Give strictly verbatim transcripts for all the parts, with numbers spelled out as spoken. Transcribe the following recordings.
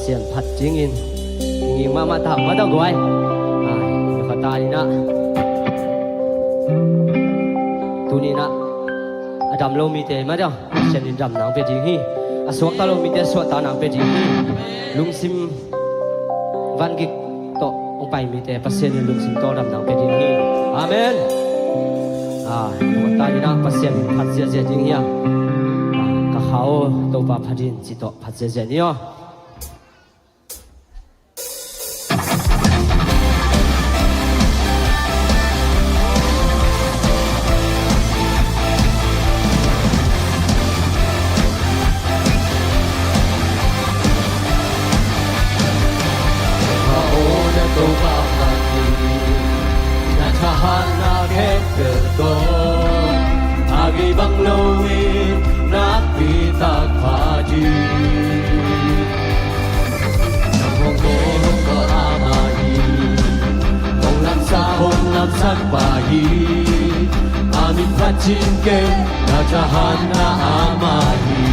Pasian phat dingin kinging mahmah ta, mah ta guai. Ai, kha ta ni na. Tuni na a dam lo mite mah ta, Pasian in dam nang pia ding hi. A suakta lo mite suakta nang pia ding hi. Lungsim vangik tawh hong pai mite Pasian in lungsim tawldam nang pia ding hi. Amen. Ah, kha ta ni na, Pasian in phat ziahziah ding hi a. Ah, ka kha aw Topa phat in ci tawh phat ziahziah ni aw. Ka kha aw na Topa phat in, na thahatna khempeuh tawh a gei bang loin nakpi tak phat in. Nang hong bawl hong bawl a mah hi, hong lamsak hong lamsak pa hi. A min phat cing kei, na thahatna a mah hi.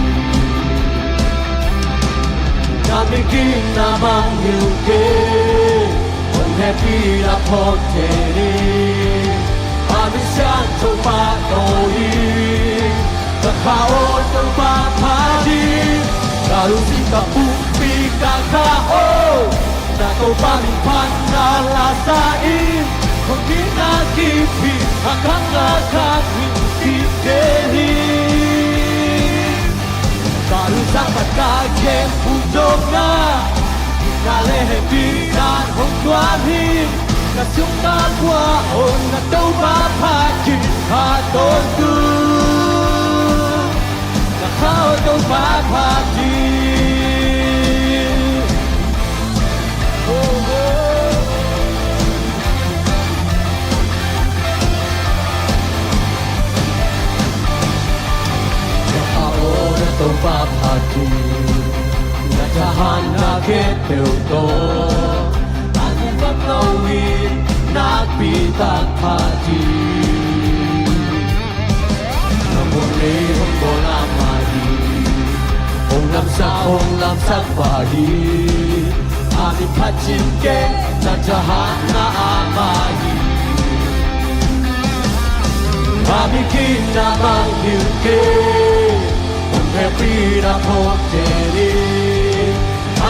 Na migitna mangngilh kei, hong hehpihna phawk thei ni. A min siangtho pahtawi hi. Ka kha aw Topa phat in, ka lungsim ka pumpi ka kha aw. Na Topa min phat na la sa in, hong kitna kim hi, a khang a khang hi, kim thei hi. Ka lungsim ka khempeuh zong na, na le hehpihna hong tuam hi. Ka sung ka pua hong na Topa phat in, a tawntung. Ka kha aw Topa phat in. Oh, oh. Ka kha aw na Topa phat in, na thahatna khempeuh tawh a gei bang loin nakpi tak phat in. Nang hong nei hong bawl a mah hi, hong lamsak hong lamsak pa hi. A min phat cing kei, na thahatna a mah hi. A migitna mangngilh kei, hong hehpihna phawk thei ni.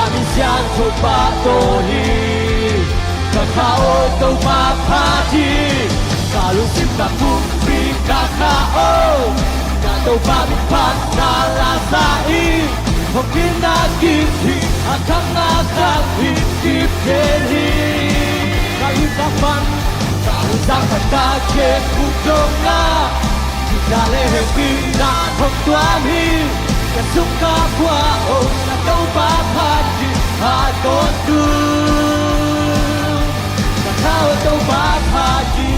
A min siangtho pahtawi hi. Ka kha aw Topa phat in, ka lungsim ka pumpi ka kha aw. Na Topa min phat na la sa in, hong kitna kim hi, a khang a khang hi, kim thei hi. Ka inn ka pan, ka lungsim ka khempeuh zong na, na le hehpihna hong tuam hi. Ka sung ka pua hong na Topa phat in, a tawntung. Ka kha aw Topa phat in.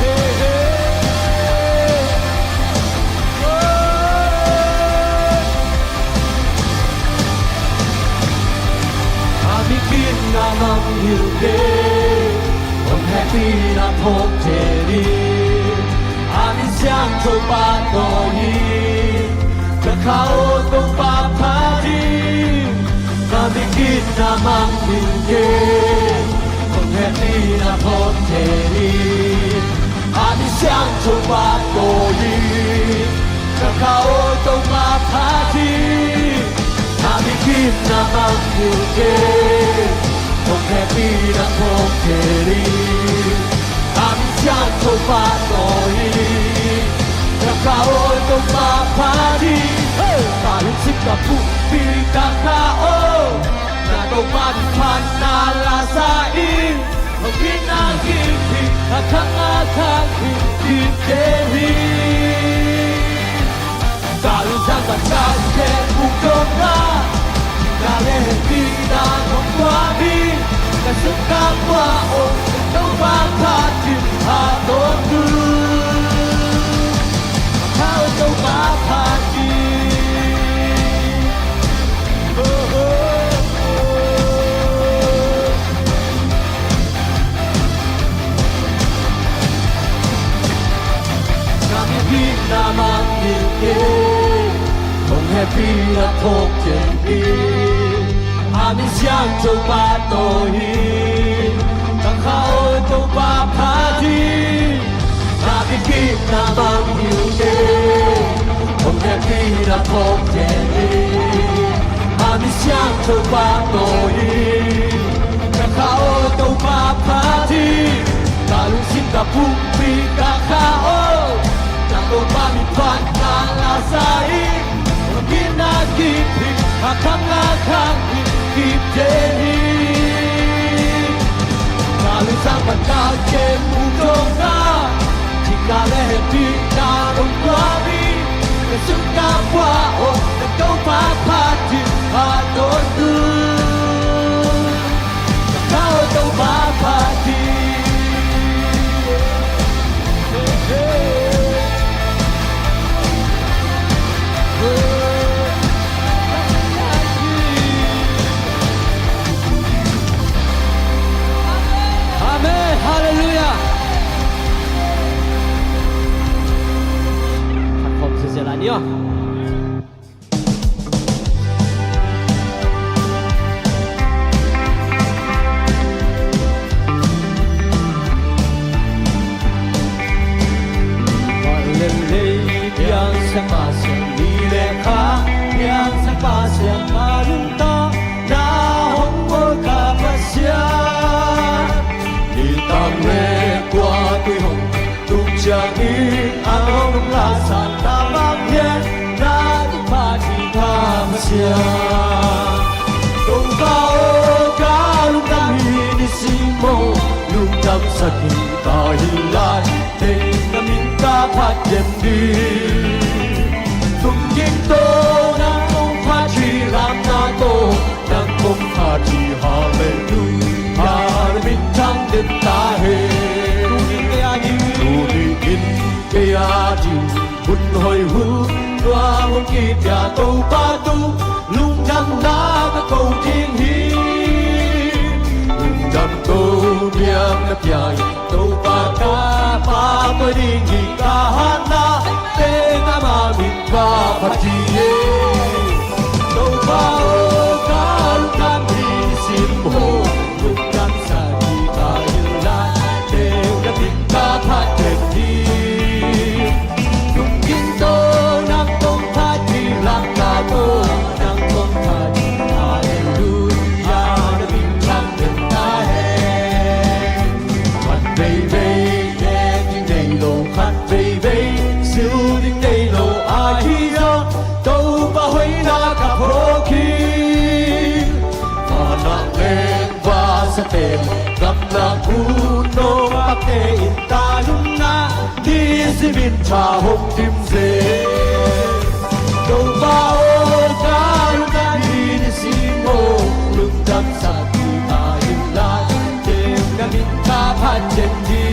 Hey, hey. Oh. A migitna mangngilh kei, hong hehpihna phawk thei ni. A min siangtho pahtawi hi. Ka kha aw Topa phat in, a migitna mangngilh kei, hong hehpihna phawk thei ni. A min siangtho pahtawi hi. Ka kha aw Topa phat in, a migitna mangngilh kei, hong hehpihna phawk thei ni. A min siangtho pahtawi hi. Ka kha aw Topa phat in, hey, ka lungsim ka pumpi ka kha aw. Na Topa min phat na la sa in, hong kitna kim hi, a khang a khang hi, kim thei hi. Ka lungsim ka khempeuh zong na, na le hehpihna hong tuam hi. Ka sung ka pua hong na Topa phat in, a tawntung. Ka kha aw Topa phat in. Oh, oh, oh. Ka migitna mangngilh kei, hong Hehpihna phawk ciat hi. A min siangtho Pa tawh hi. Ka kha aw Topa phat hi. Na kikipna mang hi uh teh. Hong hehpihna phawk ciat hi. A min siangtho Pa tawh hi. Ka kha aw Topa phat hi. Ka lungsim ka pumpi ka kha aw. Ka Topa min phat ka la sa hi. Kina kip hi, a khang a khang hi, kip den hi. Ka lungsim pan ka kem uh tawh ka, ci ka le hehpihna hong tuak hi. Ka sum ka pua aw, ka Topa phat hi, a tawntung. Ka Topa phat hi. Amen. Halleluiah. Khat khawm sese lai ni aw. Lei piangsak Pasian ni le kha, piangsak Pasian ka lungtang, na hong bawl ka Pasian. Nitang le kua tui hong tung ciangin a hong lungla sa ta bang hian, na tung phat hi ka Pasian. Topa aw ka lungdam hi nisim aw, lungdam sak hi ka hi lai. Teng na min ka phat den ding. Tung ging tawh nang kong phat hi, lam na tawh nang kong phat hi, halleluiah, na min thang den ta hen. Tuni in kei a ding, tuni in kei a ding, hun hoih hun nuam hong kipia Topa tung, lungdamna ka ko ding hi. Lungdam ko biak na pia hi. Topa ka Pa, tua ding hi ka hatna, teng ama min ka phat hi e. Topa aw ka lungdam hi nisim aw, lungdam sak hi ka hi lai, teng na min ka phat den hi. Tung ging tawh nang kong phat hi, lam na tawh nang kong phat hi, halleluiah, na min thang den ta hen. Khat veivei nek ding nei lo, khat veivei silh ding nei lo, ahi zong Topa hoihna ka phawk hi. Vanah leng vasa teng, gamlak uh nawngakte in ta nunga, nisimin tha hong dim zel. Topa aw ka lungdam hi nisim aw, lungdam sak hi ka hi lai, teng na min ka phat den hi.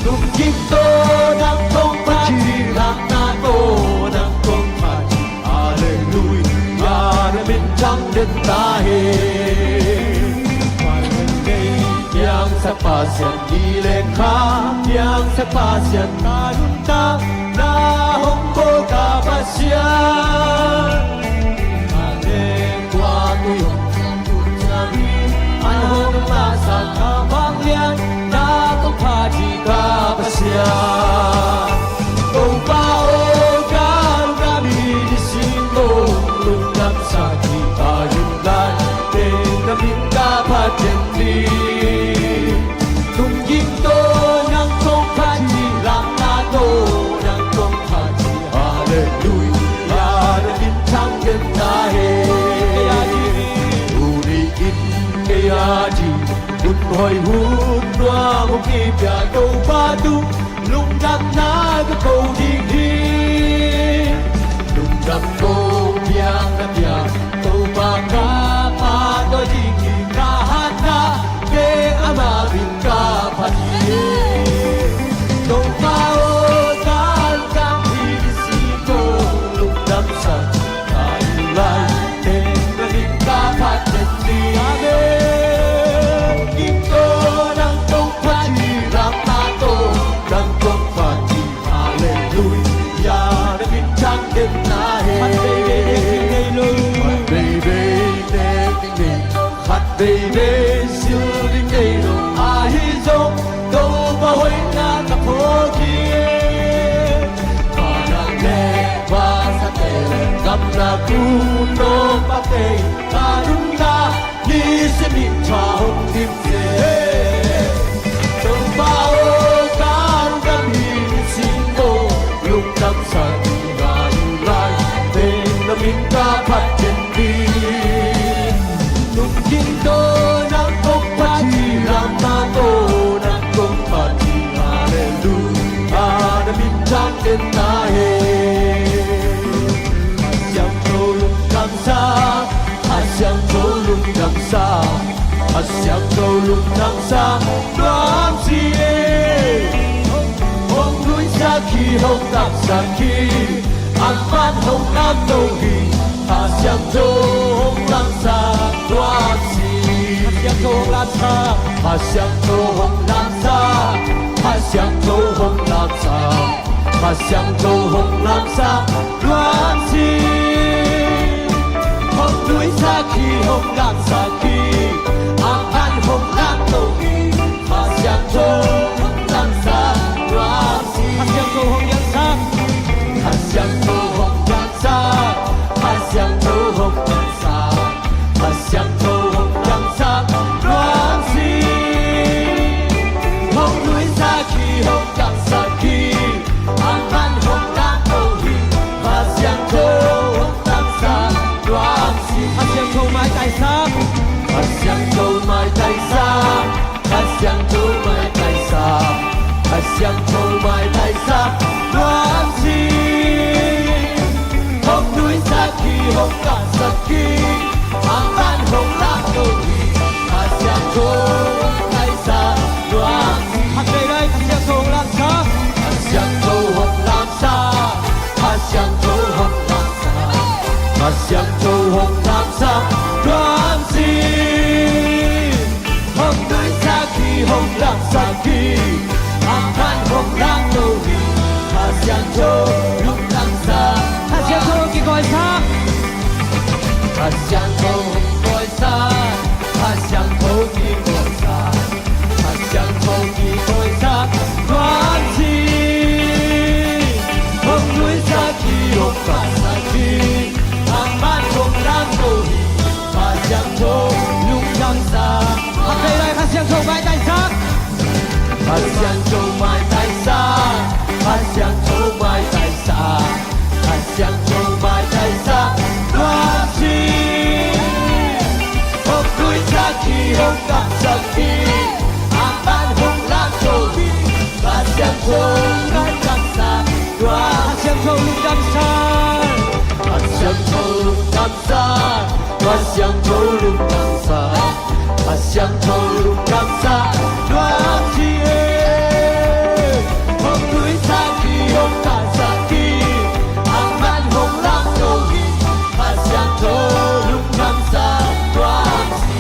Tung ging tawh nang kong phat hi, lam na tawh nang kong phat hi, halleluiah, na min thang den ta hen. Vanah leng piangsak Pasian ni le kha, piangsak Pasian ka lungtang, na hong bawl ka Pasian. Vanah leng kua tui hong tung ciangin a hong lungla sa ta bang hian, na kong phat hi ka Pasian. Topa aw ka lungdam hi nisim aw, lungdam sak hi ka hi lai, teng na min ka phat den hi. Tung ging tawh nang kong phat hi, lam na tawh nang kong phat hi, halleluiah, na min thang den ta hen. Tuni in kei a ding, hun hoih hun nuam hong kipia Topa tung, lungdamna ka ko ding hi. Lungdam ko biak na pia Topa ka Pa, tua ding hi ka hatna, teng ama min ka phat hi. Topa aw ka lungdam hi nisim aw, lungdam sak ka hi lai, teng na min ka phat den hi. Amen. Tung ging tawh nang kong phat hi, lam na tawh nang kong phat hi, halleluiah. Kung no pa kei ka nunna ni simi tha hong dim se. Topa aw, ka lungdam hi sing ko, lungdam sa ding lai lai, teng na min ka phat den ding. Lungkim ko nang kong phat hi, lam na ko nang kong phat hi, Hallelujah, na min thang den ta hen. Siangtho lungdam sa, a siangtho lungdam sa, a siangtho lungdam sa, nuam si e. Hong nuisak hi, hong taksak hi, a man hong lam to hi, a siangtho hong lam sa, nuam si. A siangtho hong lam sa, a siangtho hong lam sa, a siangtho hong lam sa. Kha Siangtho hong lamsak nuam si. Hong nuisak hi, hong lamsak hi, a man hong lam to hi. Kha Siangtho hong lamsak nuam si. Kha Siangtho hong lamsak. Kha Siangtho hong lamsak. Kha Siangtho hong lamsak. Kha Siangtho hong lamsak nuam si. Hong nuisak hi, hong lamsak hi, a man hong lam to hi. Kha Siangtho hong lamsak nuam si. Kha Siangtho maitaisak. Kha Siangtho maitaisak. Kha Siangtho maitaisak. Kha Siangtho maitaisak nuam si. Hong nuisak hi, hong lamsak hi, a man hong lam to hi. Kha Siangtho hong lamsak nuam si. Kha kei lai, Kha Siangtho hong lamsak. Kha Siangtho hong lamsak. Kha Siangtho hong lamsak. Kha Siangtho hong lamsak nuam si. Hong nuisak hi, hong lamsak hi, a man hong lam to hi. Kha Siangtho lungdamsak. Kha Siangtho kikoisak. Kha Siangtho kikoisak. Kha Siangtho kikoisak. Kha Siangtho kikoisak nuam si. Hong nuisak hi, hong lamsak hi, a man hong lam to hi. Kha Siangtho lungdamsak. Kha kei lai, Kha Siangtho maitaisak. Kha Siangtho maitaisak. Kha Siangtho maitaisak. Kha Siangtho maitaisak nuam si. Hong nuisak hi, hong lamsak hi, a man hong lam to hi. Kha Siangtho lungdamsak nuam. Kha Siangtho lungdamsak. Kha Siangtho lungdamsak. Kha Siangtho lungdamsak. Kha Siangtho lungdamsak nuam si e. Hong nuisak hi, hong lamsak hi, a man hong lam to hi. Kha Siangtho lungdamsak nuam si.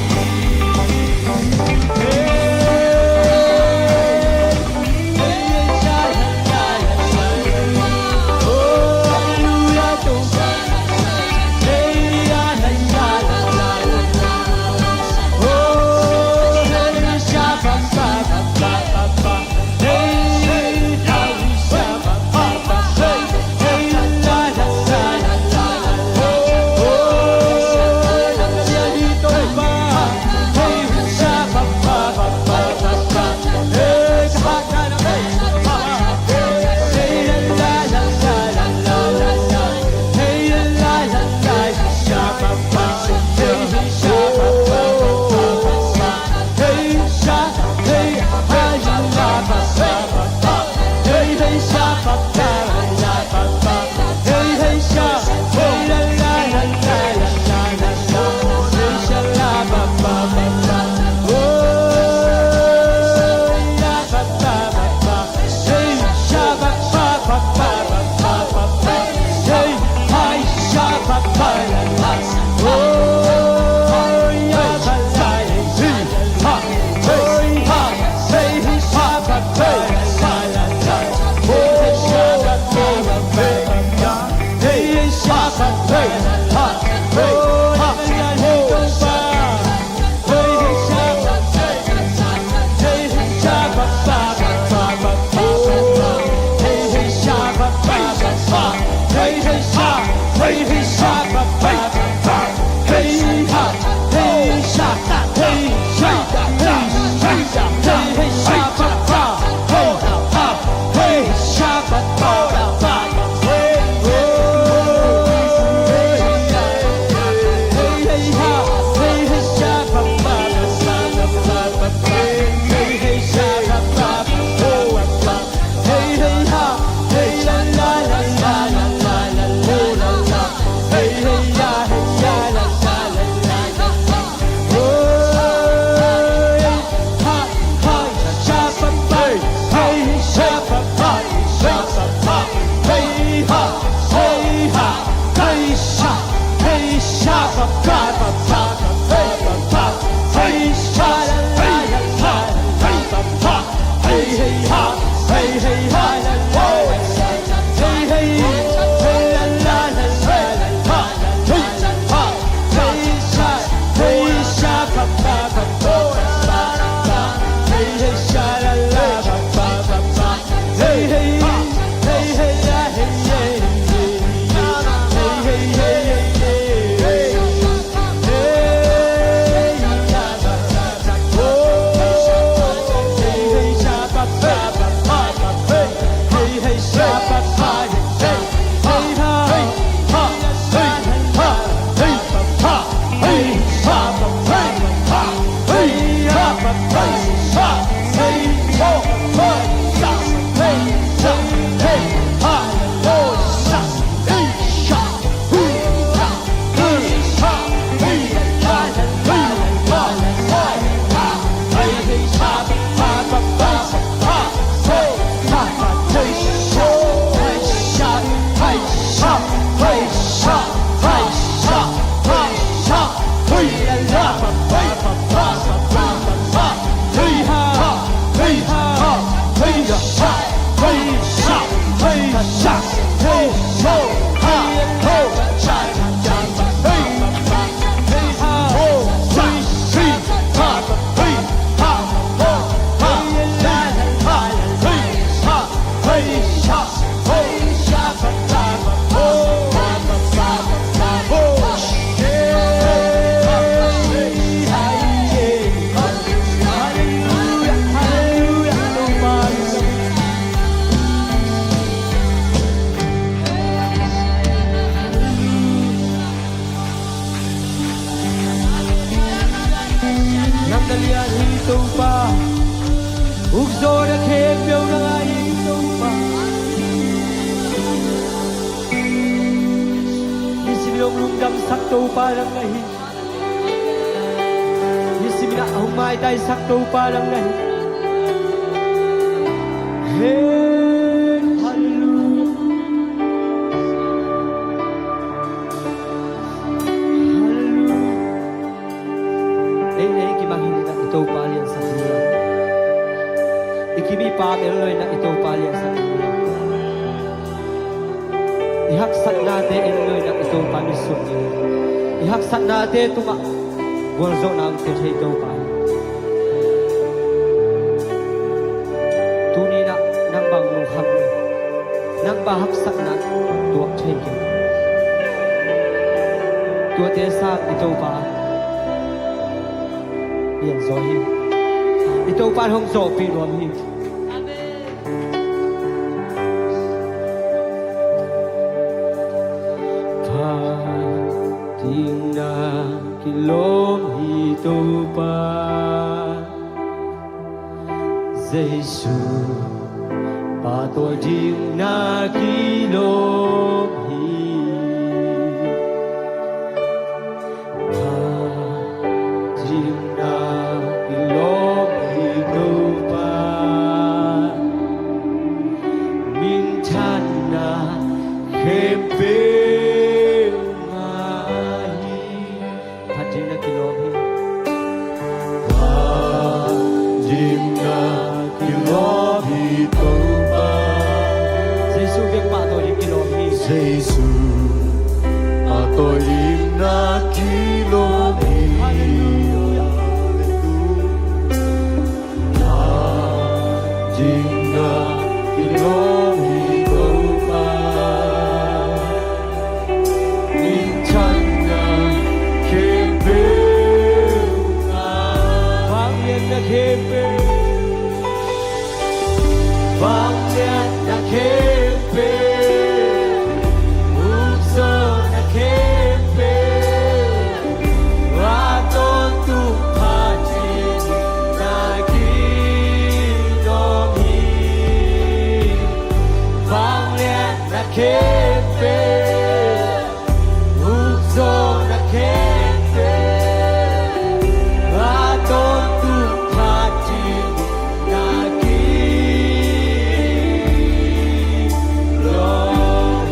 Nang na lian hi Topa. Ukzawhna khempeuh nang a hi Topa. Nisim in hong lungdamsak Topa nang na hi. Nisim in ah hong maitaisak Topa nang na hi. Hey, hallelujah. Hallelujah. Ei, ei, kimang hi inah i Topa liansak hi. I kim i paam en lo inah i Topa liansak hi. I haksatnate en lo inah i Topa mitsuk hi. I haksatnate tungah gualzawhna hong pia thei Topa hi. Tuni inah nang bang lungkham hi. Nang bang haksatna tuak thei kei. Tuate sang i Topa lianzaw hi. I Topa in hong zawhpih nuam hi. Pa dingna kilawm hi Topa. Jesu, pahtawi dingna kilawm hi. Pa dingna kilawm hi Topa. Minthanna khempeuh ngah hi. Pa dingna kilawm hi. Pa dingna kilawm hi Topa. Jesu biak pahtawi ding kilawm hi. Jesu pahtawi dingna kilawm hi. Hallelujah. Pa dingna kilawm hi Topa. Minthanna khempeuh ngah. Vangliatna khempeuh. Vangliatna khempeuh. Ukzawhna khempeuh. A tawntung pha dingna kilawm hi. Vangliatna khempeuh. Ukzawhna khempeuh. A tawntung pha dingna kilawm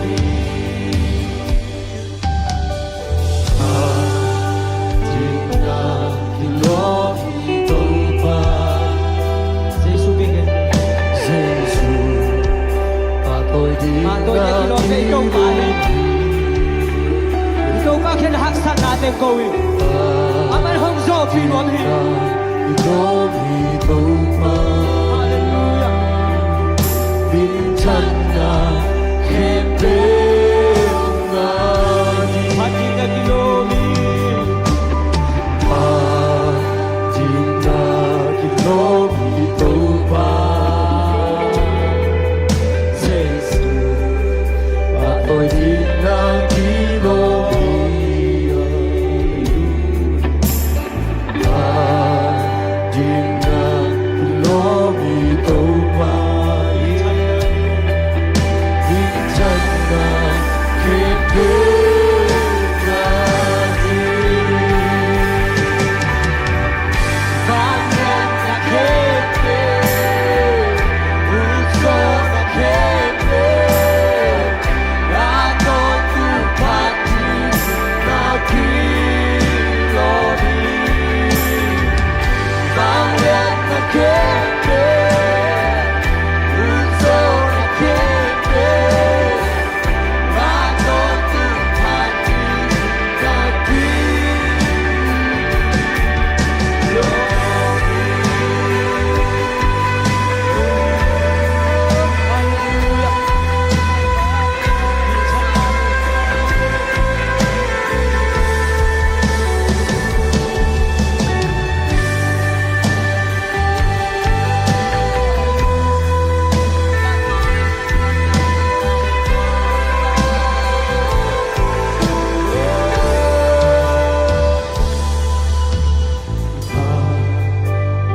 hi. Jesu bikin. Jesu Mah tawh i kilawm te i Topa hi. I Topa kiang haksatna teng ko hi. Aman hong zawhpih nuam hi. Halleluiah. Phat ding a kilawm hi.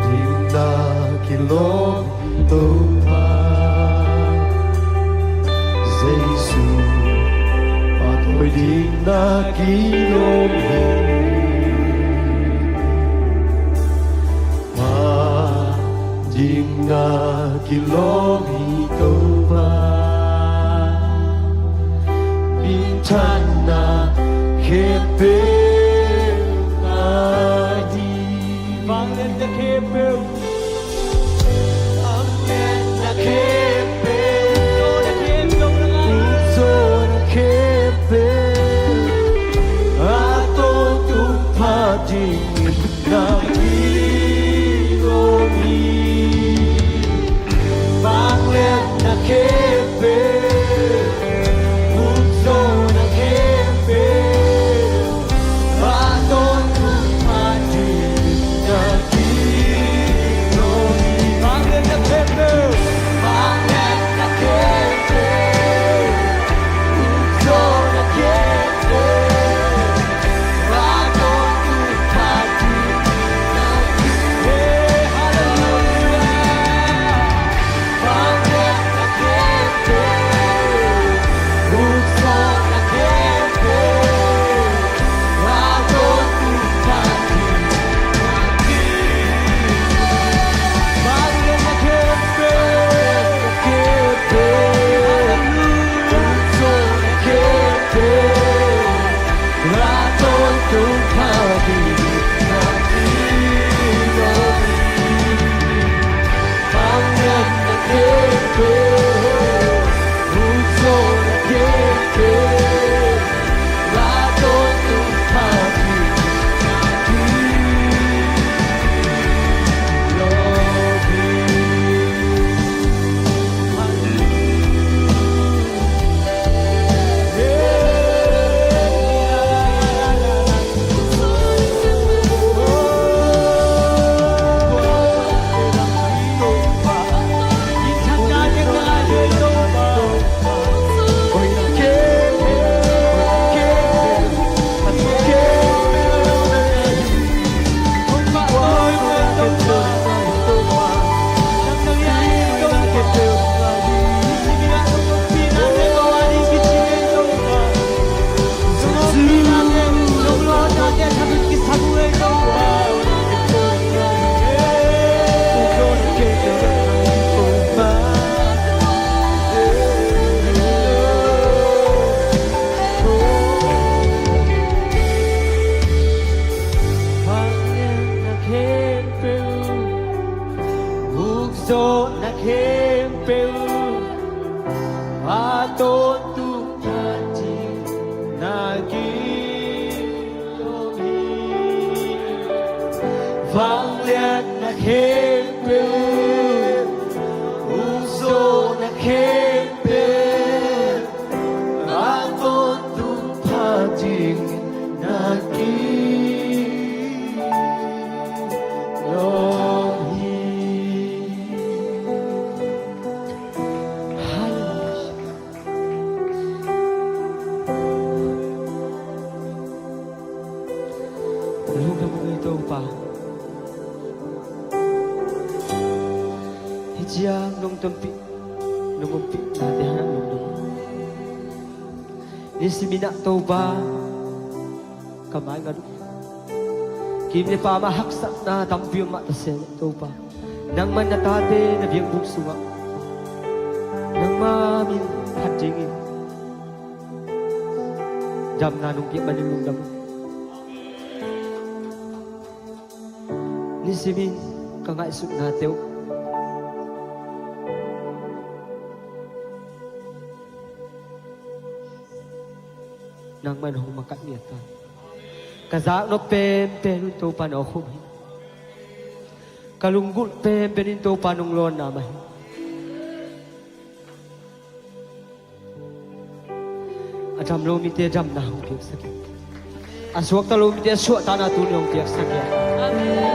Ding na kilawm Topa Jesu, phat hoih ding na kilawm hi. Phat ding na kilawm hi Topa, minthanna khempeuh ngai hi. Vangliatna khempeuh. Khempeuh, ukzawhna khempeuh, a tawntung pha ding na ki lawm hi. Hallelujah. Lungdam ung ei Topa. Hih ciang nong tonpih, nong ompih nate hang lungdam. Nisimin ah Topa, ka mai ngat uh. Kim le pam ah haksatna tampi om mah ta se leh Topa, nangman na tate na biakbuk sungah nangma min phat dingin damna nong piak manin lungdam uh. Nisimin ka ngaihsutnate uh nangman hong makaih ngiat ta. Ka zaknop penpen un Topa na hong hum hi. Ka lunggulh penpen in Topa nong lawnna mah hi. A dam lo mite damna hong piaksak in. A suakta lo mite suahtana tuni hong piaksak in. Amen.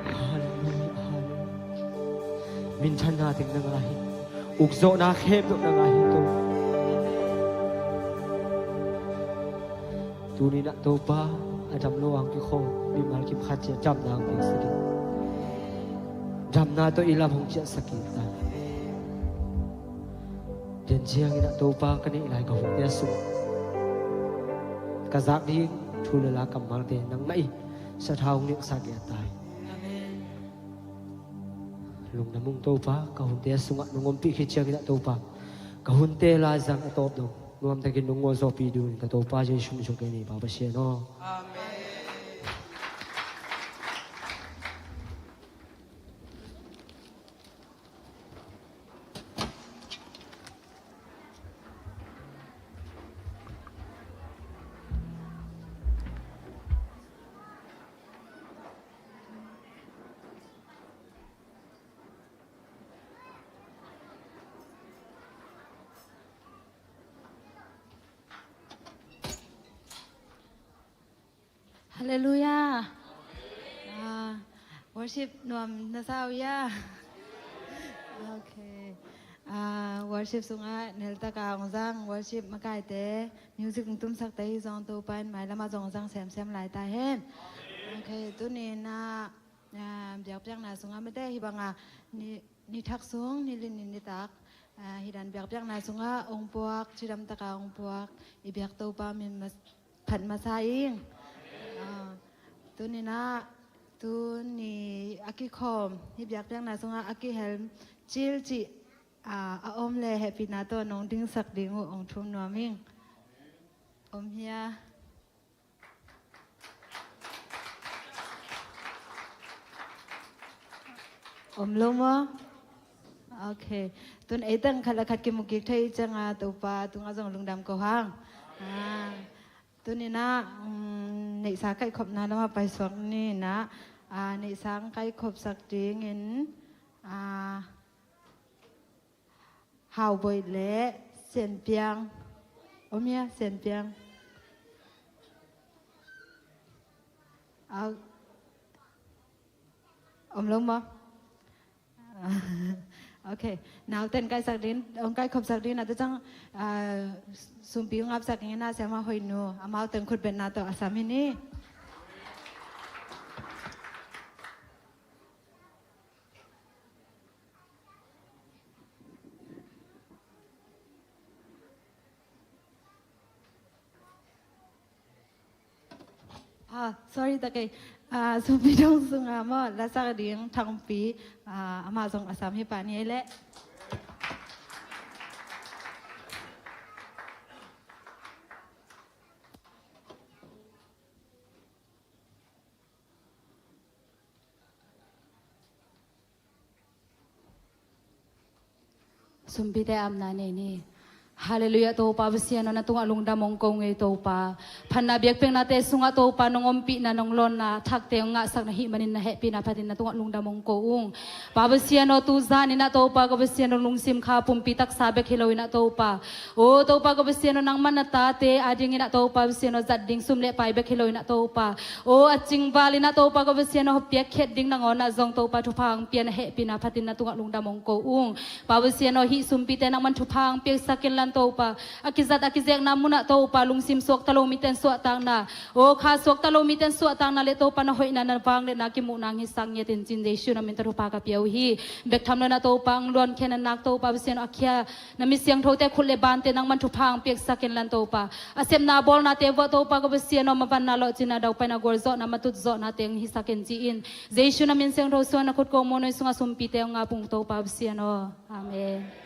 Hallelujah, hallelujah. Minthanna teng na ngah hi. Ukzawhna khempeuh na ngah hi Topa. Tuni-in ah Topa, a dam lo a hong kikhawm mimal kim khat ciat damna hong piaksak in. Damna tawh i lam hong ciahsak in ta. Tua ciangin ah Topa, ka neih lai ka hunte sungah ka zak ding thu le la kammalte nangmah in sathau hong nilhsak in ta. Amen. Lungdam ung Topa, ka hunte sungah nong ompih khit ciangin ah Topa, ka hunte laizang a tawp dong nuamtakin nong ngawlzawhpih dingin ka Topa Jesuh min suang ka nei, Pa Pasian aw. Amen. Hallelujah. Ah, worship nuam na sa uh hia? Okay. Ah, worship sungah neltak a hong zang worship makaite, music hong tumsakte hi zong Topa in mailam ah zong zang semsem lai ta hen. Okay, tuni-in ah, ah, biakpiakna sungah mite hih bangah ni, ni thak sung, ni li ni nitak, ah, hih dan biakpiakna sungah hong puak, cidamtak a hong puak i biak Topa min mas phat masa ing. Ah, tuni-in ah, tuni a kikhawm hih biakpiakna sungah a kihel cil cih, ah, a om leh hehpihna tawh nong dingsak ding uh hong thum nuam ing. Om hia? Om lo maw? Okay. Tun ei teng khat le khat kimu kik thei ciangin Topa tungah zong lungdam ko hang. Ah, tuni-in ah, um, neihsa kaihkhopna lamah paisuak ni-in ah, ah, neihsa hong kaihkhopsak dingin, ah, Hauboih le Sianpiang. Om hia, Sianpiang? Au. Om lo maw? Okay. Nauten kaihsak ding, hong kaikhopsak ding, a tua ciang, ah, sumpi hong apsak ing in ah, Siamah Hoihnu, amauten khutbetna tawh a sam hi ni. Ah, sorry ta kei. Ah, sumpi dong sungah maw, lasak ding Thangpi, ah, amah zong a sam hi pah ni ei leh. Sumpite apna nei ni. Halleluiah, Topa Pasian aw, na tungah lungdam hong ko ung ei Topa. Phatna biakpiaknate sungah Topa nong ompihna, nong lawnna thakte hong ngahsak na hih manin na hehpihna phatin na tungah lungdam hong ko ung. Pa Pasian aw, tu zanin ah Topa ka Pasian aw, lungsim kha pumpi taksa bek hi loin ah Topa, aw Topa ka Pasian aw, nangman na tate adingin ah Topa Pasian aw, zat ding sum le pai bek hi loin ah Topa, aw a cingvalin ah Topa ka Pasian aw, piakkhiat ding nangawn ah zong Topa thupha hong pia na hehpihna phatin na tungah lungdam hong ko ung. Pa Pasian aw, hih sumpite nangman thupha hong piaksak inlan Topa, a kizat a kizekna munah Topa lungsim suakta lo mite in suahtakna, aw kha suakta lo mite in suahtakna le Topa na hoihna na vangliatna kimuhna hong hisak ngiat in, cin Jesu na min tawh thupha ka pia uh hi. Bek tham loin ah Topa hong luankhiat na nak Topa Pasian aw, a khia na mi siangthote khut le bante nangman thupha hong piaksak inlan Topa, a sepna bawlnate vuah Topa ka Pasian aw, mavanna lawhcinna, daupaina gualzawhna, matutzawhnate hong hisak in ci-in, Jesu na min siangtho suang na khut kong muanhuai sungah sumpite hong ap ung Topa Pasian aw. Amen.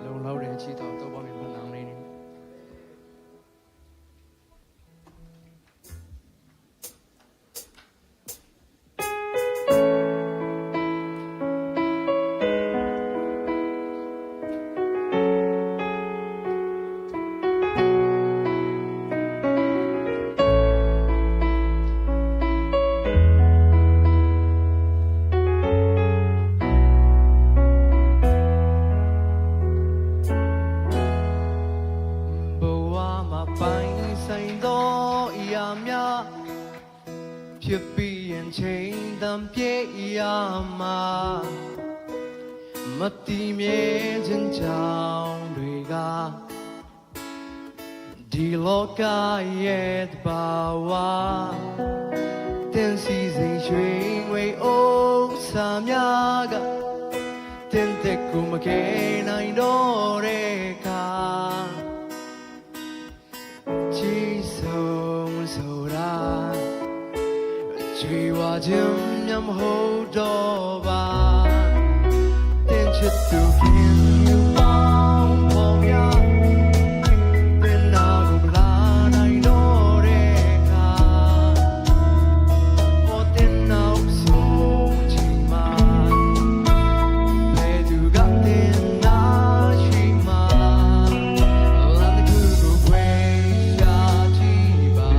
Lo lo de ci tawh Topa min bang nang nei ni. Bawa ma pai sai do ia mia, ဖြတ်ပြီးရင်ချိန်တမ်းပြေးရမှာ မတည်မြဲခြင်းကြောင့်တွေက ဒီလောကရဲ့သဘာဝ တင်စီစဉ်ရွှေငွေဥစ္စာများက တင်တဲ့ကိုမကယ်နိုင်တော့တဲ့အခါ ချီဆုံးဆိုတာ ချွေဝါခြင်းမျက်မဟုတ်တော့ပါ တင်ချစ်သူခင်ယူပေါင်းဖော်များ တင်နာကိုမလာနိုင်တော့တဲ့အခါ ဟောတင်နောက်ဆုံးချိန်မှာ ဘယ်သူကတင်နာရှိမှာ လမ်းတစ်ခုကိုခွဲရှာကြည့်ပါ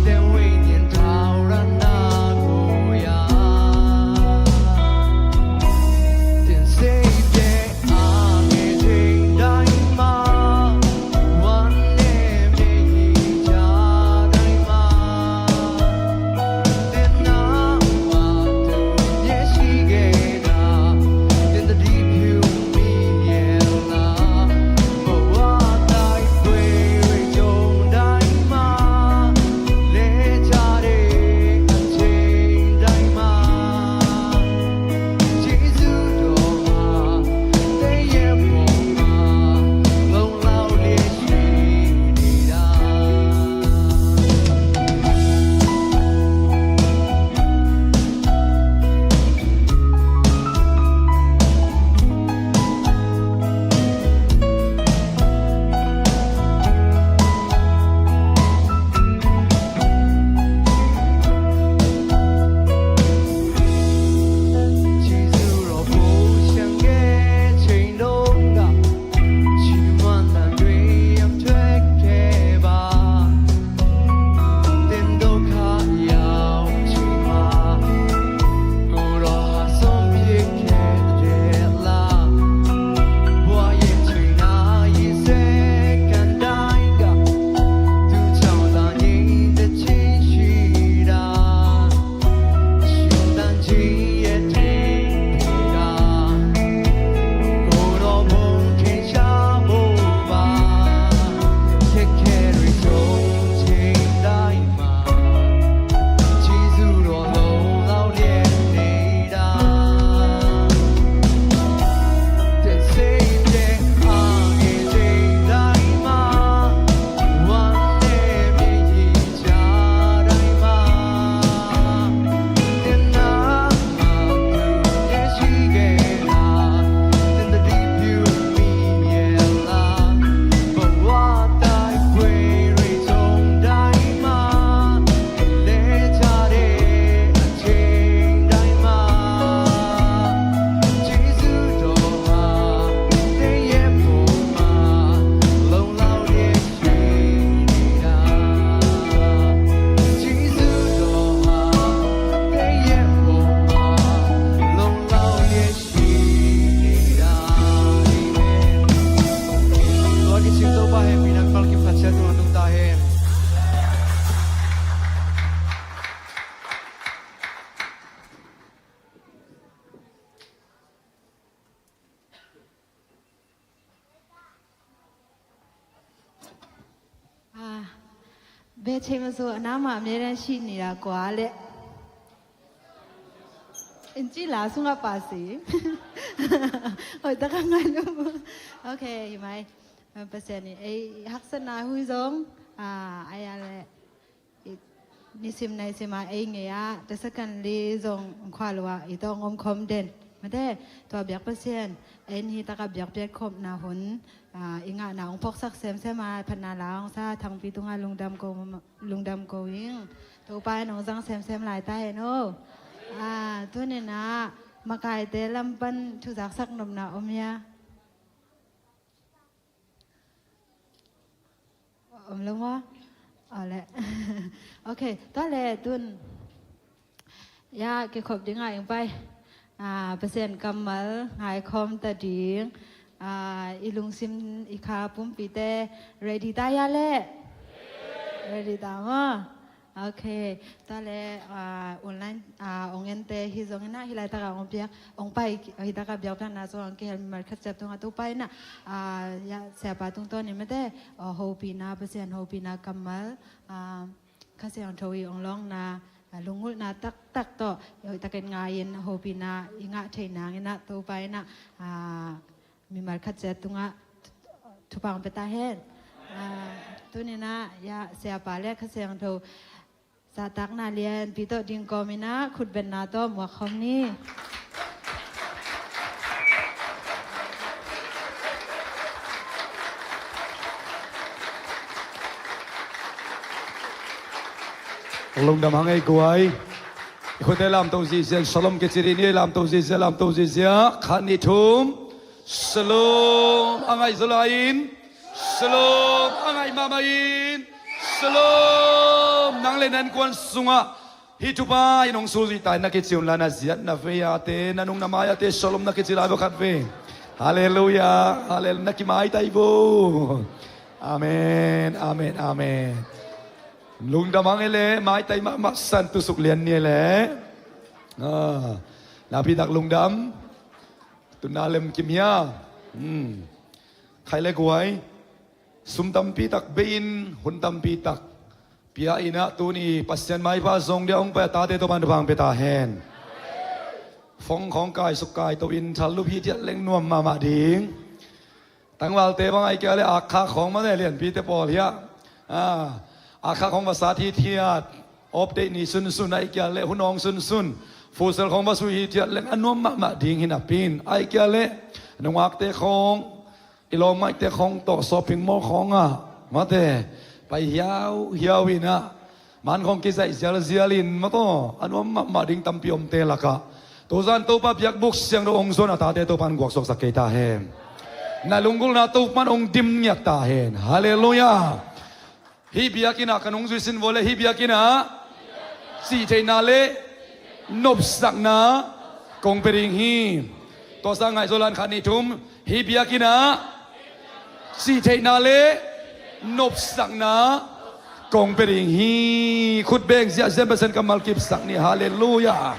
တင်ဝိညာဉ်ထာဝရနာကိုရ တင်ဆ Ve chei masu anama meren shi ni la kua le. Inci la sunga pasi. Hoi taka ngai lu. Okay, mai. Pasian ni ei haksana hui zong. Ah, ayale. Nisim nai sima ei ngeia. The second li zong khua lua i tong om khom den. Mate, tua biak Pasian. Ei ni taka biak biak khom na hun. Ah, i ngahna hong phoksak semsem a, phatna la hong sa, Thangpi tungah lungdam ko, lungdam ko ing. Topa in hong zang semsem lai ta hen o. Ah, tuninah makaite lam pan thuzaksak nopna om hia? Om lo maw? Ole. Ok, tua le tun. Ya, kikhop dingah ing pai. Ah, Pasian kammal ngaikhawm ta ding. Ah, i lungsim i kha pumpite ready ta ya le? Ready ta maw? Ok. Tua le, ah, online, ah, ong ente hi zongin ah, hi laitaka ong piak, ong pai, hi taka biakpiakna zong ang kihel mimal khat ciat tungah Topa in ah, ah, ya, siapa tungtawn in mate, ah, hopihna, Pasian hopihna kammal, ah, Kha Siangtho i ong lawngna, ah, lungulhna taktak tawh, i hoih takin ngai-in hopihna i ngah theih nangin ah Topa in ah, ah, mimal khat ciat tungah thupha ong pia ta hen. Ah, tuninah, ya, siapa le Kha Siangtho zahtakna lianpi tawh ding kawmin ah khutbetna tawh muak khawm ni. Lungdam hang ei guai. I khuate lamto zizia, shalom kici dih ni, lamto zizia, lamto zizia. Khat, nih, thum. Shalom. A ngaih zaw lai-in. Shalom. A ngaih mahmah in. Shalom. Nang le na innkuan sungah hih thupha in hong sulzui ta in na kici un la, na ziat na vei ate, na nung na mai ate, shalom na kici lai bawk khat vei. Halleluiah. Halleluiah. Na kimaitai vo. Amen. Amen. Amen. Lungdam hang ei le, maitai mahmah san tusuk lian ni ei le. Ah, na pitak lungdam. Tuna lem kim hia. Hmm. Khai le guai. Sum tampi tak bei-in, hun tampi tak pia in ah, tuni Pasian maipa zong dia hong pai a tate Topan thupha ong pia ta hen. Phone khawng kaisuk kaito in, thal lup hi diat leng nuam mahmah ding. Tangvalte bang ahih kei leh akha khawng mate, lianpite pawl hiah. Ah, akha khawng va sat hithiat, update ni sunsun ahih kei leh hun awng sunsun, futsal khawng va sui hithiat leng a nuam mahmah ding hi napi in, ahih kei leh nungakte khawng, i lawmmaite khawng tawh shopping mall khawngah mate pai hiauhiau in ah, man khawng kizaih zialzial in mate, a nuam mahmah ding tampi omte lakah tuzan Topa biakbuk siangtho hong zuan a tate Topan guaksuaksak kei ta hen. Na lunggulhna Topan hong dim ngiat ta hen. Halleluiah. Hih biakinn ah ka nungzui sin vua le, hih biakinn ah cihtheihna le nopsakna kong pia ding hi. Tua sang ngaih zaw lai-in, khat, nih, thum. Hih biakinn ah cihtheihna le nopsakna kong pia ding hi. Khut beng ziahziah in Pasian kammal kipsak ni. Halleluiah.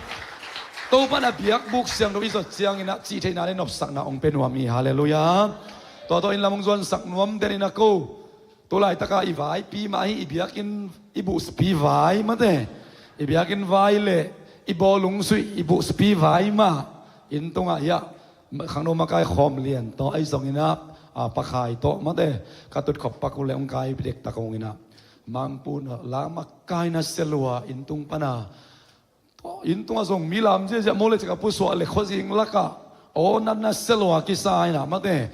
Topan a biakbuk siangtho i zot ciangin ah cihtheihna le nopsakna hong pia nuam hi. Halleluiah. Tua tawh inn lam hong zuansak nuam den in ah ko. Tu laitaka i vaipi mah hi, i biakinn i buhpi vai mate, i biakinn vai le i bawlung suih i buhpi vai mah. Inn tungah hiah khangno makai khawm lian tawh ahi zongin ah, a, pakhai tawh mate, ka tutkhop pak uh le hong kai dektak hong in ah, Mangpun ah la makai nasia lua, inn tung pana Inn tungah zong mi lam ziahziah maw le, cika pusuah le khuazing lakah aw natna sia lua kisa in ah mate.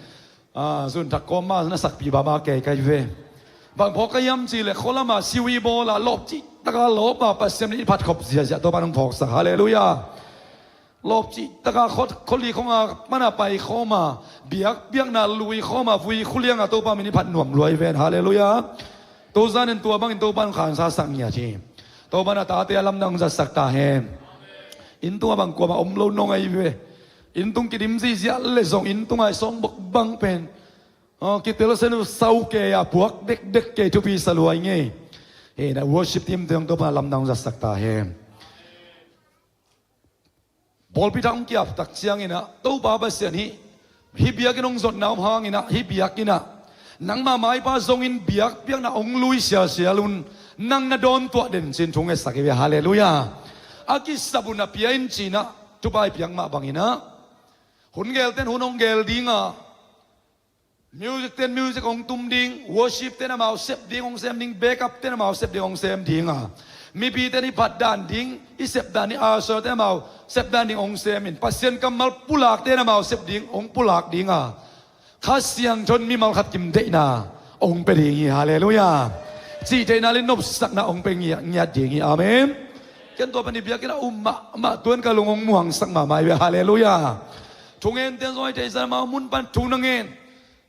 Ah, zun thak kawm ma na sakpi baba kei kai ve. Bang phawk ka hiam ci le, khua lama siwi bawl a lawp cih taka lawp a Pasian in i phat khop ziahziah Topa nong phawksak. Halleluiah. Lawp cih taka khua, khua li khawng a mana pai khawm a, biak, biakna lui khawm a, vui khuliang a Topa min i phat nuam luai ven. Halleluiah. Tuzan in tua bangin Topa nong khansa sak ngiat hi. Topa na tate a lamdang zatsak ta hen. Inn tungah bang kuamah om lo nong ahi ve. Inn tung kidim ziahziah le zong inn tungah i sawng bok bang pen, aw, kitel sen uh sau kei a puak dekdek kei thupi sa luai ngei. He na worship team teng Topa lamdang zatsak ta hen. Pawlpi thak hong kiap tak ciangin ah, Topa Pasian hih, hih biakinn hong zotna om hangin ah, hih biakinn ah nangma maipa zongin biakpiakna hong lui sialsial un. Nang na dawn tuah den cin thu ngetsak hi ve. Halleluiah. A kisap uh na pia in cinah, tupa i piak mah banginah, hun gelten hun hong gel dinga, music ten music hong tum ding, worship ten amau sep ding hong sem ding, backup ten amau sep ding hong sem dinga, mipi ten i phat dan ding, i sep dan ding, usher ten amau sep dan ding hong sem in, Pasian kammal pulak ten amau sep ding hong pulak dinga, Kha Siangtho in mimal khat kim deihna hong pia ding hi. Halleluiah. Cih theihna le nopsakna hong pia ngiat, ngiat ding hi. Amen. Ken tua pan i biakinn ah um mahmah tuan ka lung hong muangsak mahmah hi ve. Halleluiah. Thungente zong i theihsa amau mun pan thu na ngen.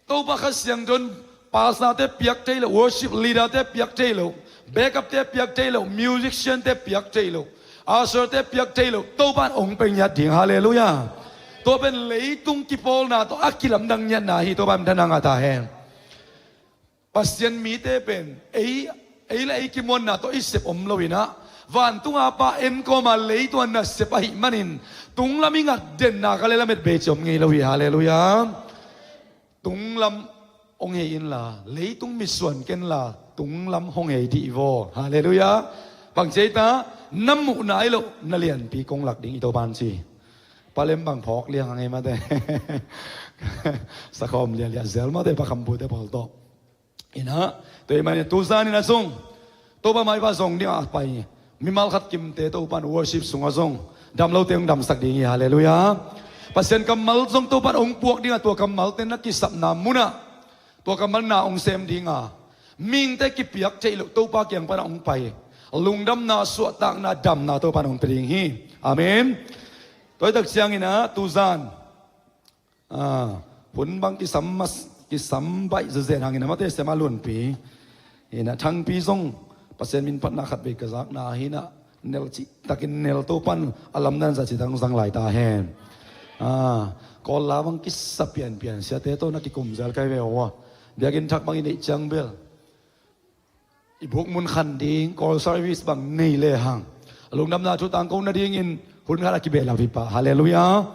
Topa Kha Siangtho in pastorte piak thei lo, worship leaderte piak thei lo, backupte piak thei lo, musiciante piak thei lo, usher te piak thei lo, Topa in hong pia ngiat ding. Halleluiah. Tua pen leitung kipawlna tawh a kilamdang ngiatna hi. Topa in thana ngah ta hen. Pasian mite pen ei, ei le ei kimuanna tawh i sep om loinah, vantunga Pa en kawma leitunga na sep ahih manin, tunglam i ngat denna kha le lamet bei ci om ngei lo hi. Halleluiah. Tunglam hong hei inla, leitung mitsuan kenla, tunglam hong hei dih vaw. Halleluiah. Bang ci ei ta, na muhna ahi loh na lianpi kong lak ding i Topa in ci. Palem bang phawk liang hang ei mate. Sakhawm lialiah zel mate, pakhampute pawl tawh. Inah, tua i mani tuzan inah zong Topa maipa zong dingah a pai mimal khat kimte Topa in worship sungah zong dam lote hong damsak ding hi. Halleluiah. Pasian kammal zong Topa in hong puak dingah, tua kammalte na kisapna munah tua kammal na hong sem dinga, mihingte kipiak theih loh Topa kiang panah hong pai, lungdamna, suahtakna, damna Topa in hong pia ding hi. Amen. Tua i tak cianginah tuzan, ah, hun bang kisam mas, kisam baih zezen hangin a mate sem a lunpi. Inah Thangpi zong Pasian min phatna khat vei ka zakna hinah, nel cihtakin nel, Topa in a lamdan za cihtak hong zang lai ta hen. Ah, Kawl la bang kisa pianpian, siate tawh na kikum zel kai ve aw. Biakinn thak bang i neih ciang bel i buk mun khan ding, call service bang nei lehang, a lungdamna thu tangko nadingin hun khat a kibehlap hi pah. Halleluiah.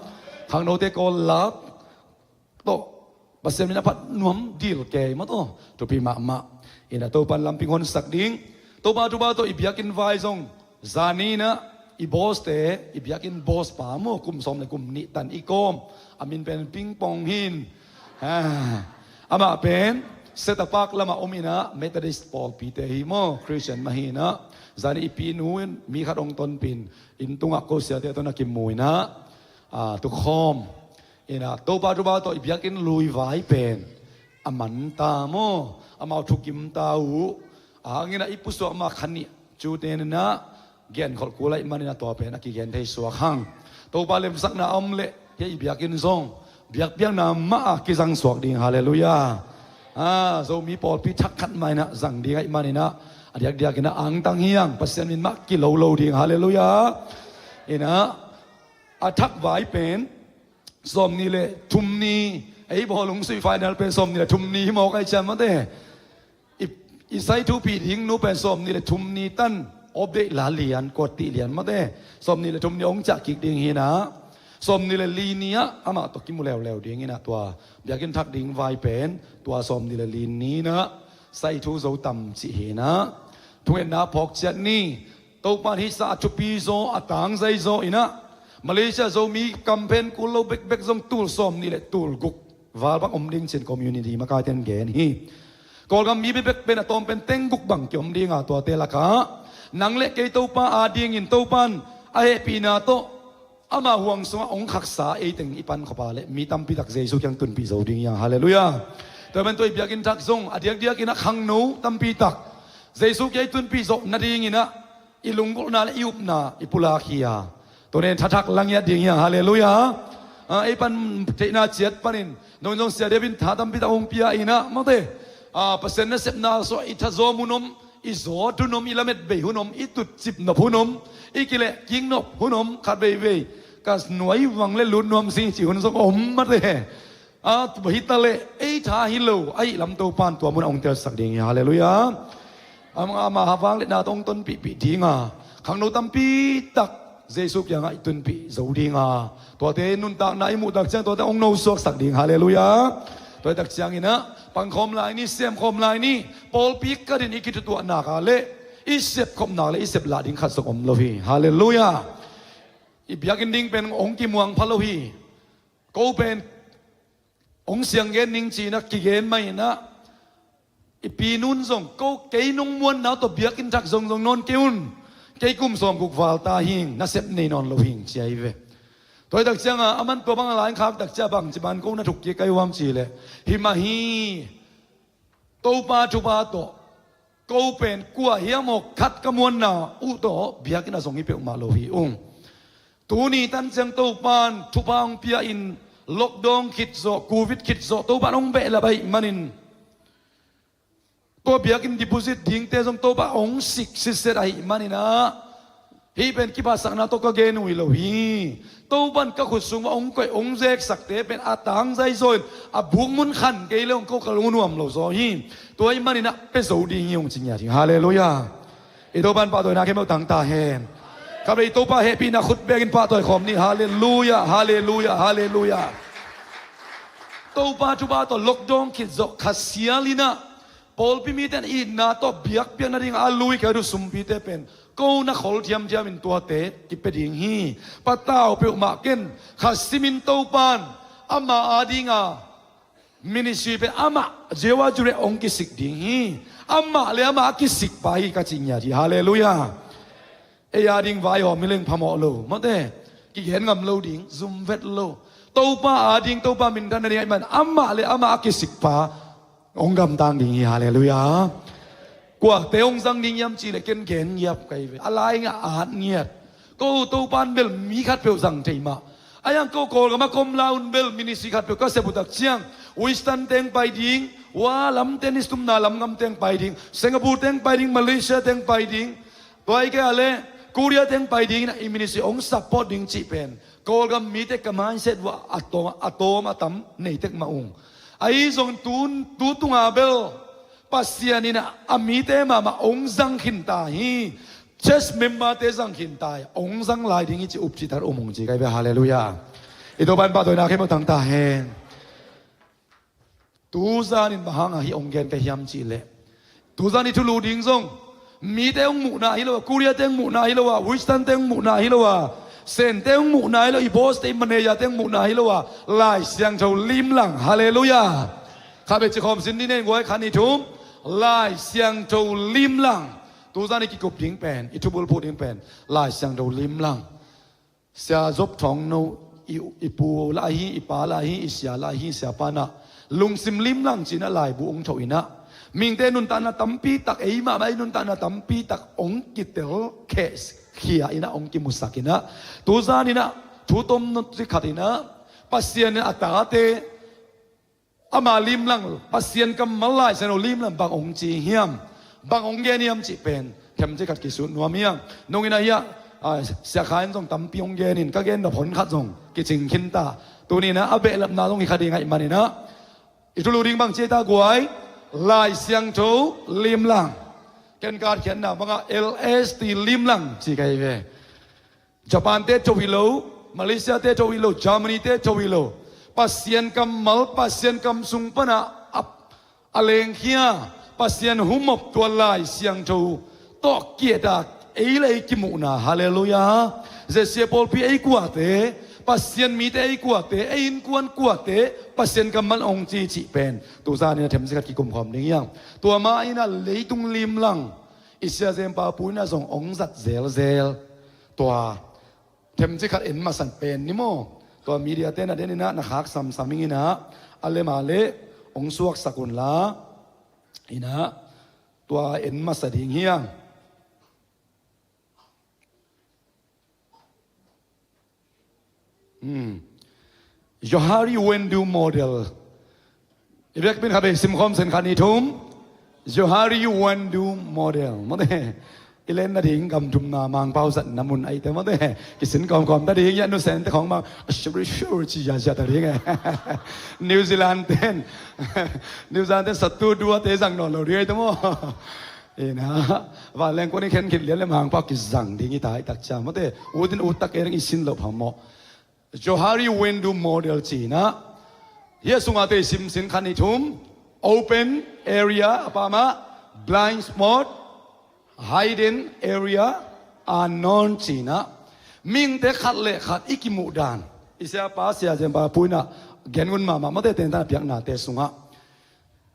Khangnote call lap tawh Pasian min a phat nuam dil kei maw tawh, thupi mahmah. Inah Topa in lamping honsak ding. Topa, Topa tawh i biakinn vai zong zani inah i boss te, i biakinn boss pa maw, kum sawm le kum nih tan i kawm, a min pen Pingpong hin. Ah, amah pen Seta Park lamah om inah Methodist pawlpite hi maw, Christian mah hi inah, zani i pinu in mi khat hong tonpin, inn tungah ko siate tawh na kimu inah, ah, tukhawm. Inah Topa, Topa tawh i biakinn lui vai pen a man ta maw, amau thukim ta uh. A hang inah i pusuak mah kha nih, cute inah genkholh kul ahih manin a tua pen a kigen thei suak hang. Topa lemsakna a om leh hih i biakinn zong biakpiakna mah a kizang suak ding. Halleluiah. Ah, Zomi pawlpi thak khat mah inah zang ding ahih maninah a diakdiak inah angtang hiang, Pasian min mah kilo lo ding. Halleluiah. Inah a thak vai pen sawmnih le thum ni, ei bawlung sui final pen sawmnih le thum ni hi mawk ai cian mate. I, i sai thupih ding nu pen sawmnih le thum ni tan, update la lian, kuat tih lian mate. Sawmnih le thum ni hong ciah kik ding hinah, sawmnih le li ni ah amah tawh kimu leuleu ding inah, tua biakinn thak ding vai pen tua sawmnih le li ni inah sai thu zo tam cih hinah. Thungetna phawk ciat ni. Topa in hisa a thupi zaw, a tangzai zaw inah, Malaysia Zomi kam pen kul lo bekbek zong tul sawmnih le tul guk val bang om ding cin community makaite in gen hi. Kawlgam mi bekbek pen a tawm pen teng guk bang kiom dinga, tuate lakah nang le kei Topa adingin Topa in a hehpihna tawh ama huang sungah hong khaksa eiteng i pan khop a leh mi tampi tak Jesu kiang tunpih zo ding hi hang. Halleluiah. Tua pen tua i biakinn thak zong a diakdiak inah khangno tampi tak Jesu kiang i tunpih zawh nading inah i lunggulhna le i upna i pulak hi a, tua nen thathak la ngiat ding hi hang. Halleluiah. Ah, ei pan theihna ciat panin nong zong Sia David in tha tampi tak hong pia inah mate. Ah, Pasian nasepna sungah i thazawm hun om, i zawt hun om, i lamet bei hun om, i tutcip nop hun om, i kilehkik nop hun om, khat veivei ka nuai vang le lut nuam sing cih hun zong om mate. A, tua hi ta leh ei tha hi lo ahih lam Topa in tua munah hong telsak ding hi. Halleluiah. Ama, ama vang le na tawh hong tonpihpih dinga, khangno tampi tak Jesu kiangah i tunpih zo dinga, tuate nuntakna i muhtak ciang tuate hong nosuaksak ding. Halleluiah. Tua i tak cianginah pangkhawm lai ni, semkhawm lai ni. Pawlpi katin i kithutuahnak a leh i sep khopna le i sep lah ding khat zong om lo hi. Halleluiah. I biakinn ding pen hong kimuang pha lo hi. Ko pen hong siang gen ning ci-in ah kigen mah in ah, i pinun zong, ko kei nong muanna tawh biakinn thak zong zong nawn kei un. Kei kum sawmguk val ta hing, nasep nei nawn lo hing ci ahi ve. Tua hi tak ciangah aman tua bang a lai khak tak ciah bang ci ban ko na thuk kik kai uam ci leh, hi mah hi. Topa thupha tawh ko pen kua hiam aw khat ka muanna uh tawh biakinn ah zong hi peuhmah lo hi ung. Tuni tan ciang Topan thupha hong pia in, lockdown khit zawh, covid khit zawh, Topan hong behlap ahih manin, tua biakinn deposit dingte zong Topa hong sik sitset ahih manin ah, hih pen kiphatsakna tawh ka gen uh hi lo hi. Topan ka khut sung uah hong koih hong zeksakte pen a tangzai zaw in, a buk mun khan kei le hong ko ka lung nuam lo zaw hi. Tua ahih manin ah pia zo ding hi hong ci ngiat hi. Halleluiah. I Topan pahtawina khempeuh tang ta hen. Khatvei Topa hehpihna khut bekin pahtawi khawm ni. Halleluiah, halleluiah, halleluiah. Topa thupha tawh lockdown khit zawh Kha Sial in ah, pawlpi mite in itna tawh biakpiak nading a lui kei uh sumpite pen ko na khol thiamthiam in tuate kipia ding hi. Patau peuhmah ken, kha simin Topan ama adinga ministry pen amah Jehovah Jireh hong kisik ding hi. Amah le amah a kisikpa hi ka cih ngiat hi. Halleluiah. Ei ading vaihawm hi leng phamawh lo, mawte, kigen ngam lo ding, zum vet lo. Topa ading, Topa minthan nading ahih man amah le amah a kisikpa hong gamtang ding hi. Halleluiah. Kuate hong zang ding hiam cih leh ken gen ngiat kei ve, a lai ngah at ngiat. Ko Topan bel mi khatpeuh zang thei mah. A hiang ko Kawlgam a ka om lai un bel ministry khatpeuh ka sep uh tak ciang, Western teng pai ding, ua lam tennis tumna lam gam teng pai ding, Singapore teng pai ding, Malaysia teng pai ding, tua hi kei a le Korea teng pai ding in ah i ministry hong support ding cih pen Kawlgam mite ka mindset uah a tawm, a tawm a tam nei tek mah ung. Ahi zongin tu, tu tunga bel Pasian in ah a mite mahmah hong zang khin ta hi. Church memberte zang khin ta hi. Hong zang lai ding hi ci upcih tak um ung ci kai ve. Halleluiah. I Topan pahtawina khempeuh tang ta hen. Tuzan in bang hanga hih hong gen ka hiam cih leh, tuzan i thulu ding zong mite hong muhna hi lo a, Korea te hong muhna hi lo a, Western te hong muhna hi lo a, Sente hong muhna hi lo, i boss te, i manager te hong muhna hi lo a, Lai Siangtho limlang. Halleluiah. Kha bek ci khawm sin ni nen guai, khat, nih, thum. Lai Siangtho limlang. Tuzan i kikup ding pen, i thubulphuh ding pen Lai Siangtho limlang. Sia Zop Thawng No, i, i pu lah hi, i pa lah hi, i sia lah hi, siapa in ah lungsim limlang ci-in ah laibu hong thoh in ah, mihingte nuntakna tampi tak, ei mahmah i nuntakna tampi tak hong kitelkhia in ah, hong kimusak in ah, tuzan in ah thu tom no ci khat in ah, Pasian in a tate ama limlang, Pasian kammal Lai Siangtho limlang bang hong ci hiam, bang hong gen hiam cih pen themcik khat kisut nuam hi hang. Nung in ah hiah, a, Sia Kha in zong tampi hong gen in, ka gen nop hon khat zong kicing khin ta. Tuni in ah a behlapna zong hi kha ding ahih manin ah, i thulu ding bang ci ta guai, Lai Siangtho limlang. Ken ka khiatna bangah L S T limlang ci ka hi ve. Japan te tho hi lo, Malaysia te tho hi lo, Germany te tho hi lo. Pasian kammal, Pasian kam sung pana a, a lengkhia, Pasian humop tua Lai Siangtho tawh kieta ei le ei kimuhna. Halleluiah. Zesia pawlpi ei kuate, Pasian mite ei kuate, ei innkuan kuate Pasian kammal hong ci cih pen tuzan in ah themcik khat kikum khawm ding hi hang. Tua mah in ah leitung limlang, i sia Zen Pa Pu in ah zong hong zat zelzel. Tua themcik khat en masa pen ni maw. Tua media te na den in ah na khak samsam ing in ah, a lem a leh hong suaksak un la. In ah tua en masa ding hi hang. Hmm. Johari Wendu model. I biakinn kha bei simkhawm sen khat, nih, thum. Johari Wendu model. Mawte. I len nading gam thumna Mangpau zatna mun ahih teh mawte. Kisin kawmkawm ta ding, ya nu Sente khawng mah. Shuri shuri ci ya ya ta ding e. New Zealand ten. New Zealand ten satu dua te zang nawn lo ding ahih teh maw. Ina. Vanleng kuan i khen khit lian le Mangpau kizang ding i ta ahih tak ciang mawte. Ut in ut tak e ding i sin loh phamawh. Johari Wendu model ci-in ah, hih a sungah tei simsin khat, nih, thum. Open area, a pa mah blind spot. Hidden area, unknown cinah, mihingte khat le khat i kimuh dan. I siapa Sia Zen pa puinah gen ngun mahmah, mate tengtan a piaknate sungah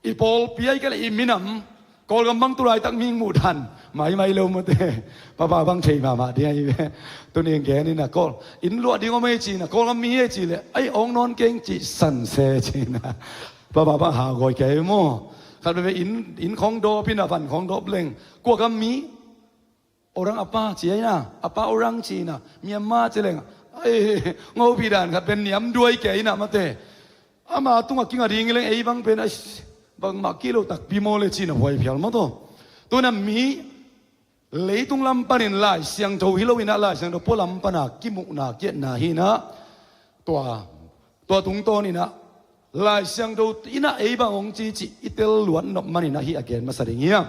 i pawlpi ahi kei le i minam, Kawlgam bang tu laitak mihing muh dan maimai lo mate. Papa bang thei mahmah ding ahi ve. Tuni gen inah Kawl inn luah ding om ei cinah, Kawlgam mi hi ei cih le, ai, awng nawn keng cih sanse cinah. Papa bang hagawi kei maw. Khat veve inn, inn khawng dawp inah, van khawng dawp leng, kua gam mi? Orang a pa ci ahi na, a pa orang ci na, Myanmar ci leng, ai, ngopi dan khat pen niam duai kei na mate. Ama tungah kinga ding leng ei bang pen, ai, bangmah kilo takpi maw le ci na huai phial maw taw. Tuna mi leitung lam panin Lai Siangtho hi lo inah, Lai Siangtho pua lam pana kimuhna kiatna hi inah, tua, tua tungtawn inah Lai Siangtho inah ei bang hong ci cih i tel luat nop man inah hih a gen masa ding hi a.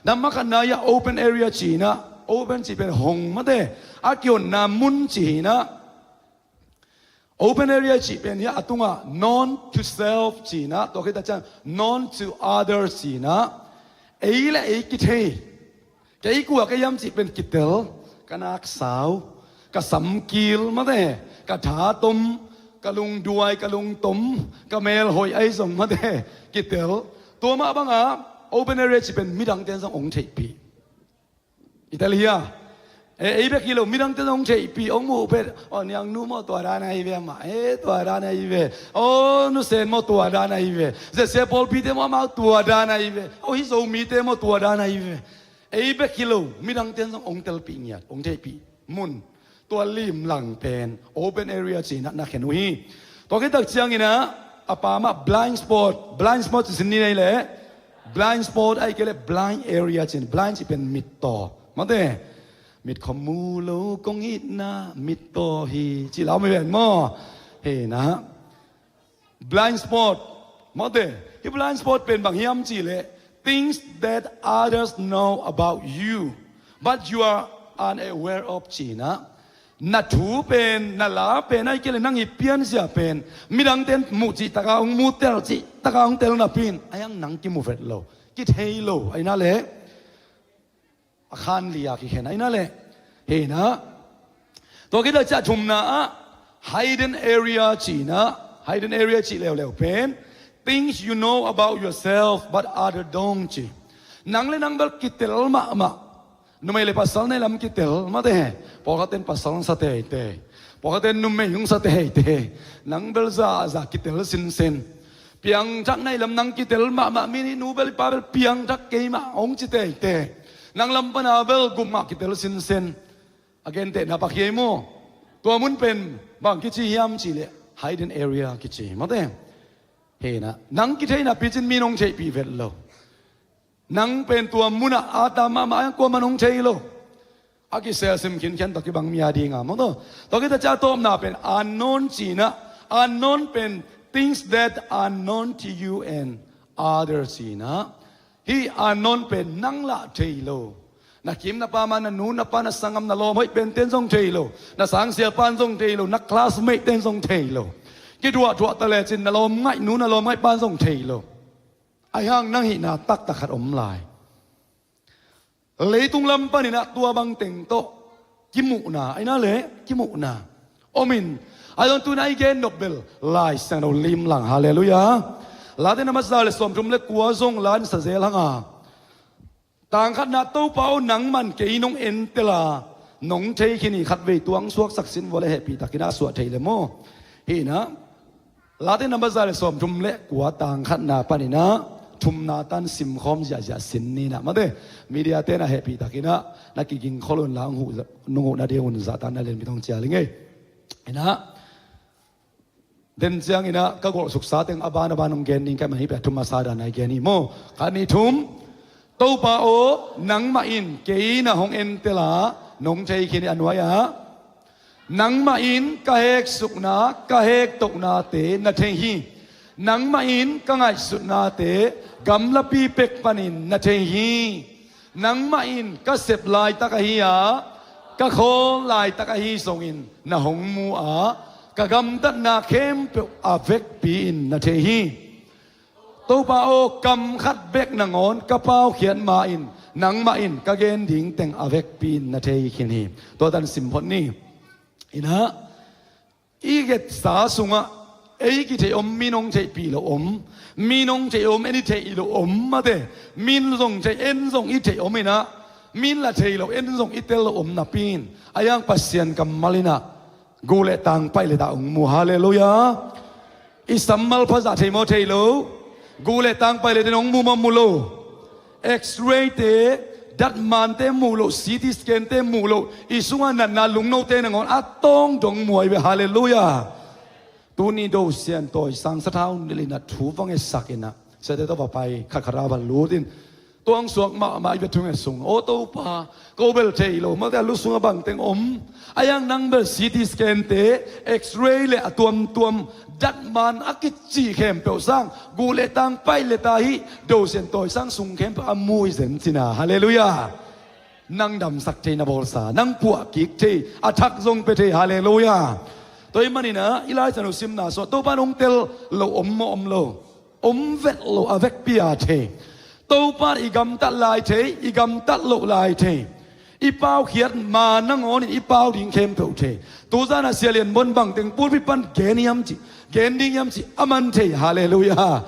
Nambat khatna hia open area ci inah, open cih pen hong mate, a kihonna mun ci hi inah. Open area cih pen hia a tungah known to self ci inah, tua khit a ciang known to others ci inah, ei le ei kithei. Kei kua ka hiam cih pen kitel, ka naksau, ka samkil mate, ka thatom, ka lungduai, ka lungtom, ka melhoih ahi zong mate, kitel. Tua mah banga open area cih pen midangte in zong hong theihpih. I tel hia? E, ei bek hi lo, midangte in zong hong theihpih, hong muh phet. Aw, niangnu maw tua dan ahi ve amah, e, tua dan ahi ve. Aw, nusen maw tua dan ahi ve. Zese pawlpite maw amau tua dan ahi ve. Aw, hih Zomite maw tua dan ahi ve. Ei bek hi lo, midangte in zong hong telpih ngiat, hong theihpih mun. Tua limlang pen open area ci inah na khen uh hi. Tua khit tak ciang inah a pa mah blind spot, blind spot ci sin ni nei le, blind spot ahi kei le blind area ci inah, blind cih pen mittaw mate. Mit khawm mu lo kong itna mittaw hi ci lau mi ven maw. Hi inah blind spot mate. Hih blind spot pen bang hiam cih le, things that others know about you but you are unaware of ci inah, na thu pen, na la pen ahi kei le nang i pianzia pen midangte in muh cih taka hong mu, tel cih taka hong tel napi in a hiang nang kimu vet lo, kithei lo ahi inah le. A khan li a kikhen ahi inah le. Hi inah tua khit a ciah thumna ah hidden area ci inah, hidden area cih leuleu pen things you know about yourself but other don't ci. Nang le nang bel kitel mahmah. Numei le pasal nei lam kitel mate. Pawlkhatte in pasal sa teitei, pawlkhatte in numei hong sa teitei. Nang bel zahzah kitel sinsen. Piangthak nei lam nang kitel mahmah, mi nih nu bel i pa bel piangthak kei mah hong ci teitei. Nang lam pana bel gupngah kitel sinsen. A gentehna pak hi ei maw. Tua mun pen bang kici hiam cih le hidden area kici mate. Hi inah nang kithei napi cin mi in hong theihpih vet lo. Nang pen tua munah a tam mahmah a hiang kuaman hong thei lo. A kiselsim khinkhian tawh kibang mi a dinga maw taw. Tua khit a ciah a tawpna pen unknown ci inah, unknown pen things that are known to you and others ci inah. Hih unknown pen nang lah thei lo. Na kim na pam ah, na nu na pa, na sanggam, na lawm hoih pente in zong thei lo. Na sangsiapa in zong thei lo, na classmate te in zong thei lo. Kiduahthuah ta lecin na lawm ngaihnu, na lawm ngaihpa in zong thei lo. Ahi hang nang hihna taktak khat om lai. Leitung lam paninah tua bang teng tawh kimuhna, ahi na le kimuhna om in, ahi zong tuna i gen nop bel Lai Siangtho limlang, halleluiah. Late nambat za le sawmthum le kua zong la in sa zel hang a, tang khatna, Topa aw, nangman kei nong entel a nong thei khin hi, khatvei tuang suaksak sin vua le hehpih takin a suah thei le maw. Hi na, Late nambat za le sawmthum le kua, tang khatna paninah thumna tan simkhawm ziahziah sin ni na, mate, media tenah hehpih takinah na kiging khol un la, nong huh nading un zahtakna lianpi tawh cia ling ei. Hi na, den cianginah ka golh suksa teng a ban a ban hong gen ding ka hih mah hi, pia thum a sa dan a i gen hi maw. Khat, nih, thum. Topa aw, nangmah in kei na hong entel a nong thei khin hi, a nuai-ah. Nangmah in ka heksukna, ka hektohnate na thei hi. Nangmah in ka ngaihsutnate gamlapi pek panin na thei hi. Nangmah in ka sep laitak ahi a, ka khawl laitak ahi zongin na hong mu a, ka gamtatna khempeuh a vekpi-in na thei hi. Topa aw, kam khat bek nangawn ka paukhiat ma-in, nangmah in ka gen ding teng a vekpi in na thei khin hi. Tua tan sim phot ni. Inah, i getsa sungah ei kitheih om, min hong theihpih loh om, min hong theih om, en i theih loh om mate, min zong theih, en zong i theih om inah, min la thei lo, en zong i tel loh om napi in, a iang Pasian kammal inah, guh le tang paih le ta hong mu. Halleluiah. I sammal phazah thei maw, thei lo? Guh le tang paih le ta hong mu maw, mu lo? X-ray te, datmante mu lo, C T scan te mu lo, i sungah natna lungnote nangawn a tawng dong mu ahi ve. Halleluiah. Tuni Do Sian Tawi Sang sathau nilh inah thu va ngetsak inah, siate tawh va pai, khatkhat a va lut in, tua hong suak mahmah i va thunget sung. Aw Topa, ko bel thei lo, mate a lu sungah bangteng om. A iang nang bel C T scan te, X-ray le a tuamtuam datman a kici khempeuh sang, guh le tang paih le ta hi, Do Sian Tawi Sang sung khempeuh a mu hi zen cina. Halleluiah. Nang damsak thei na bawlsa, nang puah kik thei, a thak zong pia thei. Halleluiah. Tua ahih maninah i Lai Siangtho simna sungah Topa in hong tel lo om maw, om lo? Om vet lo, a vekpi a thei. Topa in i gamtat lai thei, i gamtat loh lai thei. I paukhiat ma nangawn in i pau ding khempeuh thei. Tuzan a Sia Lian Bon bangteng pulpit pan gen hiam cih, gen ding hiam cih a man thei. Halleluiah.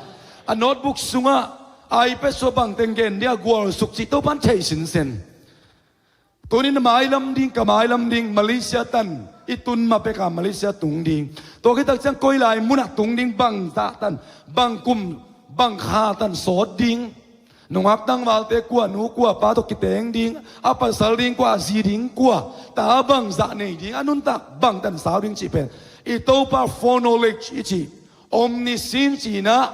A notebook sungah, iPad sungah bangteng gen ding a gualsuk cih Topa in thei sinsen. Tunin mailam ding, ka mailam ding, Malaysia tan i tun ma peka Malaysia tung ding. Tua khit tak ciang koi lai munah tung ding, bang zah tan, bang kum, bang kha tan sawt ding. Nungak tangvalte kua nu kua pa tawh kiteng ding, a pasal ding kua, a zi ding kua, ta bang zah nei ding, a nuntak bang tan sau ding cih pen i Topa foreknowledge i cih, omniscience cinah,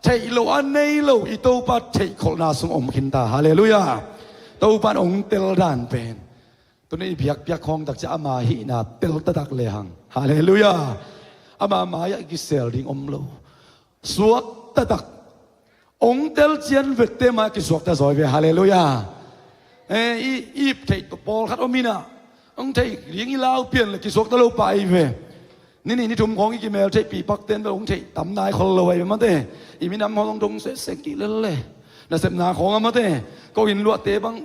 theih loh a nei lo i Topa theihkholhna sung om khinta. Halleluiah. Topa in hong tel dan pen, tuni i biakpiak khawng tak ciang ama hihna tel taktak lehang. Halleluiah. Ama mai-ah i kisel ding om lo. Suak taktak. Hong tel cian vekte mai-ah kisuakta zaw hi ve. Halleluiah. Eh, i, i ip theih pawlkhat om inah, hong theih ding i lau pian le kisuakta lo pah hi ve. Ni nih ni thum khawng i kimel theihpih pakten bel hong theih tam nai khol lo ahi ve mate. I minam khawng hong dong sehseh kik lel le. Nasepna khawng a mate. Ko inn luahte bang,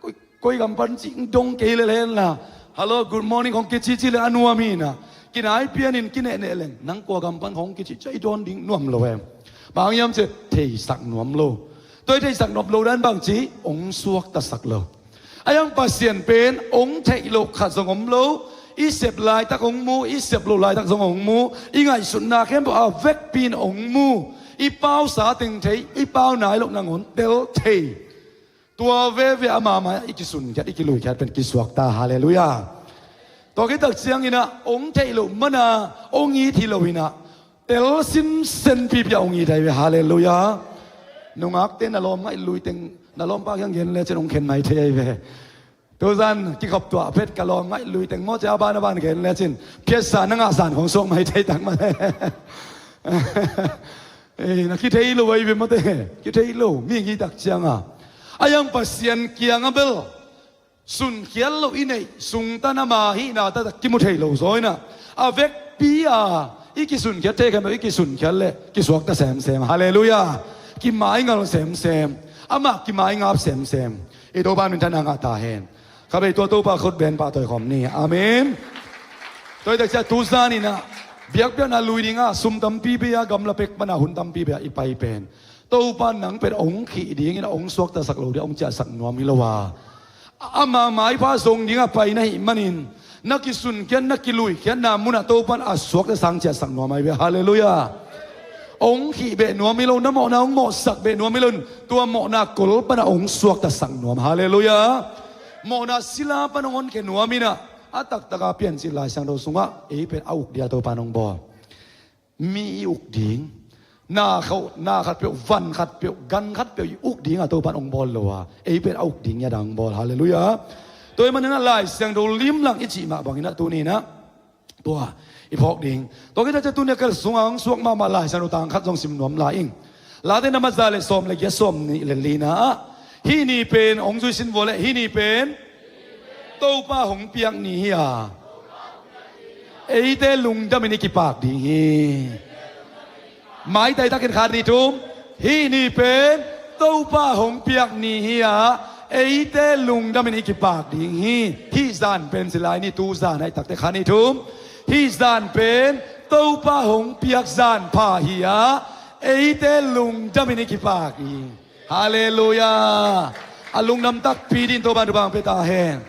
koi, koi gam pan cih dong kei lel hen la. Hello, good morning khawng kicici le a nuam hi inah. Kinai pianin kinehneh leng, nang kua gam pan khawng kicih cia i dawn ding nuam lo em. Bang hiam cih theisak nuam lo. Tua i theisak nuam lo dan bang ci, hong suaktasak lo. A iang Pasian pen hong theih loh khat zong om lo. I sep laitak hong mu, i sep loh laitak zong hong mu. I ngaihsutna khempeuh a vekpi in hong mu. I pausa teng thei, i pau nai loh nangawn tel thei. Tua veve ama mai-ah i kisunkhiat, i kiluikhiat pen kisuakta. Halleluiah. Tua khit tak ciang inah hong theih loh mana hong it hi lo inah, tel sinsen pipi a hong it ahi ve. Halleluiah. Nungakte na lawm ngaih lui teng, na lawmpa kiang gen lecin hong khen mai thei ahi ve. Tuzan kikhop tuah phet ka lawm ngaih lui teng maw cia a ban a ban gen lecin phiatsa na ngah zan khawng suak mai thei tak mah. Eh, na kithei lo ahi ve mate. Kithei lo, mi ngi tak cianga, a iang Pasian kianga bel sunkhiat loh i neih sungtan ama hihna taktak kimu thei lo zaw inah, a vekpi a i kisunkhiat thei khempeuh i kisunkhiat leh kisuakta semsem. Halleluiah. Kimaingal semsem. Amah kimaingap semsem. I Topa minthanna ngah ta hen. Kha bei tua Topa khut ben pahtawi khawm ni. Amen. Tua hi tak ciah tuzan inah biakpiakna lui dinga sum tampi bei a, gamla pek pana hun tampi bei a i pai pen, Topa nang pen hong khih dingin a hong suaktasak lo ding, hong ciahsak nuam hi lo a, ama maipha zong dinga pai na hih manin, na kisunkhiat na kiluikhiatna munah Topa in a suakta sang ciahsak nuam ahi ve. Halleluiah. Hong khih beh nuam hi lo, na mawhna hong mawhsak beh nuam hi lo, tua mawhna kol pana hong suaktasak nuam. Halleluiah. Mawhna sila pana hong honkhia nuam inah, a taktaka Piancil Lai Siangtho sungah ei pen a uk dia Topa in hong bawl. Mi i uk ding, na kho, na khatpeuh, van khatpeuh, gan khatpeuh i uk dinga Topa in hong bawl lo a, ei pen a uk ding i a dang hong bawl. Halleluiah. Tua hi maninah Lai Siangtho limlang i cih mah banginah tuninah tua i phawk ding. Tua khit ciah tunia ka sungah hong suak mahmah Lai Siangtho tang khat zong sim nuam lai ing. Late na maza le sawm le giat, sawm nih le lina ah, hih ni pen hong zuisin vua leh hih ni pen Topa hong piak ni hi a, eite lungdamin i kipak ding hi. Maitai takin khat nih thum. Hih ni pen Topa hong piak ni hi-a, eite lungdamin i kipak ding hi. Hih zan pen ci lai ni, tu zan ahih takte kha ni thum. Hih zan pen Topa hong piak zan pha hi-a, eite lungdamin i kipak ding hi. Halleluiah. A lungdam takpi dingin Topa in thupha hong pia ta hen.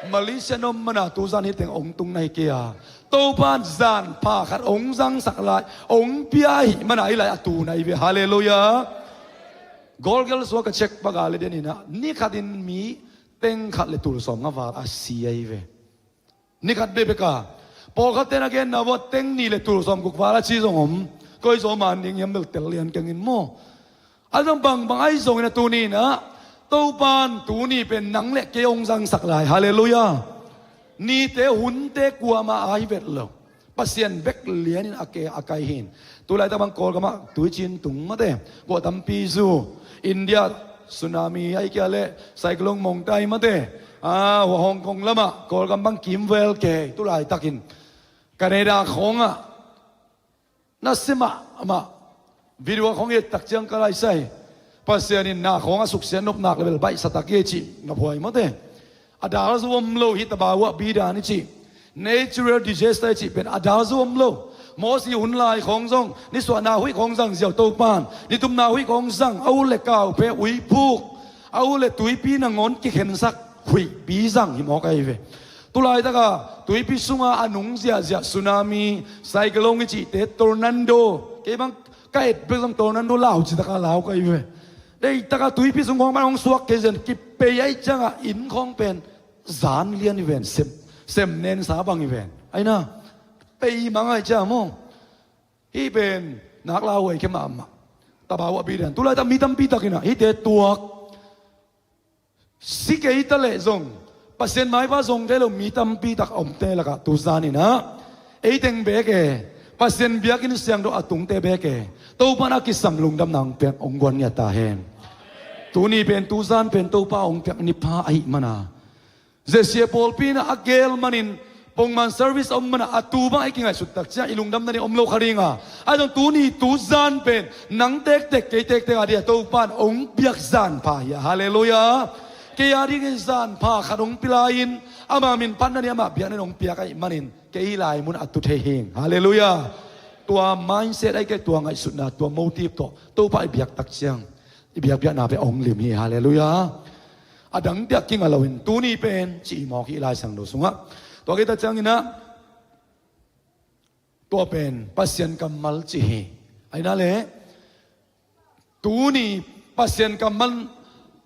Malaysia na om mana tu zan hih teng hong tung na hi kei a, Topa in zan pha khat hong zangsak lai, hong pia ahih mana hih lai a tu na hi ve. Halleluiah. Galkap sung ka check bang a leh den in ah, ni khatin mi teng khat le tul sawmnga val a si ahi ve. Ni khat bekbek a. Pawlkhatte na genna uah teng nih le tul sawmguk val a ci zong om. Koi zaw man ding hiam bel tel lian keng in maw. A zong bangbang ahi zongin a tuni in ah, Topa in tuni pen nang le kei hong zangsak lai. Halleluiah. Nite hunte kuamah a hi vet lo. Pasian bek lianin a ke a kai hi. Tulaitak bang Kawlgam ah tuicin tung mate, kua tampi zu. India tsunami ahih kei leh cyclone Mongtai mate, ah, Hong Kong lamah Kawlgam bang kimvel kei. Tulaitakin Canada khawngah na sim ah, amah video khawng i et tak ciang ka laisai, Pasian in na khawng a suksiat nop nak le bel baihsa tak hi cih ngaphuai mate. A dal zo om lo hi, tabau ah bidan i cih, natural disaster i cih pen a dal zo om lo. Mawsi hun lai khawng zong nisuahna huih khawng zang ziau Topa in, nitumna huih khawng zang, a u le kau phe uiphuk, a u le tuipi nangawn kikhensak huihpi zang hi mawk ahi ve. Tulaitaka tuipi sunga a nung ziahziah tsunami, cyclone i cihte, tornado, kei bang ka et bek zong tornado lau citaka lau ka hi ve. Deitaka tuipi sung khawng man hong suak kei zen, kipei ahih cianga inn khawng pen zan lian hi ven, sem, sem nensa bang hi ven. Aina, pei mang ahih ciang maw. Hih pen nak lauhuai khe mahmah. Tabau ah bidan. Tulaitak mi tampi takin ah hihte tuak. Si kei ta leh zong, Pasian maipa zong thei lo mi tampi tak a omte lakah tu zanin ah, ei teng beek e, Pasian biakinn siangtho a tungte beek e, Topa in a kisam lungdamna hong piak, hong guan ngiat ta hen. Tuni pen, tu zan pen Topa hong piak ni pha ahih mana, Zesia pawlpi in ah a gel manin, pongman service a om mana a tu bang i kingaihsut tak ciang i lungdamna ding om lo kha ding a. Ahi zong tuni tu zan pen nang tektek kei tektek a ding a Topa in hong piak zan pha hi a. Halleluiah. Kei a ding i zan pha khat hong pia lai-in, ama min phatna ding, ama biakna ding hong piak ahih manin kei lai mun a tu thei hi ing. Halleluiah. Tua mindset ahih kei, tua ngaihsutna, tua motive tawh Topa i biak tak ciang i biakpiakna pen hong lim hi. Halleluiah. A dang piak kinga loin tuni pen ci mawk hi Lai Siangtho sungah. Tua kei ta ciangin ah, tua pen Pasian kammal ci hi. Aina le, tuni Pasian kammal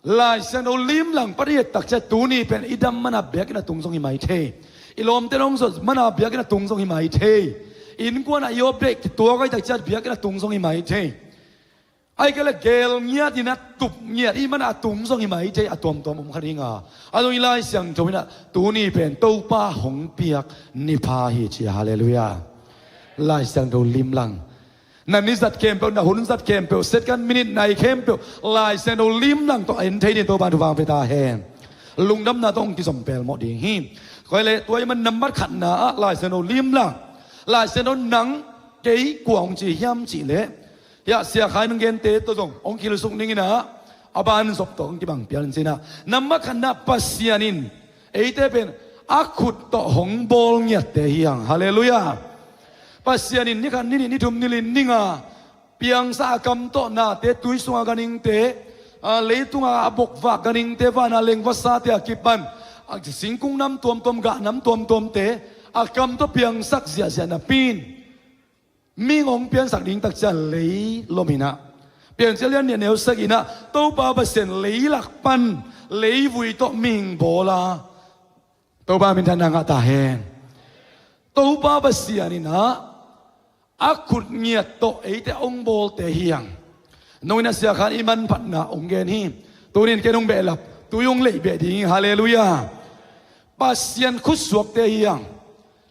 Lai Siangtho limlang pan i et tak ciang tuni pen i dam mana biakinn a tung zong hi mai thei. I lawmte hong zot mana biakinn a tung zong hi mai thei. Innkuan a i update kituak ahih tak ciang biakinn a tung zong hi mai thei. Ahih kei leh gel ngiat in a tup ngiat i mana a tung zong hi mai thei, a tuamtuam om kha ding a. A zong i Lai Siangtho in ah tuni pen Topa hong piak ni pha hi ci a. Halleluiah. Lai Siangtho limlang. Na ni zat khempeuh, na hun zat khempeuh, second, minute, nai khempeuh Lai Siangtho limlang tawh a en thei ding Topa in thupha hong pia ta hen. Lungdamna tawh hong kizom pelmawh ding hi. Koi leh tua ahih man nambat khatna ah Lai Siangtho limlang. Lai Siangtho nang kei kua hong ci hiam cih leh, hiah Sia Khai nong gente tawh zong hong kilsuk ning in ah, a ban zop tawh hong kibang pial in ci in ah, nambat khatna Pasian in eite pen a khut tawh hong bawl ngiatte hi hang. Halleluiah. Pasian in ni khat, ni nih, ni thum, ni li, ni nga piangsak a, kam tawh nate, tui sunga ganhingte, a, leitunga a bokvak ganhingte, vana lengvasate a kipan, a, singkung nam tuamtuam, gah nam tuamtuamte a kam tawh piangsak ziahziah napi in, mihing hong piansak ding tak ciang lei lom in ah, Piancil lian nih a neu sagih in ah, Topa Pasian leilak pan leivui tawh mihing bawl a, Topa minthanna ngah ta hen. Topa Pasian in ah a khut ngiat tawh eite hong bawlte hi hang. Nong in ah Sia Khan i manphatna hong gen hi. Tuni in ken hong behlap, tui hong leih beh ding hi. Halleluiah. Pasian khutsuakte hi hang.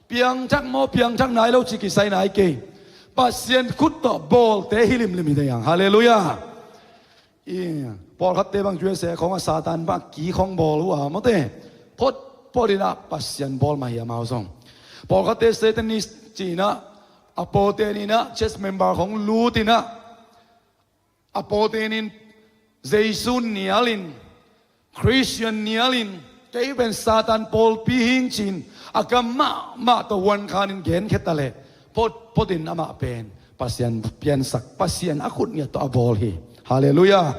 Piangthak maw, piangthak nai lo cih kisai nai kei. Pasian khut tawh bawlte hi limlim hi ding hi hang. Halleluiah. I, pawlkhatte bang U S A khawng ah Satan bang a ki khawng bawl uh a mawte, photphot in ah Pasian bawl mah hi amau zong. Pawlkhatte Satanist ci in ah, a pawlte'n in ah church member khawng lut in ah, Apotenin Jesu nialin, Khristian nialin, kei pen Satan pawlpi hing cin a kam mahmah tawh huankhanin genkhet ta leh, photphotin amah pen Pasian piansak, Pasian a khut ngiat tawh a bawl hi. Halleluiah.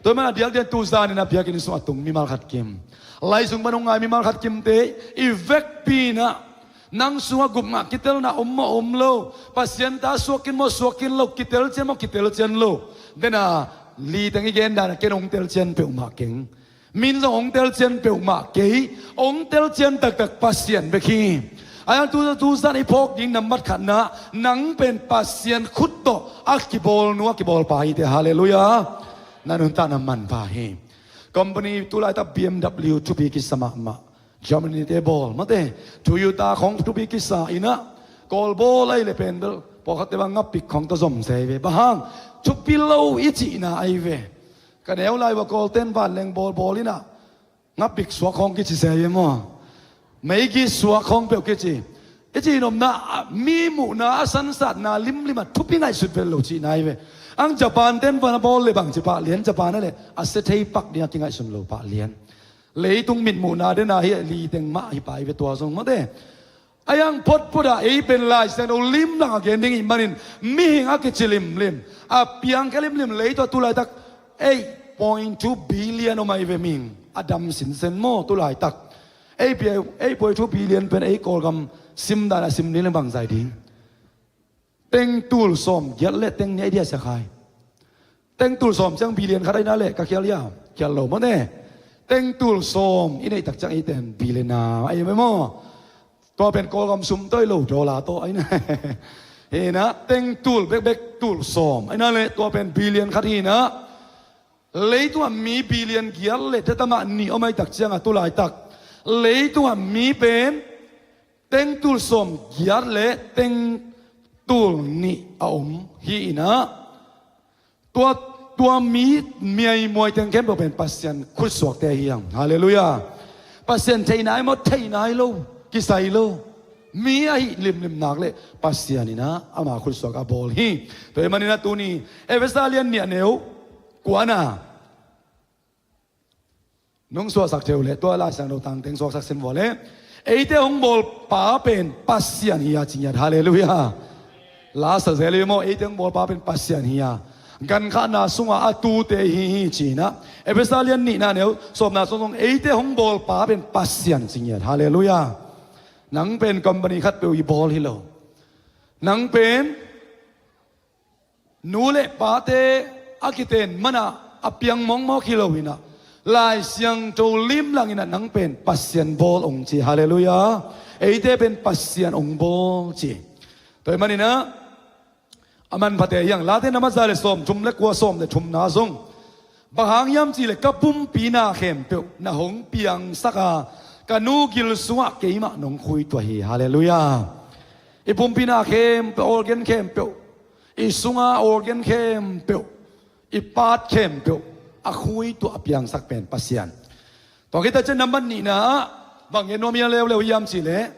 Tua mana diakdiak tu zanin a biakinn sungah tung mimal khat kim, lai sung pan hong ngai mimal khat kimte i vekpi inah, nang sungah gupngah kitelna om maw om lo, Pasian ta suak khin maw suak khin lo, kitel cian maw kitel cian lo, dena liteng i gen dana ken hong tel cian peuhmah keng. Min zong hong tel cian peuhmah kei, hong tel cian taktak Pasian bek hi. Ahi hang tu, tu zan i phawk ding nambat khatna, nang pen Pasian khut tawh a kibawl nu a kibawl pa hi te, halleluiah. Na nuntakna manpha hi. Company tu laitak B M W thupi kisa mahmah. Germany te bawl mate, Toyota khong thupi kisa inah, Kawl bawl ahi le pen bel pawlkhatte bang ngapik khong tawh zom se ve. Bang hang? Thupi lo i cihna ahi ve. Ka neu lai ua Kawlten vanleng bawlbawl inah, ngapik suak khong kici se ve maw? Meigi suak khong peuh kici. I cihnopna, mi muhna a sansatna limlim a thupi ngaihsut vet lo cihna ahi ve. Ang Japan ten van a bawl le bangci pah lian, Japan a le a sethei pak ding a kingaihsun lo pah lian. Leitung mitmuhna dena hi, liteng mah hi pai ve tua zong mate. Ahi hang photphot a ei pen Lai Siangtho limlang a gen ding ih manin mihing a kici limlim, a piangkhia limlim, leitung a tu laitak eight point two billion om ahi ve mihing. A dam sinsen maw tu laitak. Eight point two billion pen ei Kawlgam simdan a sim ding le bangzai ding. Tengtul sawm giat le teng nih a i dia sia khai. Tengtul sawm ciang billion khat a i na le ka khial ia, khial lo mawne. Tengtul sawm i neih tak ciang i ten billion a i ve maw? Tua pen Kawlgam sum tawh i lo dollar tawh a i na. Hi na, tengtul bekbek tul sawm a i na le tua pen billion khat hi na. Leitungah mi billion giat le data mah nih om a i tak ciangah tu laitak leitungah mi pen tengtul sawm giat le tengtul nih a om hi inah, tua, tua mi miaimuai teng khempeuh pen Pasian khutsuakte hi hang. Halleluiah. Pasian theihna hi maw, theihna hi lo, kisai lo. Mi ahi limlim nak le Pasian inah ama khutsuak a bawl hi. Tua hi maninah tuni Efesa lian nih a neu kuana nong suaksak theu le tua Lai Siangtho tangteng suaksak sin vua le, eite hong bawl pa pen Pasian hi a ci ngiat. Halleluiah. La sa zel hi maw, eite hong bawl pa pen Pasian hi a. Gankhahna sungah a tute hi hi cinah Efesa lian nihna neu sawmna sawmsawm eite hong bawl pa pen Pasian ci ngiat. Halleluiah. Nang pen company khatpeuh i bawl hi lo. Nang pen nu le pate a kiten manah a piang mawkmawk hi lo inah Lai Siangtho limlang inah nang pen Pasian bawl ong ci. Halleluiah. Eite pen Pasian ong bawl ci. Tua hi maninah a manphate hiang Late na maza le sawm thum le kua sawm le thumna zong bang hang hiam cihleh ka pumpi na khempeuh na hong piangsak a ka nu gil sungah keimah nong khuituah hi. Halleluiah. I pumpi na khempeuh, organ khempeuh, i sunga organ khempeuh, i part khempeuh a khuituah a piangsak pen Pasian. Tua khita cian nambat nihna ah bang gen nuam hia leuleu hiam cihleh,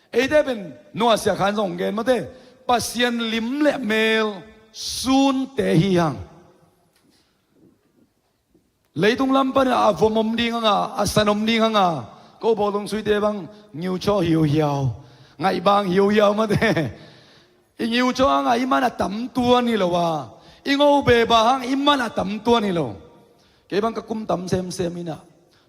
eite pen Noah Sia Khan zong gen mawte, Pasian lim le mel sunte hi hang. Leitung lam panin a vom om ding hanga, a san om ding hanga, ko bawlung suite bang ngiucaw hiuhiau, ngaihbang hiuhiau mate. I ngiucaw hanga i man a tamtuan hi lo a, i ngo beba hang i man a tamtuan hi lo. Kei bang ka kum tam semsem inah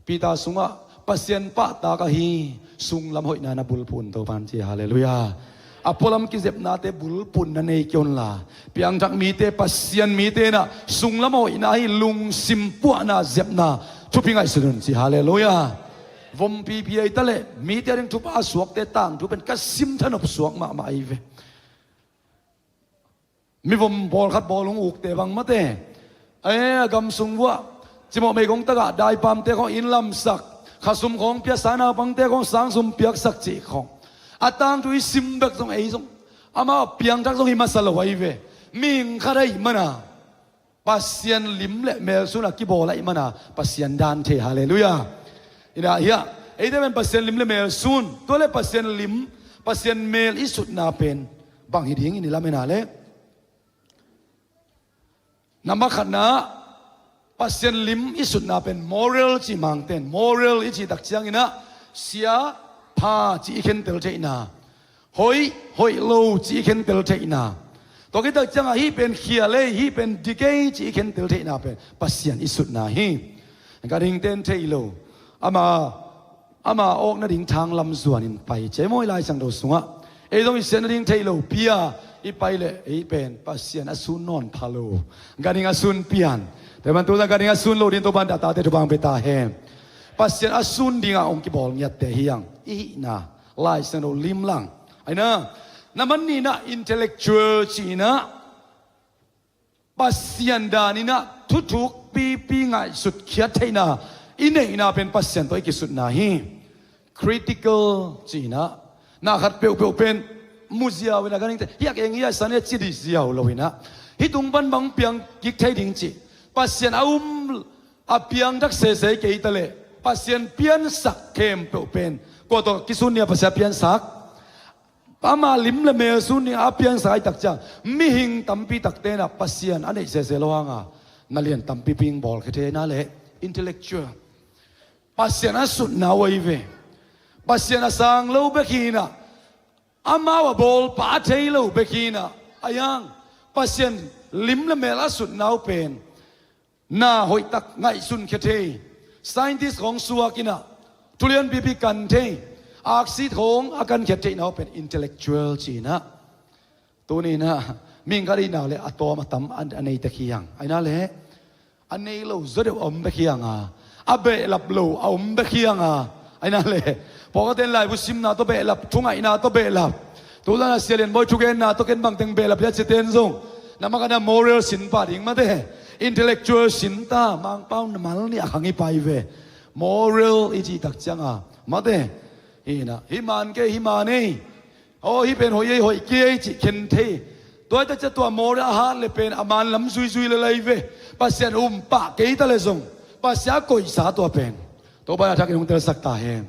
Peter sungah Pasian pahtak ahi sunglam hoihna na bulpun Topan ci. Halleluiah. A pualam kizepnate bulpun na nei kei unla, piangthak mite, Pasian mite inah sunglam hoihna hi lungsim puahna zepna thupi ngaihsun un ci. Halleluiah. Vompipi ei ta leh mite a ding thupha a suakte tangthu pen ka sim thanop suak mahmah ei ve. Mivom bawlkhat bawlung ukte bang mate, a gam sung vuah cimawh meigong tagah daipamte khawng inn lamsak, khasum khawng piaksa, naupangte khawng sangsum piaksak cih khawng a tangthu i sim bek zong ei zong amau piangthak zong hi masa lo ahi ve. Mihing khat ahih mana Pasian lim le mel suna kibawl ahih mana Pasian dan thei. Halleluiah. Inah hiah eite pen Pasian lim le mel sun, tua le Pasian lim, Pasian mel i sutna pen bang hi ding in i lamena le Na makhatna, Pasian lim i sutna pen moral ci mangten. Moral i cih tak cianginah sia, pha ci i khentel theihna, hoih, hoih lo ci i khentel theihna. Tua kitak ciangah hih pen khial ei, hih pen dik ei ci i khentel theihna pen Pasian i sutna hi. Ganhingten thei lo. Ama ama awk nading thang lam zuanin pai ci ei maw, i Lai Siangtho sungah. Ei zong i siat nading thei lo pia i pai leh ei pen Pasian a sun nawn pha lo. Ganhing a sun pian. Tua man tu zong ganhing a sun lo ding Topan a tate thupha hong pia ta hen. Pasian a sun dingah hong kibawl ngiatte hi hang. I hihna Lai Siangtho limlang. Aina, na man nihna intellectual cihna, Pasian daninah thuthuk pipi ngaihsut khiat theihna i neihna pen Pasian tawh i kisutna hi. Critical cihna, na khat peuhpeuh pen mu ziau inah ganhingte, hiak eng hiai san e ci dih ziau lo inah, hih tung pan bang piang kik thei ding cih, Pasian a um, a piangthak sese kei ta leh, Pasian piansak khempeuh pen kua tawh kisun nia Pasian a piansak? Ama lim le mel sun ding a piansak i tak ciang, mihing tampi takte inah Pasian a neih sese lo hanga na lian tampi ping bawl khe thei na leh, intellectual. Pasian a sutna uh ahi ve. Pasian a sang lo bek hi inah, amau a bawlpa a thei lo bek hi inah, a yang Pasian lim le mel a sutna uh pen na hoihtak ngaihsun khia thei, scientist khawng suak inah, thulian pipi kan thei, aksi khawng a kan khiat theihna uh pen intellectual ci inah. Tuni inah mihing khat i hihna uh leh a tawm a tam a, a nei tek hi hang. Aina leh a nei lo zaw deuh a om bek hi hanga, a behlap lo a om bek hi hanga. Aina leh pawlkhatte in laibu simna tawh behlap, thungaihna tawh behlap. Tulana Sia Lian Bawi thugenna tawh ken bangteng behlap hia citen zong, na makhatna moral sin pah ding mate. Intellectual sin ta, Mangpau na mal nih a khang i pai ve. Moral i cih tak cianga mate, hi inah, hih man kei, hih man ei, aw hih pen hoih ei, hoih kei ei cih khen thei. Tua hi tak ciang tua moral a hat leh pen a man lam zuizui le lai ve. Pasian um pah kei ta leh zong, Pasian a koihsa tua pen Topa a thakin hong telsak ta hen.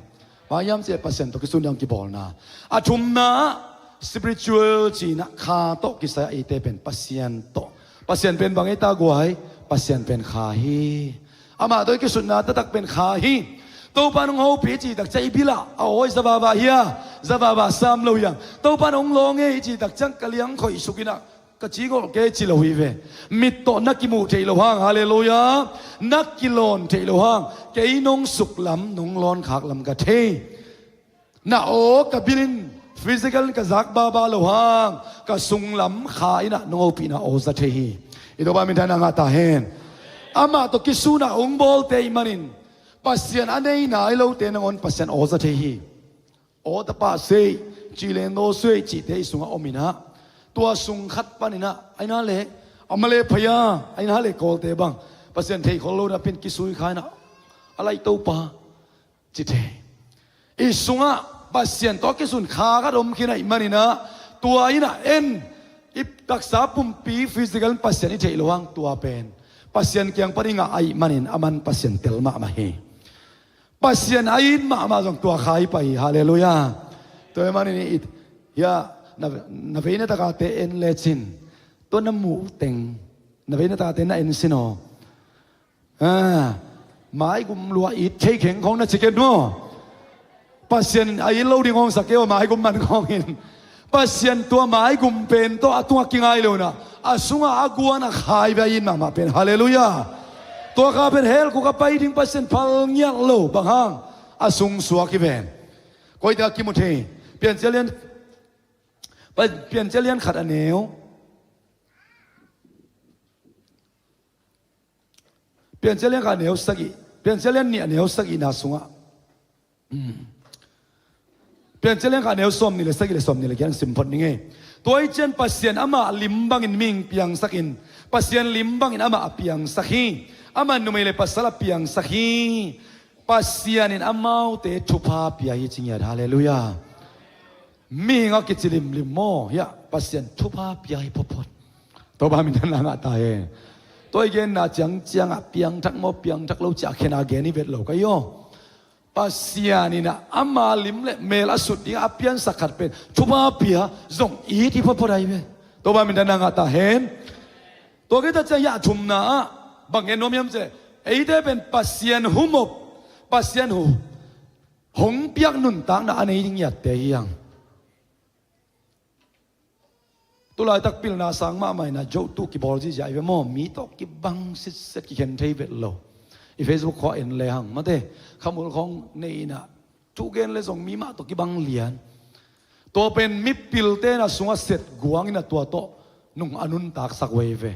Bang hiam cih leh Pasian tawh kisun ding kibawlna. A thumna, spiritual cihna, kha tawh kisai a eite pen Pasian tawh. Pasian pen bang ei ta guai? Pasian pen kha hi. Amah tawh i kisutna taktak pen kha hi. Topa in hong hopih i cih tak ciang i bilah a awi zavava hia, zavava sam lo hiam? Topa in hong lawng ei i cih tak ciang ka liang khoih suk inah ka cigolh kei ci lo hi ve. Mit tawh na kimuh theih loh hang, halleluiah, na kilawn theih loh hang, kei nong suklam, nong lawnkhak lam ka thei. Na aw ka bilin physical in ka zak baba loh hang, ka sunglam kha inah nong hopihna aw za thei hi. I Topa minthanna ngah ta hen. Amah tawh kisunah hong bawlte i hih manin Pasian a nei nai lote nangawn Pasian aw za thei hi. Aw tapa sei, cih leh naw sei cihte i sungah om inah, tua sung khat pan inah, aina leh a Malay phaya, aina leh Kawlte bang Pasian theikhol lo inah pen kisui kha inah, a lai Topa ci thei. I sungah Pasian tawh kisun kha khat om khin a i hih maninah, tua inah en, i taksa pumpi physical in Pasian i theih loh hang tua pen Pasian kiang pan i ngah a i hih manin a man Pasian tel mahmah hi. Pasian a it mahmah zong tua kha i pai hi. Halleluiah. Tua i hih manin i it, hia, na, na veina takate en lecin, tua na muh teng, na veina takate na en sin aw. Ah, maigum lua it thei kheng khawng na ci ken maw? Pasian in a it lo ding hong sa kei aw, maigum man khawngin. Pasian tua maigum pen tawh a tungah kingai lo inah, a sungah a guan a khai ve a it mahmah pen. Halleluiah. Tua kha pen hell khuk a pai ding Pasian phal ngiat lo, bang hang? A sung suak hi ven. Koite a kimu thei? Piancil lian, Piancil lian khat a neu Piancil lian khat a neu sagih, Piancil lian nih a neu sagihna sungah, um, Piancil lian khat a neu sawmnih le sagih le sawmnih le giat sim phot ning ei. Tua i cian Pasian amah lim bangin mihing piangsakin, Pasian lim bangin amah a piangsak hi. Amah numei le pasal a piangsak hi. Pasian in amaute thupha pia hi ci ngiat. Halleluiah. Mihing a kici limlim maw, hiah Pasian thupha pia hi photphot. Topa minthanna ngah ta hen. Tua i genna ciangciangah piangthak maw, piangthak lo ciah khena gen i vet lo ka hi aw. Pasian inah ama lim le mel a sut dingah a piansak khat pen thupha pia zong it hi photphot ahi ve. Topa minthanna ngah ta hen. Tua khit a ciang hiah a thumna ah bang gen nuam hiam cih leh, eite pen Pasian humop, Pasian hu hong piak nuntakna a nei ngiatte hi hang. Tulaitak pilna sang mahmah in a, joke tu kibawl zihziah i ve maw, mi tawh kibang sitset, kikhen thei vet lo. I Facebook khua en le hang, mate, khamul khawng nei in a, thu gen le zong mi mah tawh kibang lian. Tua pen mipilte in a sungah set guang in a, tua tawh nung a nuntaksak uh hi ve.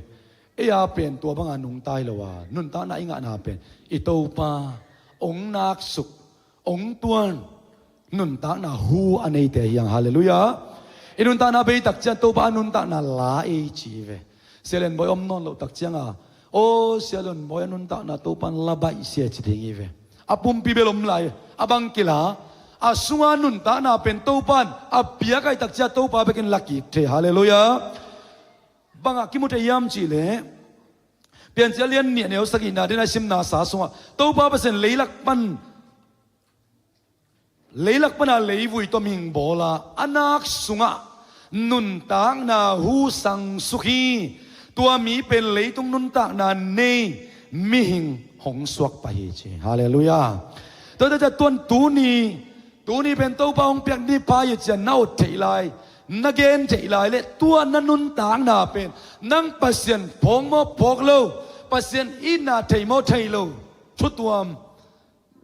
Ei a pen tua banga nungta hi lo a, nuntakna i ngahna pen i Topa hong naksuk, hong tuan, nuntakna hu a neite hi hang. Halleluiah. I nuntakna bei tak ciang Topa a nuntakna la ei ci hi ve. Sia Lian Bawi om nawn loh tak ciang a, aw, Sia Lian Bawi a nuntakna Topa in la baih sia ci ding hi ve. A pumpi bel om lai, a bang kila, a sunga nuntakna pen Topa in a piak ahih tak ciang Topa bekin la kik thei. Halleluiah. Bangah kimu thei hiam cih leh, Piancil a lian nih a neu sagihna, den a i simna sa sungah Topa Pasian leilak pan, leilak pana leivui tawh mihing bawl a, a nak sungah nuntakna hu sangsuk hi. Tua mi pen leitung nuntakna nei mihing hong suak pah hi ci. Halleluiah. Tua, tua, tua, tuan tuni, tuni pen Topa hong piak ni pha hi ci-a na ot theih lai, na gen theih lai leh, tua na nuntakna pen nang Pasian phawk maw phawk lo, Pasian itna thei maw thei lo, thutuam,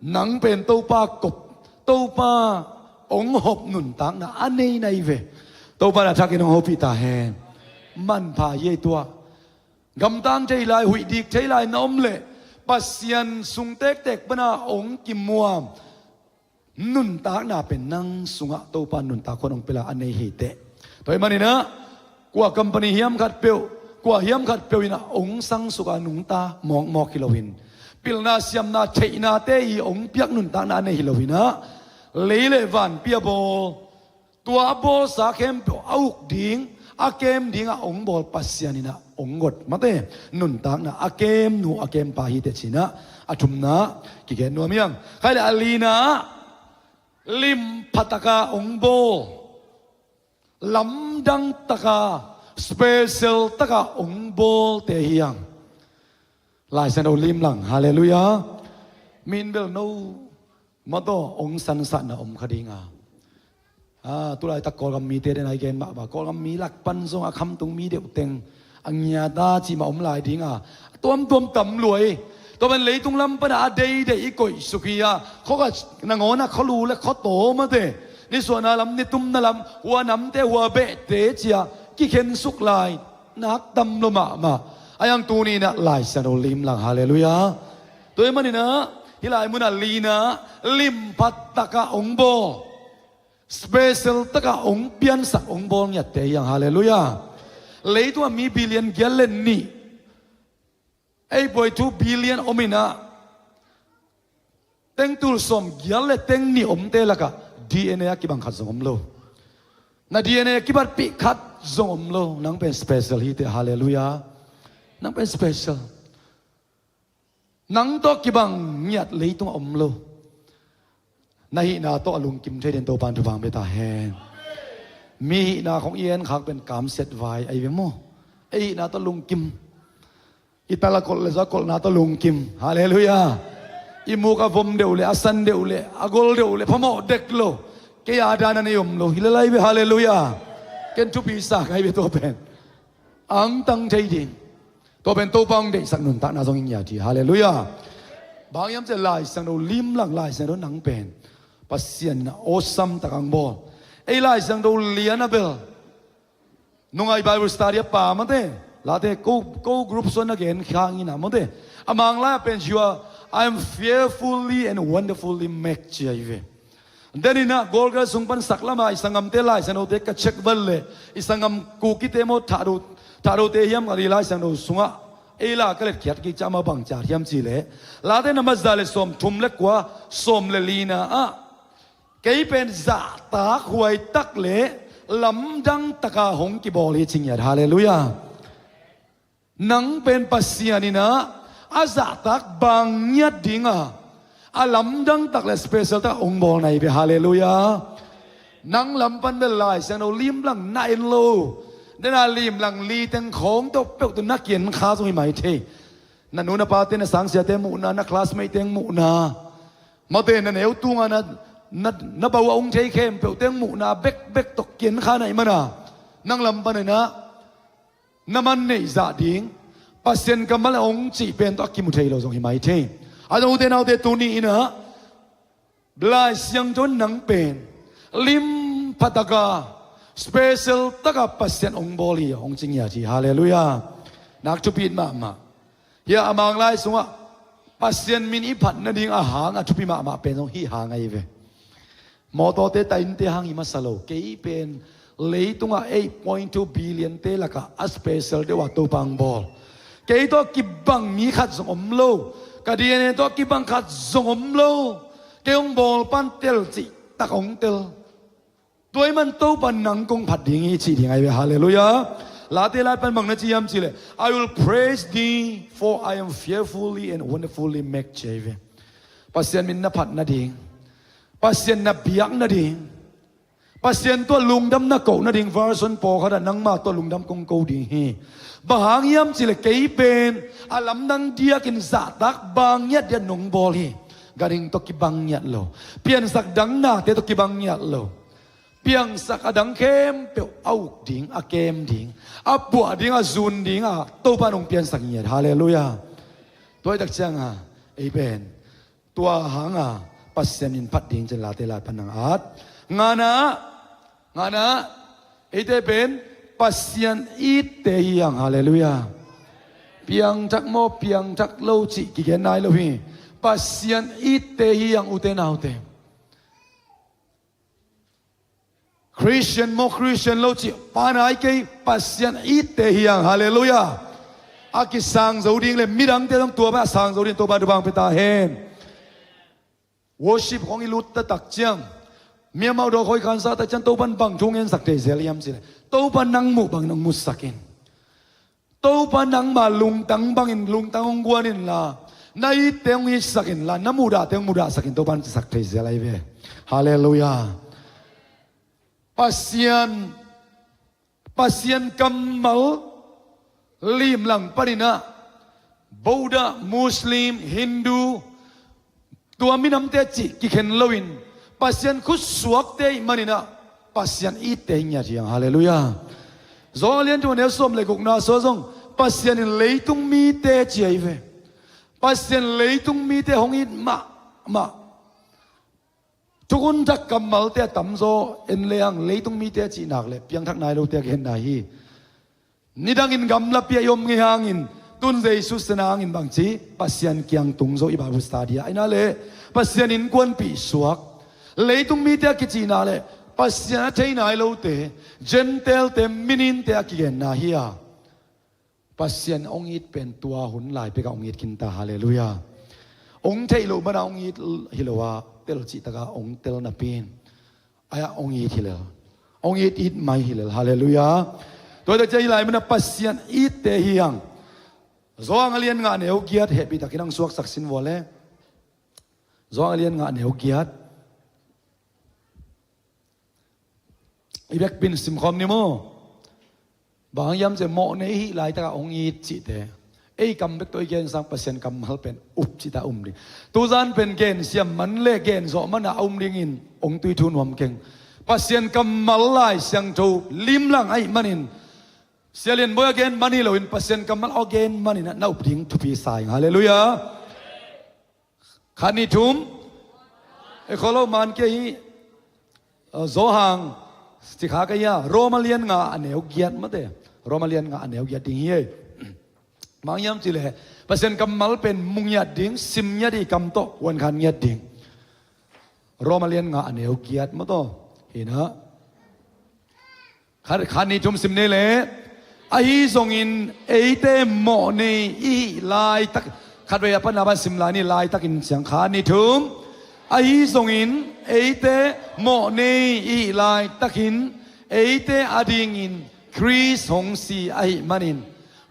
nang pen Topa kop, Topa hong hop nuntakna a nei na hi ve. Topa in a thakin hong hopih ta hen. Manpha hi ei. Tua gamtang thei lai, huih dik thei lai na om leh, Pasian sung tektek pana hong kimuam nuntakna pen nang sungah Topa nuntak khawng hong pia a, a nei hi teh. Tua ahih manin a, kua company hiam khatpeuh, kua hiam khatpeuh in a hong sangsuk a nungta mawkmawk hi loin, pilna siamna theihnate i hong piak nuntakna a nei hi loin a, lei le vanpi a bawl, tua a bawlsa khempeuh a uk ding, a kem dingah hong bawl Pasian in a hong got, mate, nuntakna a kemnu a kempa hi teh ci-in a, a thumna kigen nuam hi hang. Khai leh a lina, limpha taka hong bawl, lamdang taka, special taka hong bawlte hi hang. Lai Siangtho lim lang. Halleluiah. Min bel no, mate, hong sangsakna om kha ding a. Ah, tulaitak Kawlgam mite den a i gen mahmah. Kawlgam mi lak pan zong a khamtung mi deuh teng a ngiat a ci mah om lai ding a, tuamtuam tam lua hi. Tua pen leitung lam pana a deidei i koihsuk hi a, khuakhat nangawn a khualu le khuataw, mate, nisuahna lam, nitumna lam, huanamte, huabehte ci-a kikhensuk lai nak tam lua mahmah. Ahih hang tuni in a Lai Siangtho lim lang. Halleluiah. Tua ahih manin a, hih lai mun a lina, limpha taka hong bawl, special taka hong piansak, hong bawl ngiatte hi hang. Halleluiah. Leitung a mi billion giat le nih, eight point two billion om in a, tengtul sawm giat le teng nih omte lakah D N A a kibang khat zong om lo. Na D N A a kibatpih khat zong om lo. Nang pen special hi teh. Halleluiah. Nang pen special. Nang tawh kibang ngiat leitungah om lo. Na hihna tawh a lungkim thei den Topa in thupha hong pia ta hen. Mi hihna khawng i en khak pen kamsiat vai ahi ve maw. Ei hihna tawh lungkim. I tal a kolh le zaw a kolhna tawh lungkim. Halleluiah. I muk a vom deuh le, a san deuh le, a gol deuh le, phamawh dek lo. Kei a dan a nei om lo. Hi le lai ve. Halleluiah. Ken thupi sa ngai ve tua pen. Angtang thei ding. Tua pen Topa hong deihsak nuntakna zong i ngiat hi. Halleluiah. Bang hiam cih leh Lai Siangtho lim lang, Lai Siangtho nang pen Pasian in a awesome tak hong bawl. Ei Lai Siangtho lian a bel, nungai Bible study a pa, mate, late ko, ko group suan a gen khang in a, mate, a Manglai a pen, "You are, I am fearfully and wonderfully made," ci ahi ve. Den in a, Galkal sung pan saklama i sanggamte Lai Siangthote ka check val leh, i sanggam Kukite maw, Thado, Thadote hiam, a di Lai Siangtho sungah ei la ka letkhiat kik ciang amah bang ci hiam cih leh, Late number za le sawmthum le kua, sawm le lina ah, "Kei pen zahtak, huaitak le lamdang taka hong kibawl hi," ci ngiat. Halleluiah. Nang pen Pasian in a, a zahtak bang ngiat ding a, a lamdang tak le special tak hong bawl na hi ve. Halleluiah. Nang lam pan bel Lai Siangtho lim lang, na en lo, Dena limlang li teng khawng tawh peuh tawh na kian kha zong hi mai thei. Na nu na pate, na sangsiate muhna, na classmate teng muhna, mate na neu tunga na, na, na bau a ung thei khempeuh teng muhna bekbek tawh kian kha na hih mana, nang lam paninah na man neih zah ding, Pasian kammal a ong cih pen tawh a kimu thei lo zong hi mai thei. A zong ute naute, tuni inah Lai Siangtho in nang pen lim phataka, special taka Pasian ong bawl hi, ong ci ngiat hi. Halleluiah. Nak thupi mahmah. Hia a Mang lai sungah Pasian min i phat nading a hang a thupi mahmah pen zong hih hang ahi ve. Mawtawte, tainte hang hi masa lo. Kei pen leitungah eight point two billion te lakah a special deuh a Topa ong bawl. Kei tawh kibang mi khat zong om lo. Ka D N A tawh kibang khat zong om lo. Kei ong bawl pan tel cih tak ong tel. Tua ahih man Topa nang kong phat ding hi cih ding ahi ve. Halleluiah. Late lai pan bang na ci hiam cih leh, "I will praise thee, for I am fearfully and wonderfully made," ci ahi ve. Pasian min na phat nading, Pasian na biak nading, Pasian tawh lungdam na koh nading version pawlkhatah nangma tawh lungdam kong ko ding hi. Bang hang hiam cih leh kei pen a lamdang diakin zahtak bang ngiat dia nong bawl hi. Ganhing tawh kibang ngiat lo. Piansak dang nate tawh kibang ngiat lo. Piangsak a dang khempeuh a uk ding, a kem ding, a puah ding, a zun ding a Topa nong piansak ngiat. Halleluiah. Tua hi tak cianga ei pen tua hanga Pasian in phat ding cin Late lai pan nang at. Ngana, ngana, eite pen Pasian itte hi hang. Halleluiah. Piangthak maw, piangthak lo cih kigen nai lo hi. Pasian itte hi hang, ute naute. Christian maw, Christian lo cih pa nai kei, Pasian itte hi hang. Halleluiah. A kisang zo ding le midangte zong tua bang a sang zo ding Topa thupha ong pia ta hen. Worship khawng i lut taktak ciang, mi amau dawh khawng i khansa tak ciang Topa in bang thu ngensak thei zel hiam cih leh, Topa nang muh bangin ong musak in. Topa nangma lungtang bangin lungtang ong guan inla, na itte ong itsak inla, na muhdahte ong muhdahsak in, Topa in cisak thei zel ahi ve. Halleluiah. Pasian, Pasian kammal limlang paninah Buddha, Muslim, Hindu, tua minamte cih kikhen loin Pasian khutsuakte ih maninah Pasian itte hi ngiat hi hang. Halleluiah. Johan a lian thum a neu sawm le gukna sua zong Pasian in leitung mite ci ahi ve. Pasian leitung mite hong it mahmah. Thukhun thak kammalte a tamzaw en le hang, leitung mite cihnak le piangthak nai lote a genna hi. Nidangin gamlapi ah i om ngei hangin, tun Jesu sena hangin bangci Pasian kiang tung zo i Bible study ah, ahi na le Pasian innkuanpih suak. Leitung mite a kicihna le Pasian a thei nai lote, Gentile-te, mininte a kigenna hi a, Pasian hong it pen tua hun lai pekah hong it khin ta. Halleluiah. Hong theih loh mana hong it hi lo a, tel cih taka hong tel napi in, aia hong it hi lel. Hong it, it mai hi lel. Halleluiah. Tua hi tak ciang hih lai mana Pasian itte hi hang. Johan a lian nga a neu giat hehpih takin hong suaksak sin vua le. Johan a lian nga a neu giat. I bekpin simkhawm ni maw? Bang hang hiam cih leh mawhnei i hih laitakah hong it cihte, ei kam bek tawh i gen sang Pasian kammal pen up cita um ding. Tuzan pen gen siam man le gen zawh mana a um dingin hong tuithu nuam keng. Pasian kammal Lai Siangtho limlang ahih manin, Sia Lian Bawi a gen man hi loin Pasian kammal a gen manin na up ding thupi sa ing. Halleluiah. Khat, nih, thum. E kholo man kia hi. Johan, cikha ka hia, Roma lian nga a neu giat mate. Roma lian nga a neu giat ding hi ei. Bang hang hiam cih leh Pasian kammal pen mu ngiat ding, sim ngiat ding, i kam tawh huan khan ngiat ding. Roma lian nga a neu giat mataw. Hi na. Khat, khat, nih, thum sim ni le. Ahi zongin eite mawhnei i hih laitak, khatvei a panna pan sim lai ni, laitakin ciang, khat, nih, thum. Ahi zongin eite mawhnei i hih laitakin eite adingin Khrist hong si ahih manin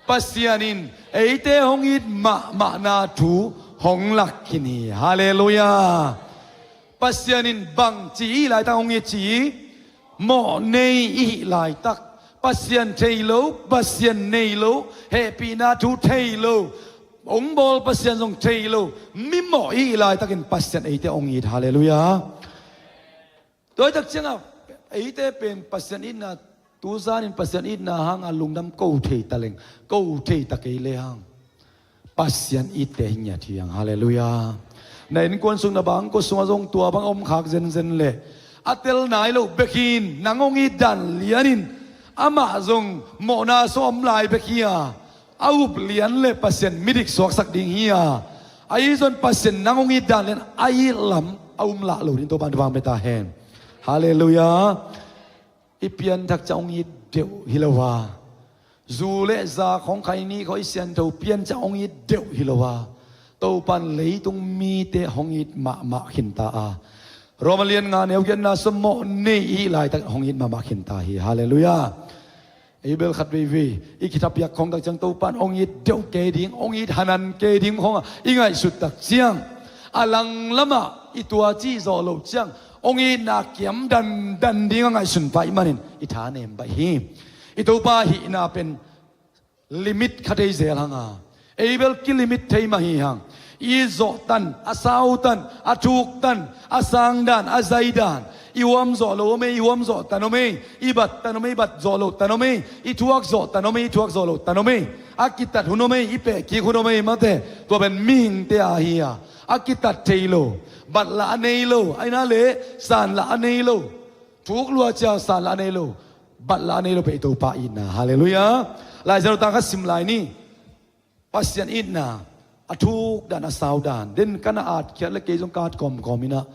Pasian in eite hong it mahmahna thu hong lak khin hi. Halleluiah. Pasian in bangci i hih laitak hong it ci hi? Mawhnei i hih laitak. Pasian thei lo, Pasian nei lo, hehpihna thu thei lo, hong bawl Pasian zong thei lo, mimawh i hih laitakin Pasian eite hong it. Halleluiah. Tua hi tak ciangah eite pen Pasian itna, tu zanin Pasian itna hanga lungdam ko thei ta leng, ko thei ta kei le hang, Pasian itte hi ngiat hi hang. Halleluiah. Na innkuan sung, na bangkua sungah zong tua bang a om khak zenzen leh, a tel nai lo bekin nang hong it dan lianin amah zong mawhna sung a om lai bek hi a, a up lian le Pasian midik suaksak ding hi a, ahi zong Pasian nang hong it dan lian a it lam a um lah lo ding Topa'n thupha hong pia ta hen. Halleluiah. I pianthak ciang hong it deuh hi lo a, zu le za khawng, khaini khawng, i siangtho pian ciang hong it deuh hi lo a, Topa'n leitung mite hong it mahmah khinta a, Roma lian nga neu giatna sung mawh nei i hih laitak hong it mahmah khinta hi. Halleluiah. Ei bel khat veivei i kithapiak khawng tak ciang Topa'n hong it deuh kei ding, hong it hanan kei ding khawngah i ngaihsut tak ciang, a langlamah i tua cih zawh loh ciang hong itna kiam dandan ding a ngaihsun pah ahih manin i tha nem baih hi. I Topa hihna pen limit kha thei zel hang a, ei bel kilimit thei mah hi hang. I zawh tan, a sau tan, a thuk tan, a sang dan, a zai dan, i huam zawh lo om ei, i huam zawh tan om ei, i bat tan om ei, i bat zawh lo tan om ei, i thuak zawh tan om ei, i thuak zawh lo tan om ei, a kitat hun om ei, i peh kik hun om ei, mate. Tua pen mihingte a hi a, a kitat thei lo, bat lah a nei lo, aina le san lah a nei lo, thuk lua cia san lah a nei lo, bat lah a nei lo pen i Topa itna. Halleluiah. Lai Siangtho tang khat sim lai ni. Pasian itna, a thuk dan, a sau dan, den ka na atkhiat le kei zong ka at kawmkawm inah,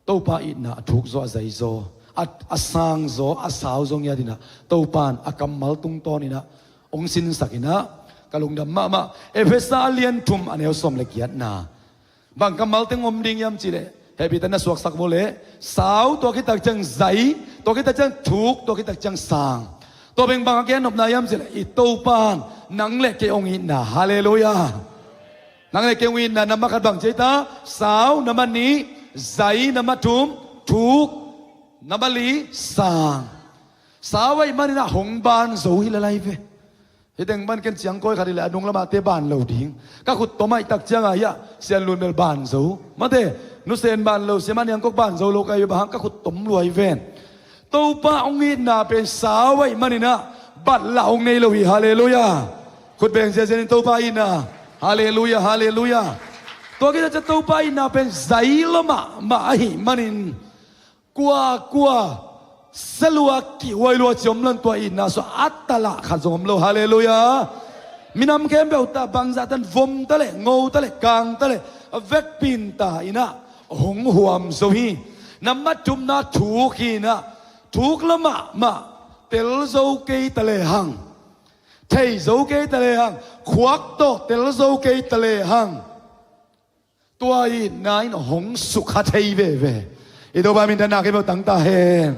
Topa itna a thuk zaw, a zai zaw, a, a sang zaw, a sau zaw ngiat inah, Topa'n a kammal tungtawn inah hong sinsak inah, ka lungdam mahmah. Efesa a lian thum, a neu sawm le giatna. Bang kammal teng om ding hiam cih leh, hehpihna suaksak maw leh, sau, tua khit tak ciang zai, tua khit tak ciang thuk, tua khit tak ciang sang. Tua beng bang a gen nopna hiam cih leh, i Topa'n nang le kei hong itna. Halleluiah. Nang le kei hong itna, nambat khat bang ci ei ta, sau, nambat nih zai, nambat thum thuk, nambat li sang. Sau ahih manin ah hong ban zo hi lalai ve. Hih teng pan ken ciangkawi khat hi leh a nung lamahte ban lo ding. Ka khut tom ahih tak ciangah hiah Sian Lun bel ban zo, mate. Nu Sen ban lo, Sia Man Niang Kok ban zo lo ka hi, bang hang, ka khut tom lua hi ven. Topa hong itna pen sau ahih manin ah bat lah hong nei lo hi. Halleluiah. Khut beng ziazianin Topa itna. Halleluiah, halleluiah. Tua khit ciang Topa itna pen zai lua mahmah ahih manin, kuakua sia lua, kihhuai lua ci om lo-in tua itna sungah a talah khat zong om lo. Halleluiah. Minam khempeuh ta, bangzah tan, vom ta leh, ngo ta leh, kang ta leh, a vekpi-in ta inah hong huam zo hi. Nambat thumna thuk hi inah, thuk lua mahmah, tel zo kei ta lehang, thei zo kei ta lehang, khuak tawh tel zo kei ta lehang, tua itna in hong sukha thei veve. I Topa minthanna khempeuh tang ta hen.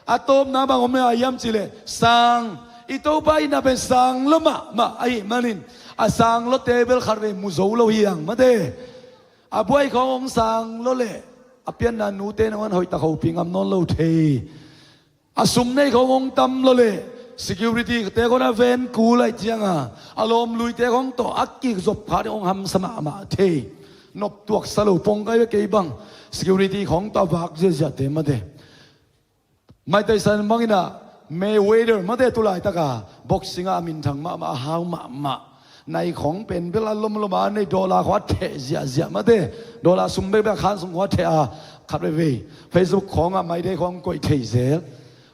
A tawpna bang om lai hiam cih leh, sang. I Topa itna pen sang lua mahmah ahih manin, a sang luate bel khatvei mu zo lo hi hang, mate. A buai khawng hong sang lua leh, a pianna nute nangawn hoihtak hopih ngam nawn lo thei. A sum nei khawng hong tam lua leh, security-te khawng a ven kul ahih ciangah, a lawmluite khawng tawh a kizop kha ding hong hamsa mahmah thei. Noptuak sa lo pong kai ve kei bang. Security khawng tawh a vak ziahziahte, mate. Mike Tyson bang inah, Mayweather, mate, tu laitakah boxing ah a minthang mahmah, a hau mahmah. Nai khawng pen bel a lomlom a nei, dollar khawng a theh ziahziah, mate. Dollar sum bekbek a khan sung khawng a theh a, khat veivei Facebook khawngah My Day khawng koih thei zel.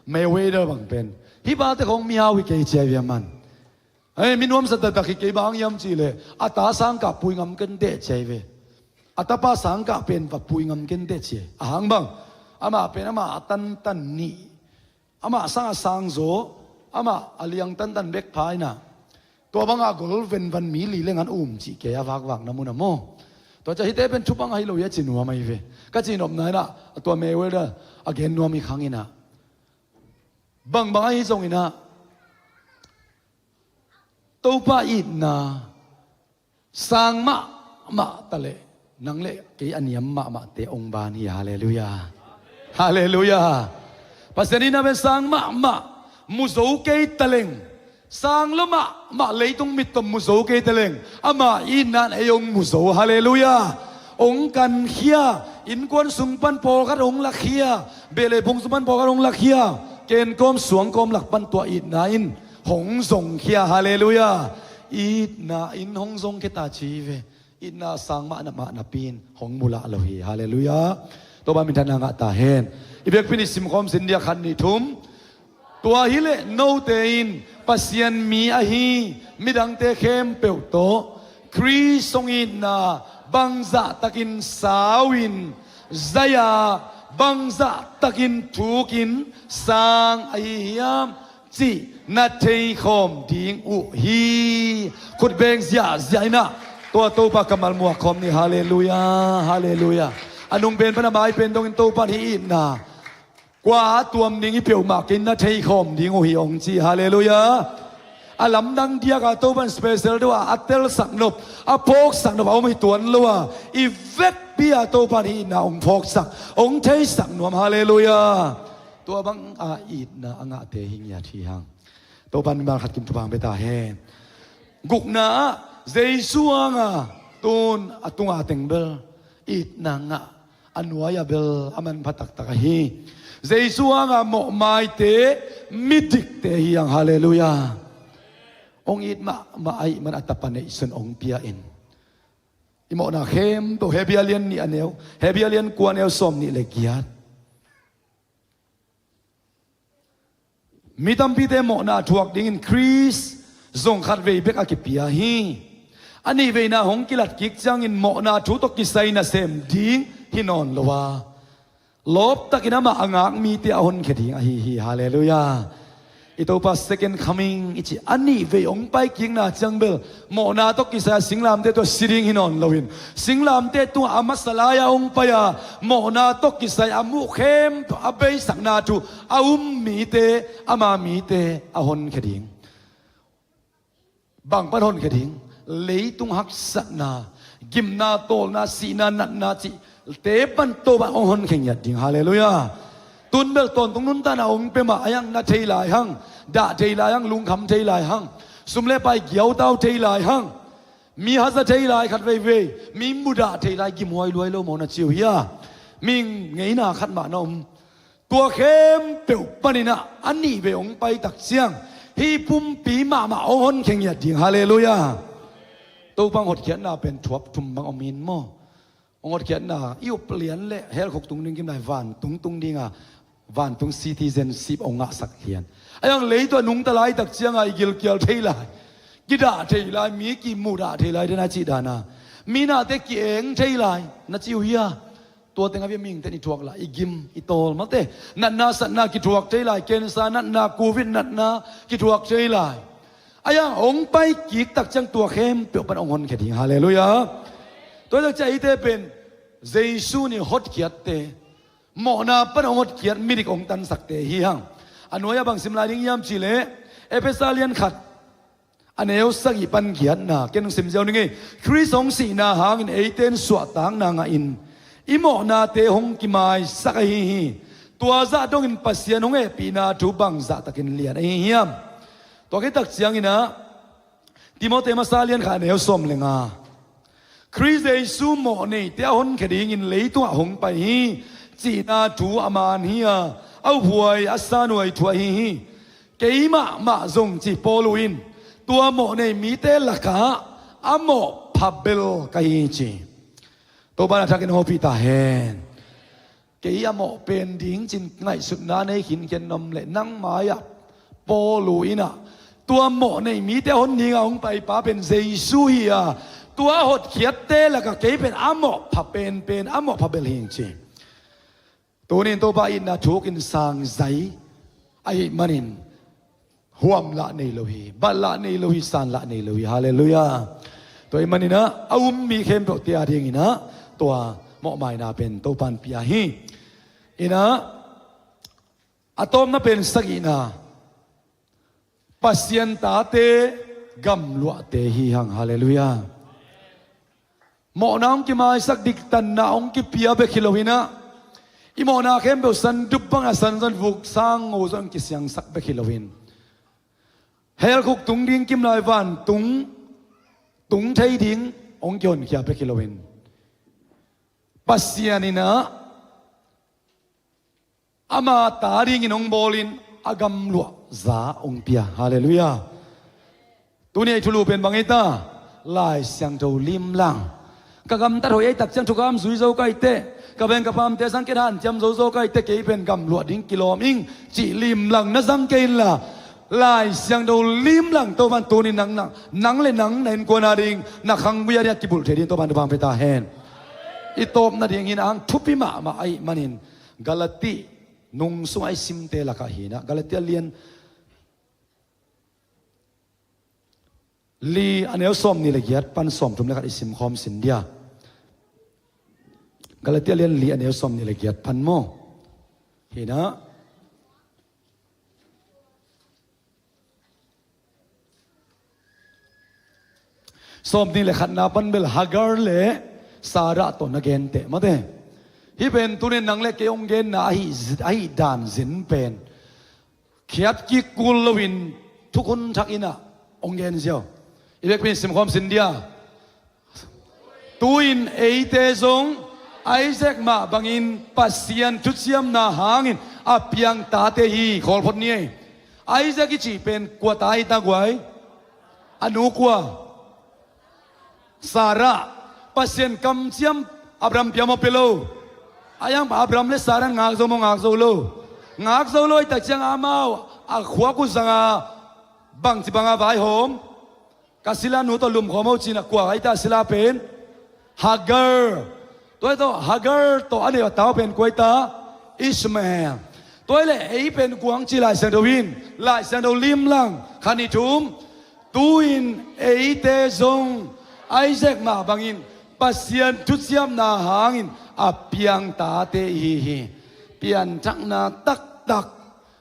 Mayweather bang pen, hih pate khawng mihau hi kei ci a, via man. Ei, mi nuamsa taktak hi kei, bang hang hiam cih leh, a ta sangkah pui ngam ken teh ci a hi ve. A tapa sangkah pen va pui ngam ken teh ci a. A hang bang, amah pen amah a tantan nih, amah sang a sang zaw, amah a liang tantan bek pha inah, tua bangah gol venvan mi li le ngan um cih kei a vakvakna mun ah maw. Tua ciang hihte pen thupha ngah hi lo hi a ci nuam ahi ve. Ka cih nopna inah, a tua Mayweather a gen nuam hi khang inah, bangbang ahi zong inah, Topa itna sang mahmah ta leh, nang le kei a niam mahmahte hong ban hi. Halleluiah. Halleluiah. Pasian itna pen sang mahmah, mu zo kei taleng, sang lua mahmah leitung mit tawh mu zo kei taleng, ama itna in ei hong mu zo. Halleluiah. Hong kankhia, innkuan sung pan pawlkhat hong lakhia, beh le phung sung pan pawlkhat hong lakhia, kenkawm suangkawm lak pan tua itna in hong zongkhia. Halleluiah. Itna in hong zongkhia ta ci hi ve. Itna sang mahmah napi in hong mu lah lo hi. Halleluiah. Topa minthanna ngah ta hen. I vekpi-in i simkhawm sin dia khat, nih, thum. Tua hileh note in Pasian mi ahi midangte khempeuh tawh Khrist hong itna bangzahtakin sau-in, zai-a bangzahtakin thukin sang ahi hiam cih na theikhawm ding uh hi. Khut beng ziahziah in ah tua Topa kammal muak khawm ni. Halleluiah, halleluiah. A nung pen pan a mai pen dongin Topa in hih itna kua a tuam ding hi peuhmah kei in na theikhawm ding uh hi hong ci. Halleluiah. A lamdang diak a Topa in special deuh a a telsak nop, a phawksak nop a om hi tuan lo a, i vekpi a Topa in hih itna hong phawksak, hong theisak nuam. Halleluiah. Tua bang a itna a ngahte hi ngiat hi hang. Topa in mimal khat kim thupha hong pia ta hen. Gukna ah Jesu hanga tun a tunga teng bel itna ngah, a nuai-a bel a manpha taktak ahi. Jesu hanga mawhmaite midikte hi hang. Halleluiah. Hong it mahmah ahih man a tapa neihsun hong pia in, i mawhna khempeuh, Hebru a lian nih a neu, Hebru a lian kua a neu sawmnih le giat. Mi tampite mawhna thuak dingin Khrist zong khatvei bek a kipia hi. A nihveina hong kilat kik ciangin mawhna thu tawh kisai nasem ding hi nawn lo a, lawptakin amah a ngak mite a honkhia ding ahi hi. Halleluiah. I Topa second coming i cih a nihvei hong paikikna ciang bel mawhna tawh kisai a singlamteh tungah si ding hi nawn loin, singlamteh tungah a masa lai-a hong pai-a mawhna tawh kisai a muh khempeuh a beisakna thu a um mite, ama mite a honkhia ding. Bang pan honkhia ding? Leitung haksatna, gimna, tawlna, sihna, natna cihte pan Topa in hong honkhia ngiat ding. Halleluiah. Tun bel tawntung nuntakna hong pia mah, a hiang na thei lai hang, dah thei lai hang, lungkham thei lai hang, sum le pai giautau thei lai hang, mi haza thei lai khat veivei, mi mudah thei lai, gimhuai luai lo maw na ci uh hia? Mihing ngeina khat mah na om. Tua khempeuh panin ah a nihvei hong paitak ciang hih pumpi mahmah hong honkhia ngiat ding. Halleluiah. Topa hong hotkhiatna pen thuap thum bang om in maw? Hong hotkhiatna, i up lian le hell khuk tung ding kim lai, vantung tung dinga, vantung citizenship hong ngahsak lian. A hiang leitung a nungta laitak cianga i gilkial thei lai, kidah thei lai, mi kimudah thei lai, dena cih dana, mi nate ki-eng thei lai na ci uh hia? Tua teng a bia mihingte in i thuak lai, i gim, i tawl malte, natna satna kithuak thei lai, cancer natna, covid natna kithuak thei lai. A hiang hong paikik tak ciang tua khempeuh pan hong honkhia ding. Halleluiah. Tua tak ciang eite pen Jesu in hotkhiatte, mawhna pan hong hotkhiat midik hong tansakte hi hang. A nuai-ah bang sim lai ding hiam cih leh, Efesa lian khat a neu sagih pan giatna, ken hong sim ziau ning ei. Khrist hong sihna hangin eite in suahtakna ngahin i mawhnate hong kimaisak ahi hi. Tua zah dongin Pasian hong hehpihna thu bangzahtakin lian ahi hiam? Tua khit tak ciangin ah Timote masa lian khat a neu sawm le nga, Khrist Jesu mawhneite a honkhia dingin leitungah hong pai hi cihna thu a man hi-a, a uphuai a sanhuai thu ahi hi. Keimah mah zong ci Paul uh in tua mawhnei mite lakah a mawhpha bel ka hi ci. Topa in a thakin hopih ta hen. Kei a mawh pen ding cin ngaihsutna nei khinkhian nuam leh nang mai-ah Paul uh in ah tua mawhnei mite a hon dinga hong paipa pen Jesu hi-a, tua a hotkhiatte lakah kei pen a mawhpha penpen, a mawhpha bel hi ci. Tunin Topa itna thukin sang zai ahih manin huam lah nei lo hi, bat lah nei lo hi, san lah nei lo hi. Halleluiah. Tua ahih manin ah a um mi khempeuhte a dingin ah tua mawhmaina pen Topa in pia hi. In ah a tawpna pen sagihna, Pasian tate gamluahte hi hang. Halleluiah. Mawhna hong kimaisak, diktanna hong kipia bek hi loin ah, i mawhna khempeuh sandup bangin a sanzan vuk sang ngo zong hong kisiangsak bek hi loin, Hell khuk tung ding, kimlai vantung tung thei ding hong kihonkhia bek hi loin, Pasian in ah ama ta dingin hong bawlin a gamluah za hong pia. Halleluiah. Tuni a i thulu pen bang hi ta? Lai Siangtho limlang. Ka gamtat hoih ei tak ciang thukham zui zo ka hi teh, ka veng ka pamte sang ken hanciam zo zo ka hi teh, kei pen gamluah ding kilawm ing cih limlang na zang kei inla, Lai Siangtho limlang Topa'n tuni nang, nang, nang le nang na innkuan a ding, na khanggui a ding a kibulh thei ding Topa'n thupha hong pia ta hen. I tawpna ding hi-in ang thupi mahmah ahih manin Galati nung sungah i simte lakah hi-in ah, Galati a lian li a neu sawmnih le giat pan sawmthum le khat i simkhawm sin dia. Galati a lian li a neu sawmnih le giat pan maw? Hi-in ah, sawmnih le khatna pan bel Hagar le Sarah tawh na genteh mate. Hih pen tuni nang le kei hong genna ahi, ahi dan zen pen khiat kik kul loin thukhun thak in ah hong gen ziau. I vekpi-in simkhawm sin dia. Tu-in eite zong Isaac mah bangin Pasian thuciamna hangin a piang tate hi. Khawl phot ni ei. Isaac i cih pen kua ta hi ta guai? A nu kua? Sarah. Pasian kamciam Abraham pia maw, pia lo? A hiang Abraham le Sarah ngak zo maw, ngak zo lo? Ngak zo lo ahih tak ciang amau a khuak uh zanga bangci banga vaihawm? Ka sila nu tawh lumkhawm o ci-in ah kua hi ta sila pen? Hagar. Tua hi tawh Hagar tawh a neih a tau pen kua hi ta? Ishmael. Tua hi leh ei pen kua hong ci Lai Siangtho in, Lai Siangtho limlang khat nih thum. Tu-in eite zong Isaac mah bangin Pasian thuciamna hangin a piang tate ihi hi. Pianthakna taktak,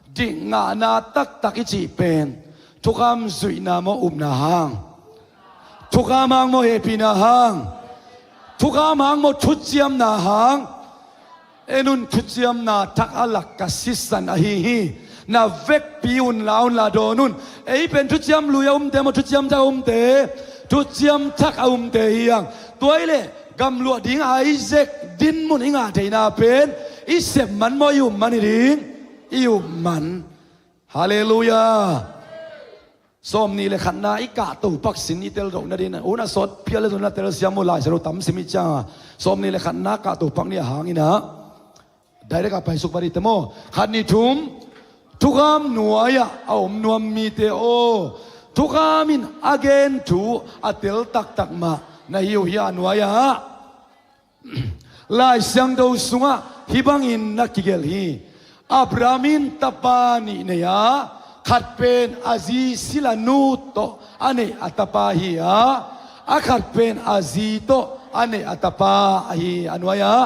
dikngahna taktak i cih pen thukham zuihna maw, upna hang? Thukham hang maw, hehpihna hang? Thukham hang maw, thuciamna hang? En un, thuciamna thak a lak ka sisan ahi hi. Na vekpi un la un, la dawn un. Ei pen thuciam lui a umte maw, thuciam thak a umte? Thuciam thak a umte hi hang. Tua hi leh gamluah ding Isaac dinmun i ngah theihna pen i sep man maw, i up man hi ding? I up man. Halleluiah. Sawmnih le khatna i kahto pak sin i tel doh nading un a sawt phial le zong na telsiam uh, Lai Siangtho tam sim i cianga sawmnih le khatna kahto pak ni a hang in ah, direct a paisuk vat i te maw? Khat nih thum. Thukham nuai-ah a om nuam mite aw, thukham in a gen thu a tel taktak mah na hi uh hi a, nuai-ah Lai Siangtho sungah hih bangin na kigelh hi. Abraham in tapa nih nei a, khat pen a zi silanu tawh a neih a tapa hi a, a khat pen a zi tawh a neih a tapa ahi a, nuai-ah.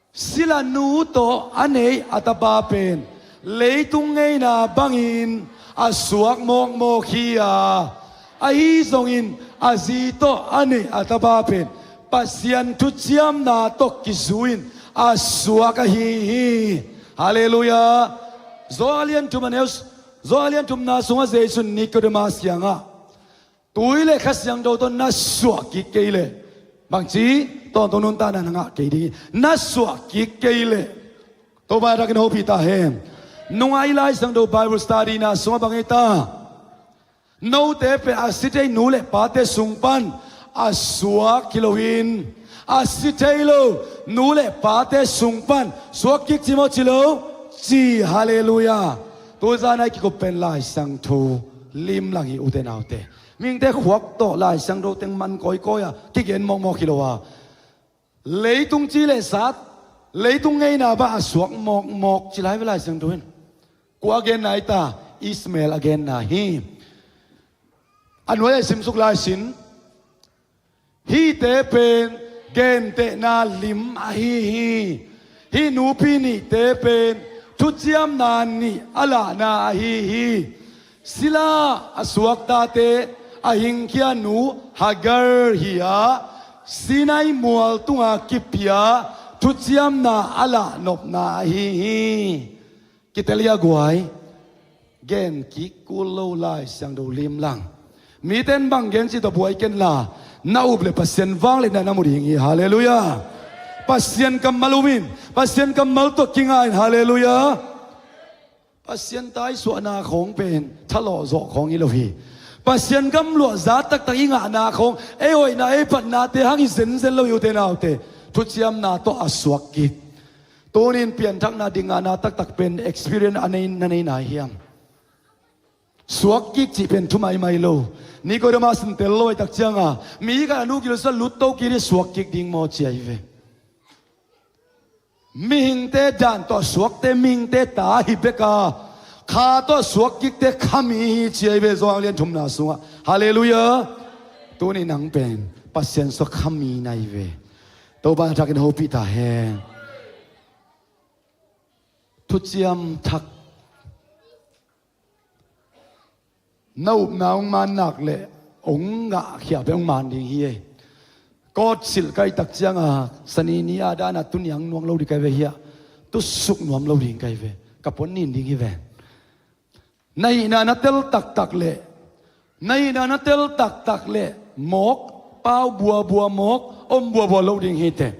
Silanu tawh a neih a tapa pen leitung ngeina bangin a suak mawkmawk hi a, ahi zongin a zi tawh a neih a tapa pen Pasian thuciamna tawh kizui-in a suak ahi hi. Halleluiah. Johan a lian thum a neu, Johan a lian thumna sungah Jesuh in Nicodemus kiangah, tui le Kha Siangtho tawh na suah kik kei leh, bangci, tawntung nuntakna na ngah kei ding hi. Na suah kik kei leh, Topa in a takin hopih ta hen. Nung a i Lai Siangtho Bible study-na sungah bang hi ta? Note pen a si thei nu le pate sung pan a suak hi loin, a si thei lo nu le pate sung pan suak kik ci maw, ci lo? Ci, halleluiah. Tuzan a i kikup pen Lai Siangtho limlang hi, ute naute. Mihingte khuak tawh Lai Siangtho teng man kawikawi a kigen mawkmawk hi lo a, leitung ci le zat, leitung ngeina bang a suak mawkmawk ci lai ve Lai Siangtho in. Kua a genna hi ta? Ishmael a genna hi. A nuai-ah i simsuk lai sin. Hihte pen gentehna lim ahi hi. Hih nupi nihte pen thuciamna nih a lahna ahi hi. Sila a suak tate a hingkhia nu Hagar hi a, Sinai mual tunga kipia thuciamna a lahnopna ahi hi. Kitel hi a guai. Gen kik kul lo, Lai Siangtho limlang. Mite in bang gen cih tawh buai kenla, na up le Pasian vangliatna na mu ding hi. Halleluiah. Pasian kammal um in, Pasian kammal tawh kinga in. Halleluiah. Pasian taisuahna khawng pen thalawh zawh khawng hi lo hi. Pasian gamluah za taktak i ngahna khawng, ei hoihna ei phatnate hang hi zenzen lo hi, ute naute. Thuciamna tawh a suak kik. Tunin pianthakna ding ngahna taktak pen experience a nei, na nei nai hiam? Suak kik cih pen thu maimai lo. Nicodemus in tel lo ahih tak cianga, mi khat a nu gil sungah lut to kik hi, suak kik ding maw ci ahi ve. Mihingte dan tawh suakte mihingte ta hi bek a, kha tawh suak kikte kha mi hi ci ahi ve, Johan lian thumna sungah. Halleluiah. Tuni nang pen Pasian suak kha mi na hi ve. Topa na thakin hopih ta hen. Thuciam thak na upna hong man nak leh hong ngahkhia pen hong man ding hi ei. Kawtsilh ka hih tak cianga, sani ni a dana tuniang nuam lo ding ka hi ve hiah, tusuk nuam lo ding ka hi ve. Ka puan nin ding hi ve. Na hihna na tel taktak leh, na hihna na tel taktak leh mawk, pau buabua mawk, om buabua lo ding hi teh.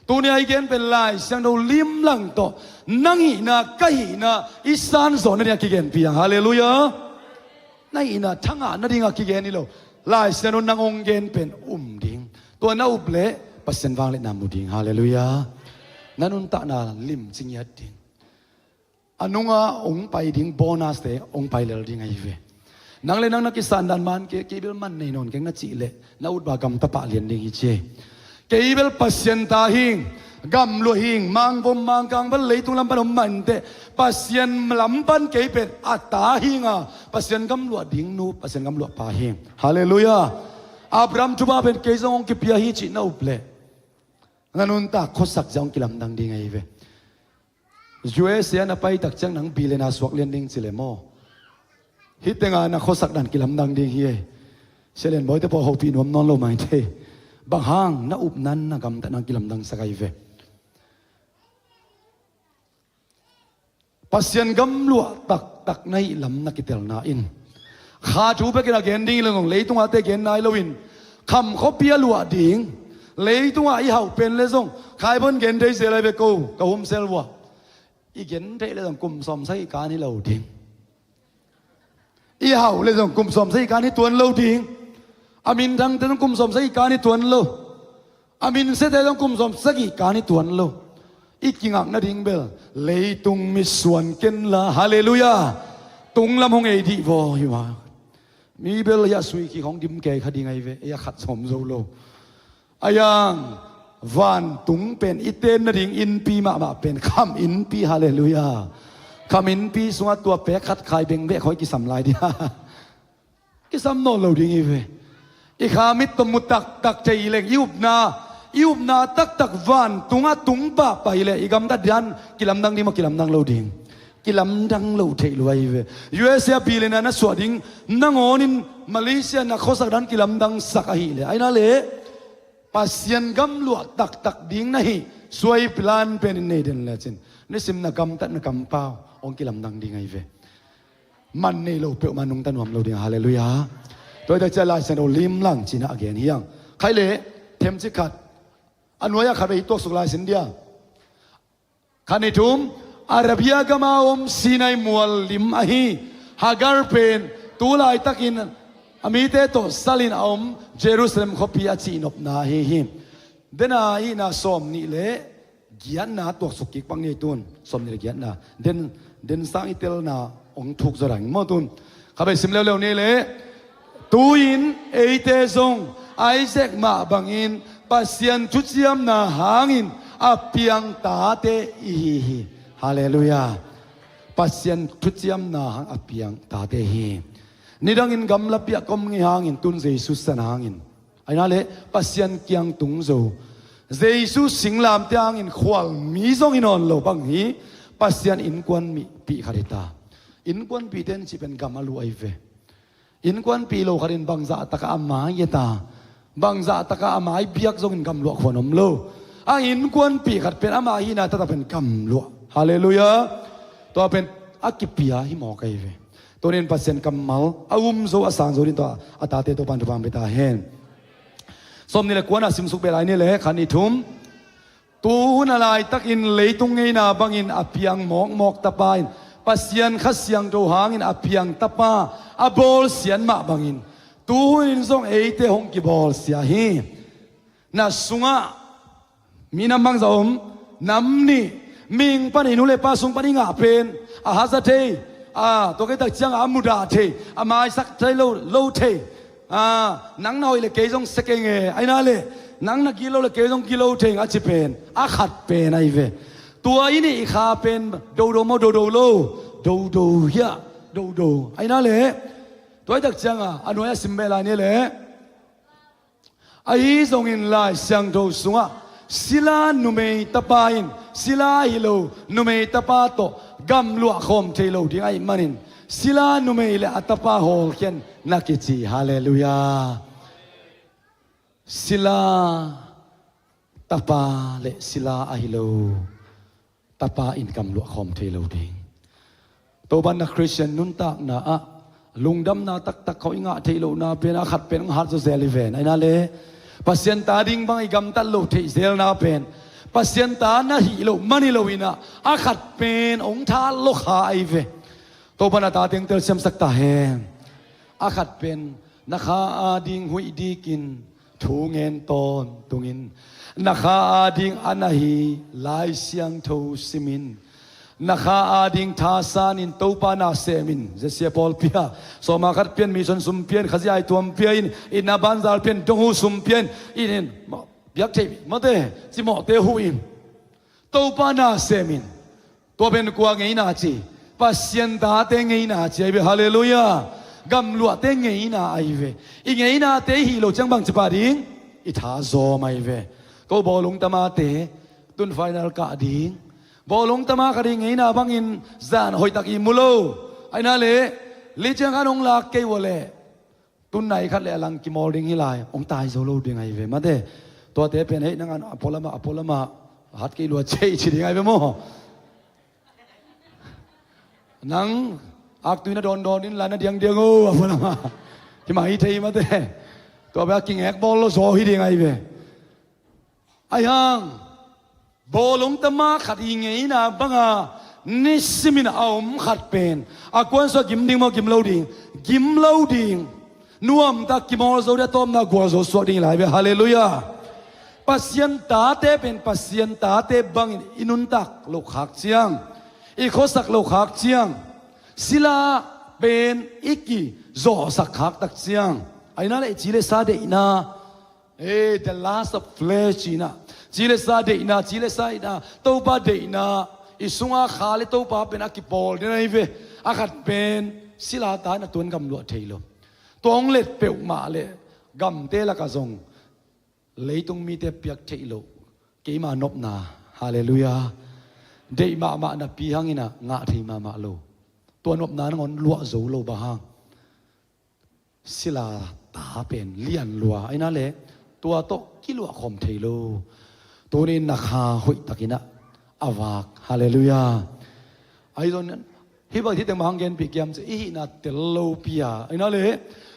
Tuni a i gen pen Lai Siangtho limlang tawh nang hihna, ka hihna i sanzawh nading a kigenpi a. Halleluiah. Na hihna thangah nading a kigen hi lo. Lai Siangtho nang hong gen pen um ding. Tua na up leh Pasian vangliatna mu ding. Halleluiah. Na nuntakna limci ngiat ding. A nunga hong pai ding bonuste hong pai lel ding ahi ve. Nang le nang na kisan dan man kei, kei bel man nei nawn keng na cih leh na utpa gamta pah lian ding hi ci. Kei bel Pasian ta hing, gamluah hing, mangvom mangkang bel leitung lam pan om mah inteh, Pasian lam pan kei pen a ta hinga, Pasian gamluah ding nu, Pasian gamluah pa hing. Halleluiah. Abraham thupha pen kei zong hong kipia hi cih na up leh na nuntak khuasak zia hong kilamdang ding ahi ve. U S A na pai tak ciang nang billionaire suak lian ding ci le maw? Hih tenga na khuasak dan kilamdang ding hi ei. Sia Lian Bawi te pawh hopih nuam nawn lo mai thei. Bang hang? Na upna, na gamtatna kilamdangsak ahi ve. Pasian gamluah taktak na hih lam na kitelna in, kha thu bekin a gen ding hi lo zong, leitungah te gen nai loin, kham khuapi a luah ding, leitungah i hauh pen le zong, khaibon gen thei zel ahi ve ko, ka humsel uh ah. I gen theih le zong kum sawmsagih kan hi lo ding. I hauh le zong kum sawmsagih kan hi tuan lo ding. A minthangte zong kum sawmsagih kan hi tuan lo. A minsiate zong kum sawmsagih kan hi tuan lo. I kingak nading bel leitung mitsuan kenla, halleluiah, tunglam hong ei dih vaw hi mah. Mi bel hiah sui kik hong dim kei kha ding ahi ve, ei a khat sawm zo lo. A yang, vantung pen i ten nading innpi mahmah pen kham innpi, halleluiah. Kham innpi sungah tua pek khat khai beng beh khawi kisam lai dia. Kisam nawn lo ding hi ve. I kha mit tawh mu taktak thei hi leng, i upna, i upna taktak vantungah tung pahpah hi leh i gamtat dan kilamdang ding maw, kilamdang lo ding? Kilamdang lo theih lua hi ve. U S A billionaire na suah ding nangawnin Malaysia na khuasak dan kilamdangsak ahih leh, aina leh Pasian gamluah taktak ding na hih suai plan pen in nei den lecin, nisim na gamtat na kampau hong kilamdang ding ahi ve. Man nei lo peuhmah nungta nuam lo ding, halleluiah. Tua hi tak ciah Lai Siangtho limlang cih a gen hi hang. Khai leh themcik khat, a nuai-ah khat vei tuaksuk lai sin dia. Khat, nih, thum. Arabia gama om Sinai mual lim ahi Hagar pen tu laitakin a mite tawh salin a om Jerusalem khuapi a cihnopna ahi hi. Dena ihna sawm nih le giatna tuaksuk kik pak ni tun. Sawm nih le giatna. Den, den sang i telna hong thuk zaw dang maw tun. Kha bei sim leuleu ni leh. Tu-in eite zong Isaac mah bangin Pasian thuciamna hangin a piang tate i hi hi. Halleluiah. Pasian thuciamna hang a piang tate hi. Nidangin gamlapi ah ka om ngei hangin tun Jesu san hangin, aina leh Pasian kiang tung zo, Jesu singlamteh hangin khualmi zong hi nawn lo bang hi. Pasian innkuanpih khat hi ta. Innkuanpihte in cih pen gam a luh ahi ve. Innkuanpih lo khat in bangzah takah a mai a ta, bangzah takah a mai biak zongin gamluah khuan om lo. A innkuanpih khat pen ama hihna taktak pen gamluah. Halleluiah. Tua pen a kipia hi mawk ahi ve. Tunin Pasian kammal a um zo, a sang zo ding tawh a tate Topan thupha pia ta hen. Sawm nih le kuana simsuk beh lai ni le khat nih thum. Tu hun a laitakin leitung ngeina bangin a piang mawkmawk Tapa in, Pasian Kha Siangtho hangin a piang Tapa a bawlsiat mah bangin tu hunin zong eite hong kibawlsia hi. Na sungah minam bangzah om, nam nih, mihing pan i nu le pa sung pan i ngah pen a haza thei, a tua kei tak ciangah a mudah thei, a maisak thei lo, lo thei. A, nang na hoih le kei zong sia kei nge, aina le nang na gilo le kei zong gilo thei a ci pen a khat pen ahi ve. Tua i nih i kha pen dodo maw, dodo lo, dodo hiah, dodo aina le. Tua i tak ciangah a nuai a sim beh lai ni le. Ahi zongin Lai Siangtho sungah sila numei tapa in sila hi lo numei tapa tawh gamluah khawm thei lo ding ahih manin sila numei le a tapa hawlkhian na kici. Halleluiah. Sila tapa le sila ahi lo tapa in gamluah khawm thei lo ding. Topan na Khristian nuntakna ah lungdamna taktak khawh i ngah theih lohna pen a khat pen hong hat zawzel hi ven. Aina le Pasian ta ding bang i gamtat lo theih zelna pen Pasian ta na hih loh man hi lo inah a khat pen hong tha lo kha ahi ve. Topan a ta teng telsiamsak ta hen. A khat pen na kha a ding huih dikin thu ngen tawntungin na kha a ding a na hi Lai Siangtho simin na kha a ding thasanin Topa na semin zesia pawl pia, sawma khat pian, mission sum pian, khazia i tuam pia in, itna banzar pian, donghu sum pian in, in biak thei mawte cimawhte hu in Topa na semin. Tua pen kua ngeina ci? Pasian tate ngeina ci ahi ve. Halleluiah. Gamluahte ngeina ahi ve. I ngeinate i hih lo ciang bang ci pah ding? I tha zawm ahi ve. Ko bawlung tamate tun final kah ding. Bawlung tama khat i ngeina bangin zan hoihtak i mu lo. Aina le li ciang khan hong lak kei ua leh tun nai khat le a lang kimawl ding hi lai, hong tai zo lo ding ahi ve mate. Tuate pen hei nang a pualamah a pualamah hat kei lua cei ci ding ahi ve maw? Nang aktui na dawndawn in la na diangdiang o a pualamah hi mah hi thei mate. Tua bek a kingek bawl lo zaw hi ding ahi ve. Ahi hang bawlung tama khat i ngeina banga nisimin a om khat pen a kuansuah gim ding maw, gim lo ding? Gim lo ding. Nuamtak kimawl zo ding, a tawpna gualzo suak ding hi lai ve. Halleluiah. Pasian tate pen Pasian tate bangin i nuntak loh khak ciang, i khuasak loh khak ciang, sila pen i kizawhsak khak tak ciang, aina le i ci le sa deihna, eh, the lust of flesh cihna, ci le sa deihna, ci le sa deihna, Topa deihna i sunga kha le Topa pen a kipawl den ahi ve. A khat pen sila ta in a tuan gamluah thei lo. Tua hong let peuhmah le gamte lakah zong leitung mite piak theih loh keima nopna. Halleluiah. Deih mahmah napi hangin a ngah thei mahmah lo. Tua nopna nangawn luah zo lo bang hang? Sila ta pen lian lua aina le tua tawh kiluah khawm thei lo. Tunin na kha hoihtakin a vak. Halleluiah. Ahi zongin hih bang hi teng mah hang genpih kiam ci, i hihna tel lopi a aina le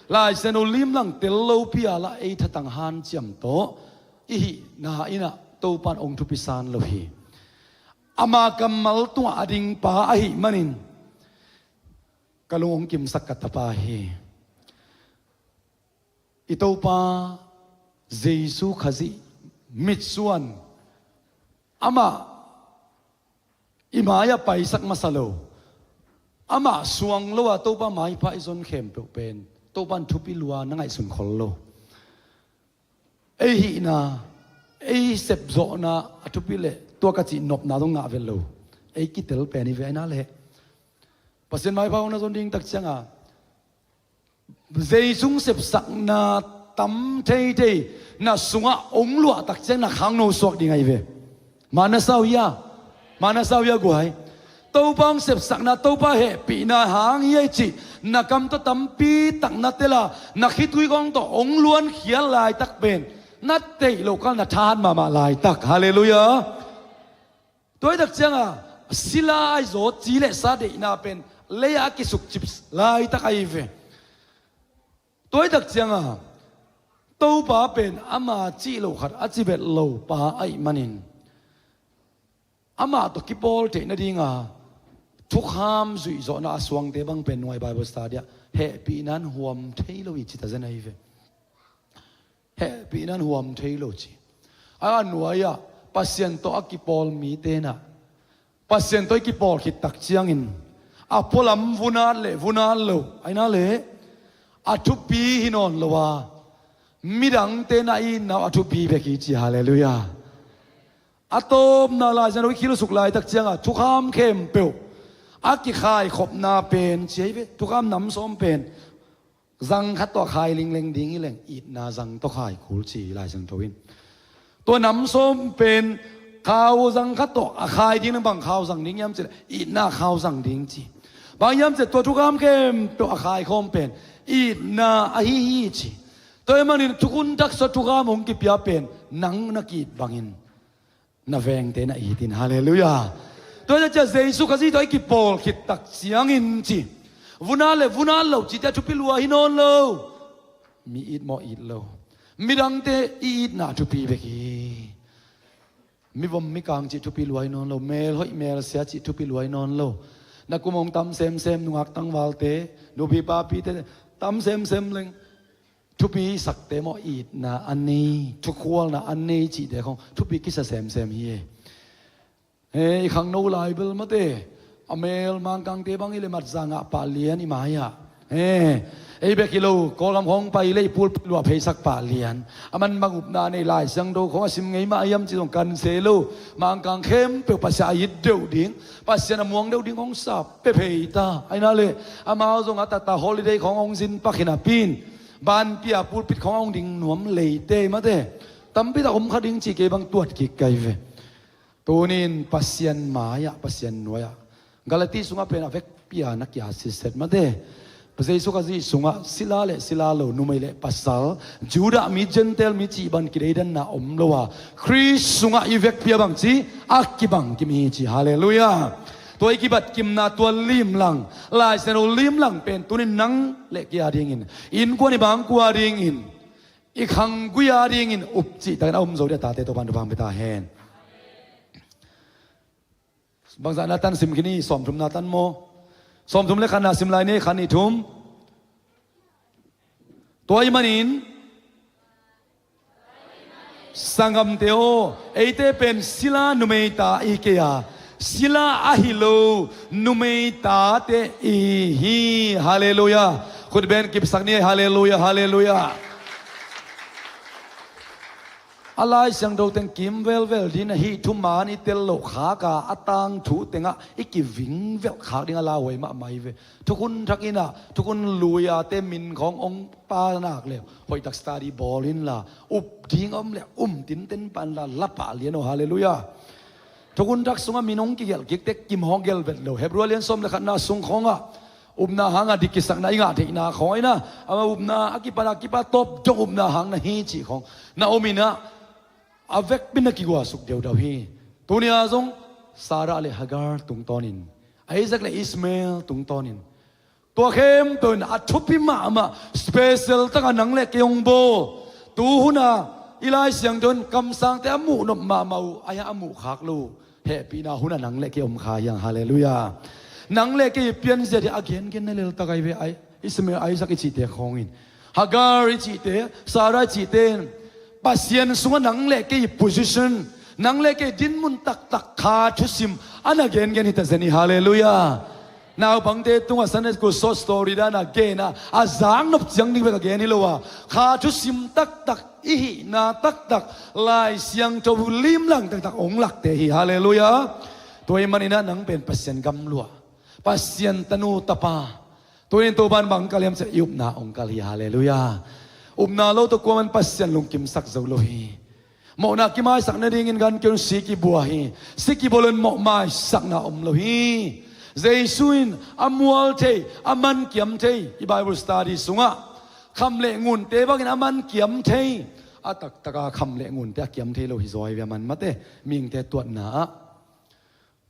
Lai Siangtho limlang tel lopi a lah ei thatang hanciam tawh i hihna in a Topan hong thupi san lo hi. Ama kammal tungah a dingpa ahih manin ka lung hong kimsak ka tapa hi. I Topa Jesu Khazih mitsuan amah i mai-ah paisak masa lo, amah suang lo a Topa maipha i zon khempeuh pen Topan thupi lua na ngaihsun khol lo. Ei hihna, ei sepzawhna a thupi le tua ka cih nopna zong ngah vet lo. Ei kitel pen hi ve aina le Pasian maipha hong na zon ding tak cianga Jesu sepsakna tam theithei na sungah hong luah tak ciang na khangno suak ding ahi ve. Mana sau hia? Mana sau hia guai? Topa hong sepsakna, Topa hehpihna hang hi ei cih na kam tawh tampi tak na tel a, na khitui kong tawh hong luankhiat laitak pen na theih loh kal na thahat mahmah laitak. Halleluiah. Tua hi tak cianga sila ahi zaw ci le sa deihna pen lei-ah a kisukcip laitak ahi ve. Tua hi tak cianga Topa pen ama cih lo khat a ci vet lo pa ahih manin, amah tawh kipawl theih nadinga thukham zuihzawhna a suangte bang pen nungai Bible study ah hehpihna in huam thei lo hi ci ta zen ahi ve. Hehpihna in huam thei lo ci. A nuai-ah Pasian tawh a kipawl mite nah, Pasian tawh i kipawl khit tak ciangin a pualam vunat le vunat lo, aina le a thupi hi nawn lo a, midangte na i itna uh a thupi bek hi ci. Halleluiah. A tawpna Lai Siangtho i khilsuk laitak cianga thukham khempeuh a kikhaikhopna pen ci ahi ve. Thukham nam sawm pen zang khat tawh a khai lingleng ding hi leng itna zang tawh khai kul ci Lai Siangtho in. Tua nam sawm pen khau zang khat tawh a khai ding, na bang khau zang ding hiam cih leh itna khau zang ding ci. Bang hiam cih leh tua thukham khempeuh a khaikhawm pen itna ahi hi ci. Tua ahih manin thukhun thak sua thukham hong kipia pen nang na ki-it bangin na vengte na it in. Halleluiah. Tua hi ciah Jesu Khazih tawh i kipawl khit tak ciangin ci, vunat le vunat lo cite a thupi lua hi nawn lo. Mi it maw it lo, midangte i itna a thupi bek hi. Mivom mikang cih thupi lua hi nawn lo, melhoih melsia cih thupi lua hi nawn lo. Na kum hong tam semsem, nungak tangvalte, nupi papite tam semsem leng, thupi sakte maw itna a nei, thukhualna a nei cihte khong thupi kisa semsem hi. He, i khangno lai bel mate, a mel Mangkangte bang hi leh matzah ngah pah lian i mai-ah. He, ei bek hi lo, Kawlgam khong pai leh i pulpit luah pheisak pah lian. A man bang upna nei, Lai Siangtho khong a sim ngei mah hiam cih zong kan se lo. Mangkang khempeuh Pasian a it deuh ding, Pasian a muang deuh ding khong sa pia phei ta. Aina le amau zong a tata holiday khong hong zin pak hi napi-in, banpi a pulpit khong a hong ding nuam leite mate, tampi tak om kha ding cih kei bang tuat kik ka hi ve. Tuni-in Pasian mai-ah, Pasian nuai-ah, Galati sungah pen a vekpi-a na kia sitset mate, Jesu Khazih sungah sila le sila lo, numei le pasal, Judah mi, Gentile mi cih bang kideidanna om lo a, Khrist sungah i vekpi-a bangci a kibang kim hi ci. Halleluiah. Tua i kibat kimna tua limlang, Lai Siangtho limlang pen tuni-in nang le kei a dingin, innkuan i bangkua dingin, i khanggui a dingin up cihtakin a om zo ding a, tate Topa'n thupha pia ta hen. Bangzahna tan sim khin i, sawmthumna tan maw? Sawmthum le khatna sim lai ni, khat, nih, thum. Tua ahih manin sanggamte aw, eite pen sila numei ta i hi kei a, sila ahi lo numei tate i hi. Halleluiah. Khut beng kipsak ni, halleluiah, halleluiah. A Lai Siangtho teng kim velvel ding a, hih thuman i tel loh khak a, a tangthu tengah i kivingvelh khak ding a lauhuai mahmah hi ve. Thukhun thak in a, thukhun lui-ate min khawng hong pia nak leh hoihtak study bawl inla, up ding a om leh um tinten pah inla, la pah lian aw. Halleluiah. Thukhun thak sungah min hong kigelh kik teh kim hong gelh vet lo. Hebru a lian sawm le khatna sung khawngah upna hanga dik kisakna i ngah theihna khawng ahi na, ama upna a kipan a kipan tawp dong upna hang na hi cih khawng na om in a, a vekpi-in na kiguasuk deudau hi. Tuni-a zong Sarah le Hagar tungtawnin, Isaac le Ishmael tungtawnin, tua khempeuh in a thupi mahmah, special taka nang le kei hong bawl. Tu hun a i Lai Siangtho in kamsangte a muh nop mahmah uh, ahi a muh khak lo uh, hehpihna hun a nang le kei om kha hi hang. Halleluiah. Nang le kei pianzia ding a gengen na leltak ahi ve. Ai, Ishmael, Isaac i cihte khawngin, Hagar i cihte, Sarah i cihte in Pasian sungah nang le kei position, nang le kei dinmun taktak kha thusim a na gengen hi ta zen hi. Halleluiah. Naupangte tungah Sunday school short story dan a gen a, a zak nop ciang ding bek a gen hi lo a, kha thusim taktak, i hihna taktak, Lai Siangtho limlang taktak hong lakte hi. Halleluiah. Tua ahih manin a nang pen Pasian gamluah, Pasian tanu tapa. Tuni-in Topa'n bang kal hiam cih leh i upna hong kal hi. Halleluiah. Upna lo tawh kuaman Pasian lungkimsak zo lo hi. Mawhna kimaisak nadingin gan keu in si kibua hi. Si kibua lo in mawh maisakna om lo hi. Jesu in a mual thei, a mankiam thei, i Bible study sungah kham le ngunte bangin a mankiam thei, a taktaka kham le ngunte a kiam thei lo hi zaw hi ve. A man mate, mihingte tuatna ah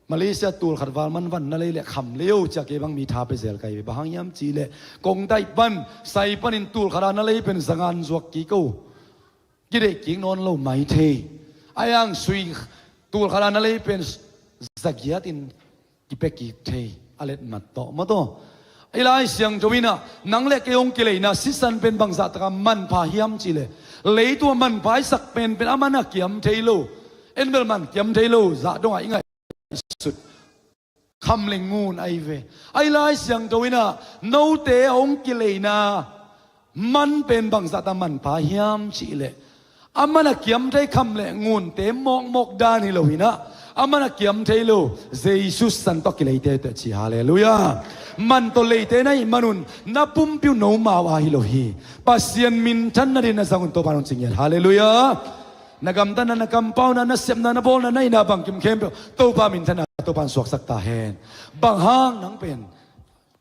Malaysia tul khat val man van na lei le kham lei o, cia kei bang mi tha pia zel ka hi ve. Bang hang hiam cih leh kong daih pan, sai panin tul khat a na lei pen zangan zuak kik o. Kideih kik nawn lo mai thei. A hiang sui tul khat a na lei pen zagiat in kipia kik thei. A letmat tawh maw taw. I Lai Siangtho in ah nang le kei hong kileina sisan pen bangzah taka manpha hiam cih leh, leitung a manpha i sak penpen a man a kiam thei lo, en bel man kiam thei lo zah dong a i ngaihsut kham le ngun ahi ve. A i Lai Siangtho in ah note a hong kileina man pen bangzah ta manpha hiam cih leh, a man a kiam thei kham le ngunte mawkmawk dan hi lo in ah, a man a kiam thei lo Jesu san tawh kileite teh ci. Halleluiah. Man tawh leite na hih manun na pumpi uh nomau a hi lo hi. Pasian minthan nadin na zang un Topa in hong ci ngiat. Halleluiah. Na gamtatna, na kampauna, na sepna, na bawlna, na itna bangkim khempeuh Topa minthanna Topa in suaksak ta hen. Bang hang nang pen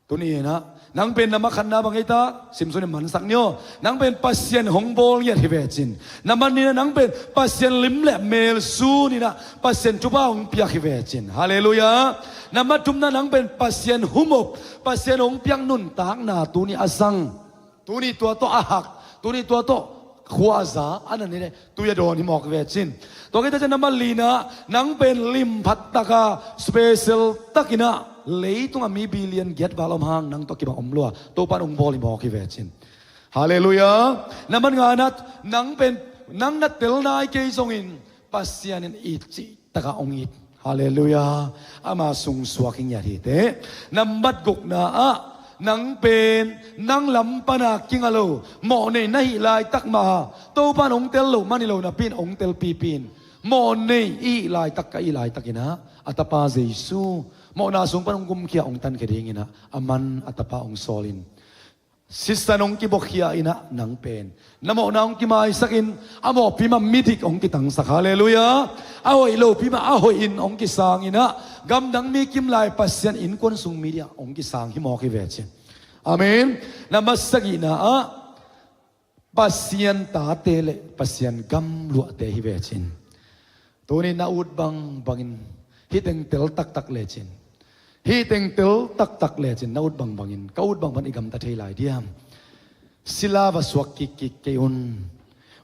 tuni in ah nang pen na makhatna bang hi ta, Simson in mansak ni aw. Nang pen Pasian hong bawl ngiat hi ve cin. Na man ni in ah nang pen Pasian lim le mel sun in ah Pasian thupha hong piak hi ve cin. Halleluiah. Na mathumna nang pen Pasian humop, Pasian hong piak nuntakna tuni a zang, tuni tua tawh a hak, tuni tua tawh khuaza a na ni le tui a dawn hi mawk hi ve cin. Tua khit ciang na man lina nang pen limphat taka special takin ah leitung a mi billion giat val om hang nang tawh kibang om lua Topa in hong bawl hi mawk hi ve cin. Halleluiah. Na man ngana nang pen nang na tel nai kei zongin Pasian in it cih taka hong it. Halleluiah. Ama sungsuak hi ngiat hi teh. Na mat gukna ah nang pen nang lam pana kinga lo mawhnei na hih laitak mah Topa in hong tel lo man hi lo napi in hong telpipi in, mawhnei i hih laitak ka hih laitakin ah a tapa Jesu mawhna sung pan hong gumkhia hong tankhia dingin ah a man a tapa hong sawlin sisan hong kibawkkhia in ah nang pen na mawhna hong kimaisakin a mawhpi mah midik hong kitangsak. Halleluiah. A hoih lopi mah a hoih in hong kisang in ah gamdang mi kimlai Pasian innkuan sung mi dia hong kisang hi mawk hi ve cin. Amen. Na masagihna ah Pasian tate le Pasian gamluahte hi ve cin. Tuni na ut bangbangin hih teng tel taktak lecin, hih teng tel taktak lecin na ut bangbangin ka ut bangbang i gamta thei lai diam? Sila va suak kikkik kei un.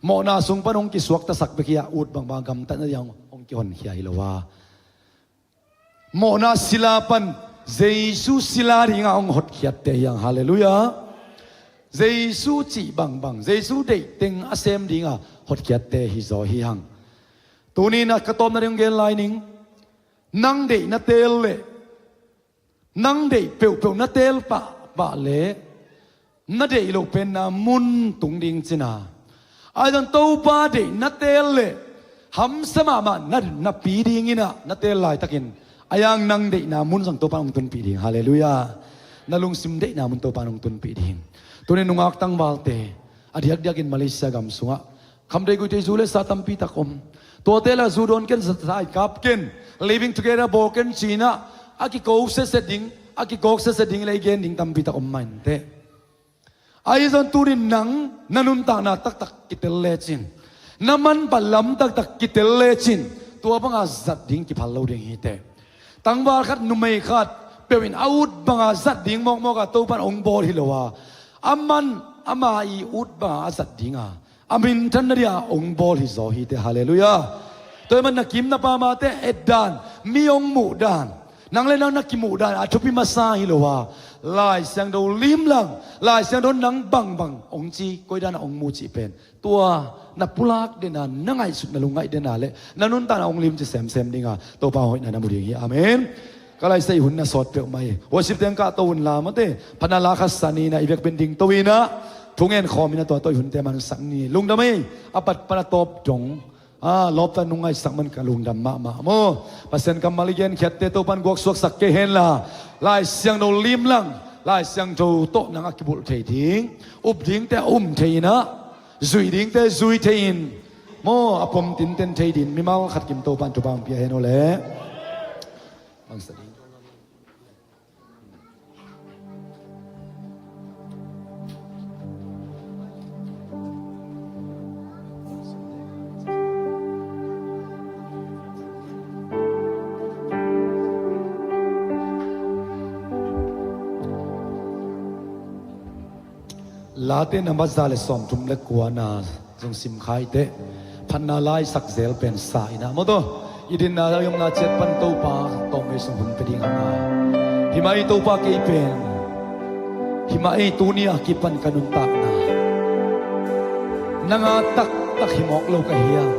Mawhna sung pan hong kisuaktasak bek hi a, ut bangbang gamtatna dia hong kihonkhia hi lo a, mawhna sila pan Jesu sila dinga hong hotkhiatte hi hang. Halleluiah. Jesu cih bangbang, Jesu deih teng a sem dinga hotkhiatte hi zaw hi hang. Tuni in ah ka tawpna ding gen lai ning. Nang deih na teel leh, nang deih peuhpeuh na teel pahpah leh na deih loh penna mun tung ding cin a, ahi zong Topa deih na teel leh hamsa mahmah na, na pi dingin ah na teel laitakin a hiang nang deihna mun zong Topa in hong tunpih ding. Halleluiah. Na lungsim deihna mun Topa in hong tunpih ding. Tuni nungak tangvalte a diakdiakin Malaysia gam sungah khamdeih guihtheih zu le sa tampi tak om. Tuate la zu dawn ken, sa, sa kap ken, living together bawl ken ci-in ah a kiko sese ding, a kikawk sese ding le i gen ding tampi tak om mah inteh. Ahi zong tuni nang na nuntakna taktak kitel lecin, na manpha lam taktak kitel lecin, tua banga zat ding kiphal lo ding hi teh. Tangval khat, numei khat peuh in a ut banga zat ding mawkmawk a Topa in hong bawl hi lo a, a man ama i ut banga a zat dinga a minthanna dia hong bawl hi zaw hi teh. Halleluiah. Tua ahih man na kim na pamte et dan, mi hong muh dan, nang le nang na kimuh dan a thupi masa hi lo a, Lai Siangtho limlang, Lai Siangtho nang bangbang hong ci, koi dan a hong mu cih pen tua na pulak dena, na ngaihsutna lungngaih dena le na nuntakna hong limci semsem dinga Topa hoihna na mu ding hi. Amen. Ka laisa i hun na sawt peuhmah hi. Worship teng kahto un la mate. Phatna la khat sa ni in ah i vekpi in dingto in ah thungen khawm in ah tua tawh i hunte mansak ni. Lungdam ei. A pat pan a tawp dong a lawpta nung ngaihsak man ka lungdam mahmah maw. Pasian kammal i genkhiatte Topa in guaksuaksak kei henla, Lai Siangtho limlang, Lai Siangtho tawh nang a kibulh thei ding, up dingte a um thei in ah, zuih dingte zui thei in, maw, a pom tinten thei ding mimal khat kim Topa in thupha hong pia hen aw le. Bangsa ding. Tate number za le sawmthum le kuana zong sim kha i teh. Phatna lai sak zel pen sa in ah maw, tua i dinna i omna ciat pan Topa tawm ei sung hun pia ding hang a. Hi mah ei Topa, kei pen hi mah ei, tuni a kipan ka nuntakna nang a taktak hi mawk lo ka hiam?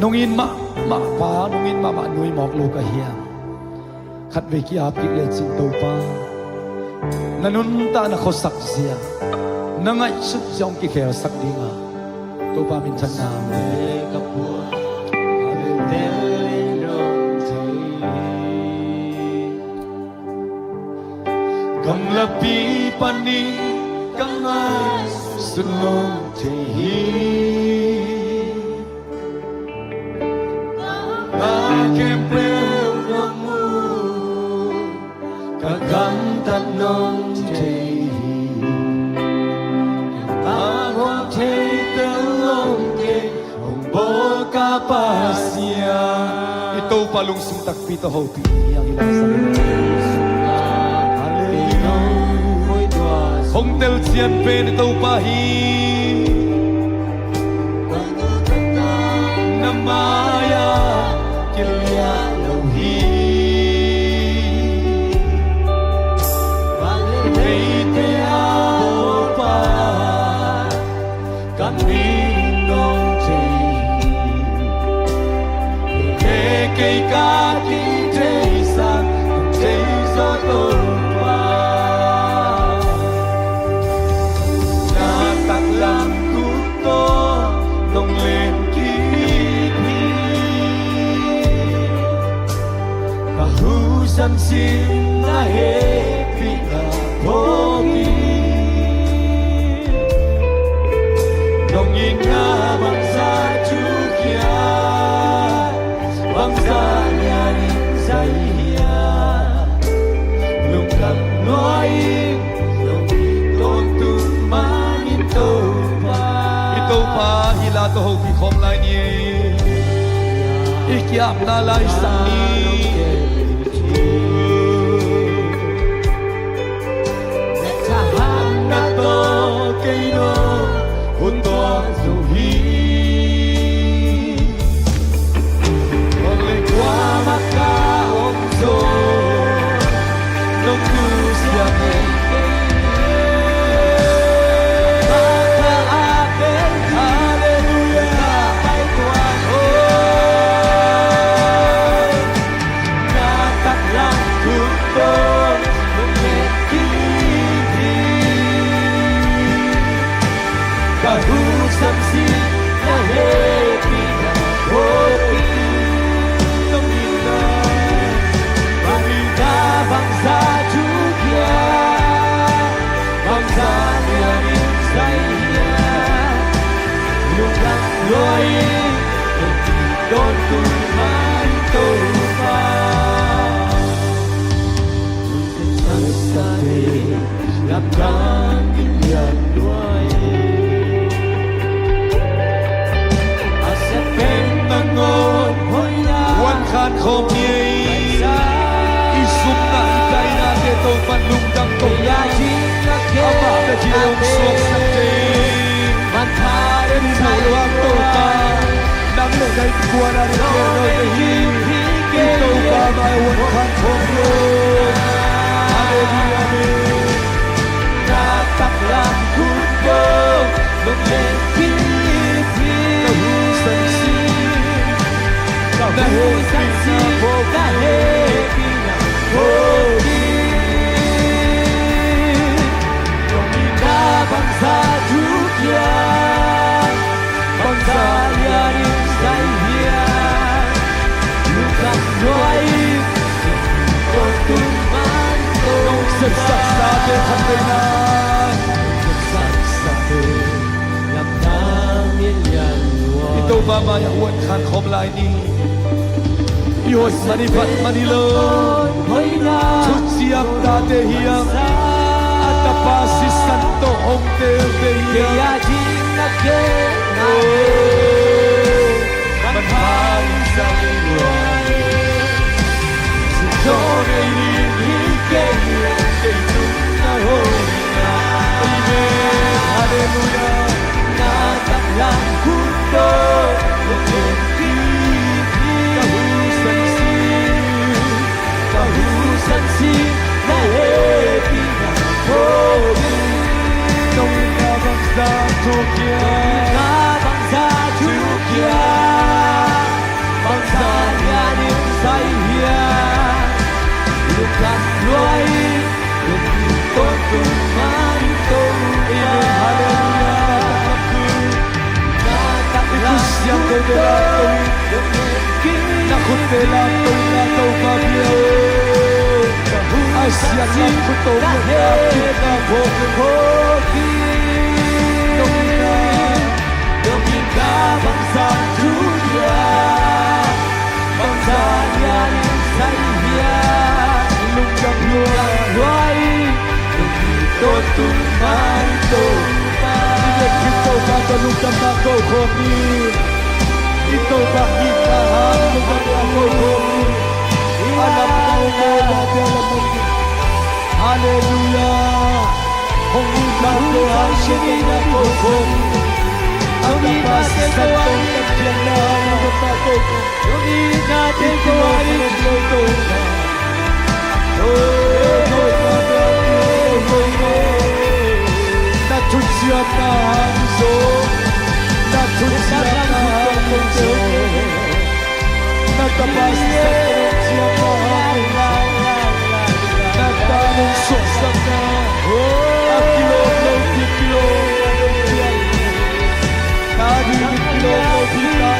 Nong it mahmah pa, nong it mahmah nu hi mawk lo ka hiam? Khatvei ki-ap kik lecin Topa, na nuntakna khuasak zia, na ngaihsut zia hong kikhelsak ding a, Topa minthanna. Ka puak, ka tel in hong thei hi. Gamlapi panin ka ngaihsut hong thei hi. Ka khempeuh hong mu, ka gamtat nong thei hi. Ka hong thei tel hong thei, hong bawl ka Pasian. I Topa lungsim takpi tawh hopih ni, a hi lai sa. Halleluiah. Hong telcian pen i Topa hi. Na mai-ah kiliah lo hi. Eite a Topa, ka min nong thei hi. Kei, kei ka kitheisak, kithei zaw Topa. Na taklam khut tawh nong len kik hi. Ka husan sin na hehpihna phawk hi. Nong itna bangzah thukhia, bangzah lianin zai hiam? Lungdam lua-in nong it tawntung man in Topa. I Topa hi la tawh hopih khawm lai ni. I ki-apna lai sak ni. Na thahatna tawh kei nong hun tuak zo hi. Kua le kuamah ka om zaw, nong nusia hi. Halleluiah. Oh. Na taklam khut tawh nong len kik hi. Ka husan sin na hehpihna phawk hi. Nong itna, nong itna bangzah thukhia, bangzah lianin zai hiam? Lungdam lua-in nong it tawntung man Topa. Lamdang in lian lua-in, a sia pen nangawn hoihna. Huan khan khawm ni ei. I sumna, i dainate Topa'n lungdam ko. Amah bek hi hong suaksak kei. Manpha in muh lo a Topa, nang le ka innkuan a ding khempeuh hi. I Topa mai huan khan khawm lo. Halleluiah, amen. Na taklam khut tawh nong len kik hi. Ka husan sin, ka husan sin na hehpihna phawk hi. Nong itna bangzah thukhia, bangzah lianin zai hiam? Lungdam lua-in nong it tawntung man Topa. Nong sepsaksate khat vei na. Nong sepsaksate lamdang in lian lua-in. I Topa mai-ah huan khan khawm lai ni. I hoih man, i phat man hi lo. Thuciam tate hiam, a tapa sisan tawh hong telte hiam? Oh, manpha in zai lua-in. Amen. Halleluiah. Nong inn ah bangzah thu kia, nong inn ah bangzah thu kia, bangzah lianin sai hiam? Lungdam lua in, lungdam tawntung mai Topa. Amen. Halleluiah. I khut siangthote lamto in, na khutte lamto in, na Topa bia aw. A siangtho khut tawh na hehpihna phawk in. Nong inn ah, nong inn ah bangzah thu kia, bangzah lianin sai hiam? Lungdam lua, lungdam lua in, lungdam tawntung mai Topa. I biakinn Topa tawh lungdamna ko khawm ni. I Topa hihna hang lungdamna ko khawm ni. A lam ko, a lam ko, a lam ko. Halleluiah. Hong itnate hang siangthohna ko khawm. A tapa sisan tawh ka pianna hang lungdamna ko khawm. Na thuciamna hang zong, na thuciamna hang zong, na tapa sisan tawh ka pianna hang zong, na ta nong suahsakna, a kilawm lopi kilawm, na ding kilawm lopi ka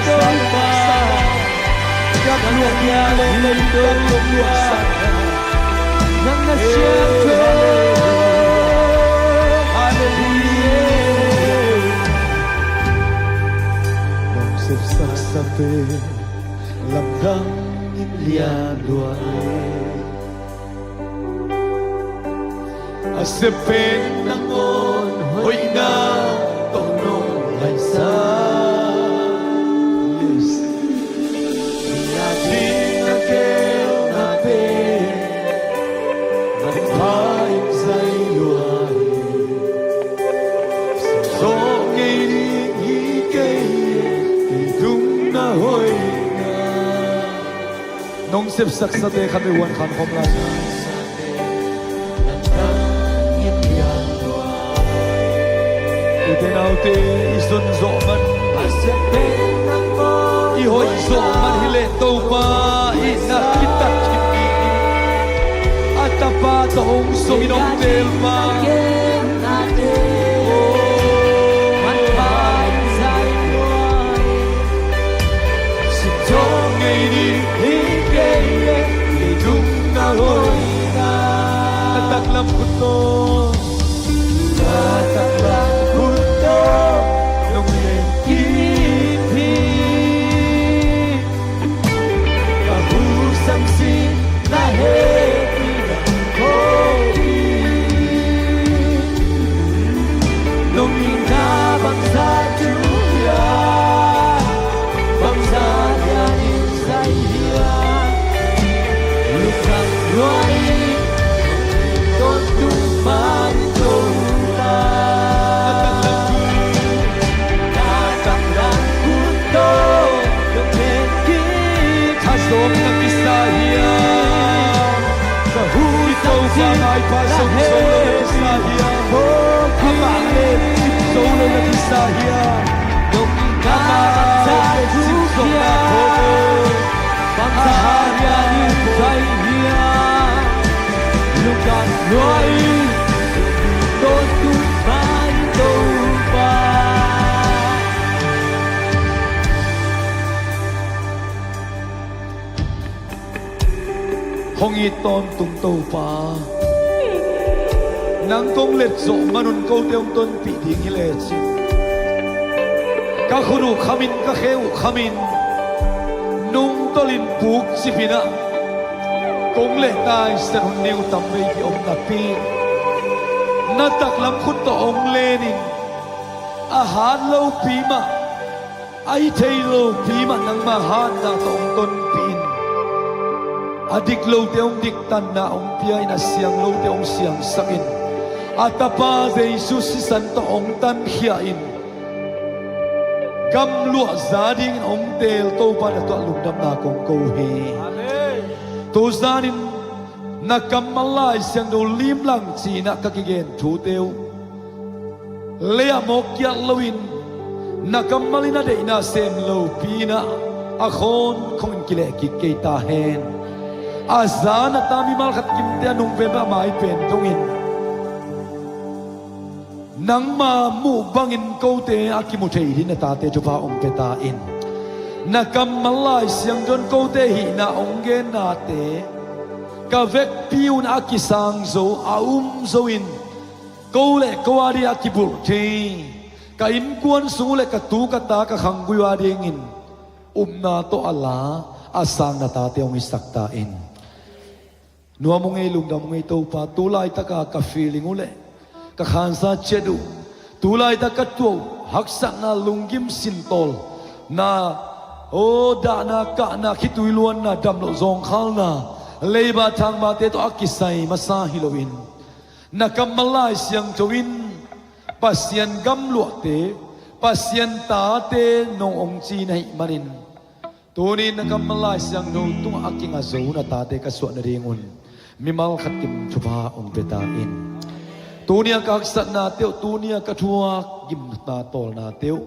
sa, nong sepsaksate lamdang in lian lua e. A sep pen nangawn hoihna tawh nong laisan. Yes. Ni a ding a geelna pen manpha in zai lua hi. Zawh ngei ding hi kei, kei tung na hoihna. Nong sepsaksate khat vei huan khan khawm lai. Ute naute, i zon zawh man, i hoih zawh man hi leh Topa i na kitat khin ding hi. A tapa tawh hong zong in hong teel ma. Sinthawh ngei ding hi kei, kei tung na hoihna. Na taklam khut tawh, na taklam khut tawh nong len kip hi. Ka hu sam sin na hehpihna khawm hi. Nong itna bangzah thu hiam, bangzah lianin sai hiam? Lungdam lua in, tawntung mai Topa. Na taklam khut tawh nong len kip hi. Thazawm na kisa hiam? Ka hu i Topa maipha zong zo lo na kisa hiam? Amah len kip zo lo na kisa hiam? Amah len kip zo na kisa hiam? Bangzah lianin sai hiam? Lungdam lua in, tawntung mai Topa. Hong it tawntung Topa, nang kong let zawh manun kote hong tonpih ding hi lecin, ka khut uh khamin, ka khe uh khamin, nungtolhin pukcip in ah, kong leh naisan hun ni uh tam vei ki om napi, na taklam khut tawh hong lenin, a hat lopi mah, a hi thei lopi mah nangma hatna tawh hong tonpih in. A dik lote hong diktanna hong pia in, a siang lote hong siangsak in, a Tapa Jesu sisan tawh hong tankhia in, gamluah za dingin hong teel Topa na tungah lungdamna kong ko hi. Amen. Tuzanin na kammal Lai Siangtho limlang cinah ka kigen thute uh lei-ah mawk kiat loin, na kammal in a deihna sem lopi-in ah a khawn khongin kileh kik kei ta hen. A za na ta mimal khat kimte a nungve mah a mai pen dongin, nangma muh bangin kote a kimu thei dingin na tate thupha hong pia ta in. Na kammal Lai Siangtho in kote hihna hong gennate ka vekpi un a kisang zo, a um zo in, ko le ko a ding a kibulh thei, ka innkuan sung uh le ka tu ka ta ka khanggui uh a dingin upna tawh a la a sang na tate hong hisak ta in. Nuam ung ei, lungdam ung ei Topa. Tu laitaka ka feeling uh le ka khansa ciat uh, tu laitak ka tuah uh haksatna, lunggim sintawlna, aw dahna kahna, khitui luanna, damloh zawngkhalna, leiba thangmate tawh a kisai masa hi loin, na kammal Lai Siangtho in Pasian gamluahte, Pasian tate nong hong ci na hih manin, tuni na kammal Lai Siangtho tungah a kinga zo na tate ka suah nadingun mimal khat kim thupha hong pia ta in. Tuni a ka haksatnate uh, tuni a ka thuak gimna tawlnate uh,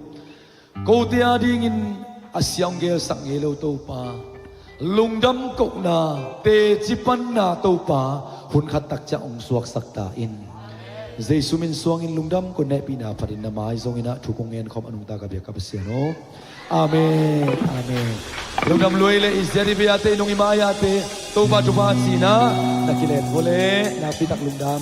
kote a dingin a sia hong gelsak ngei lo Topa, lungdam kohna, teci panna Topa, hun khat tak ciang hong suaksak ta in. Jesu min suangin lungdam ko, na hehpihna phatin na mai zongin ah thu kong ngen khawm a nungta ka biak ka Pasian aw. Amen. Amen. Lungdam lua ei le, i ziat i bei-ate, i nung i mai-ate Topa thupha cinah na kilet vua le, nakpi tak lungdam.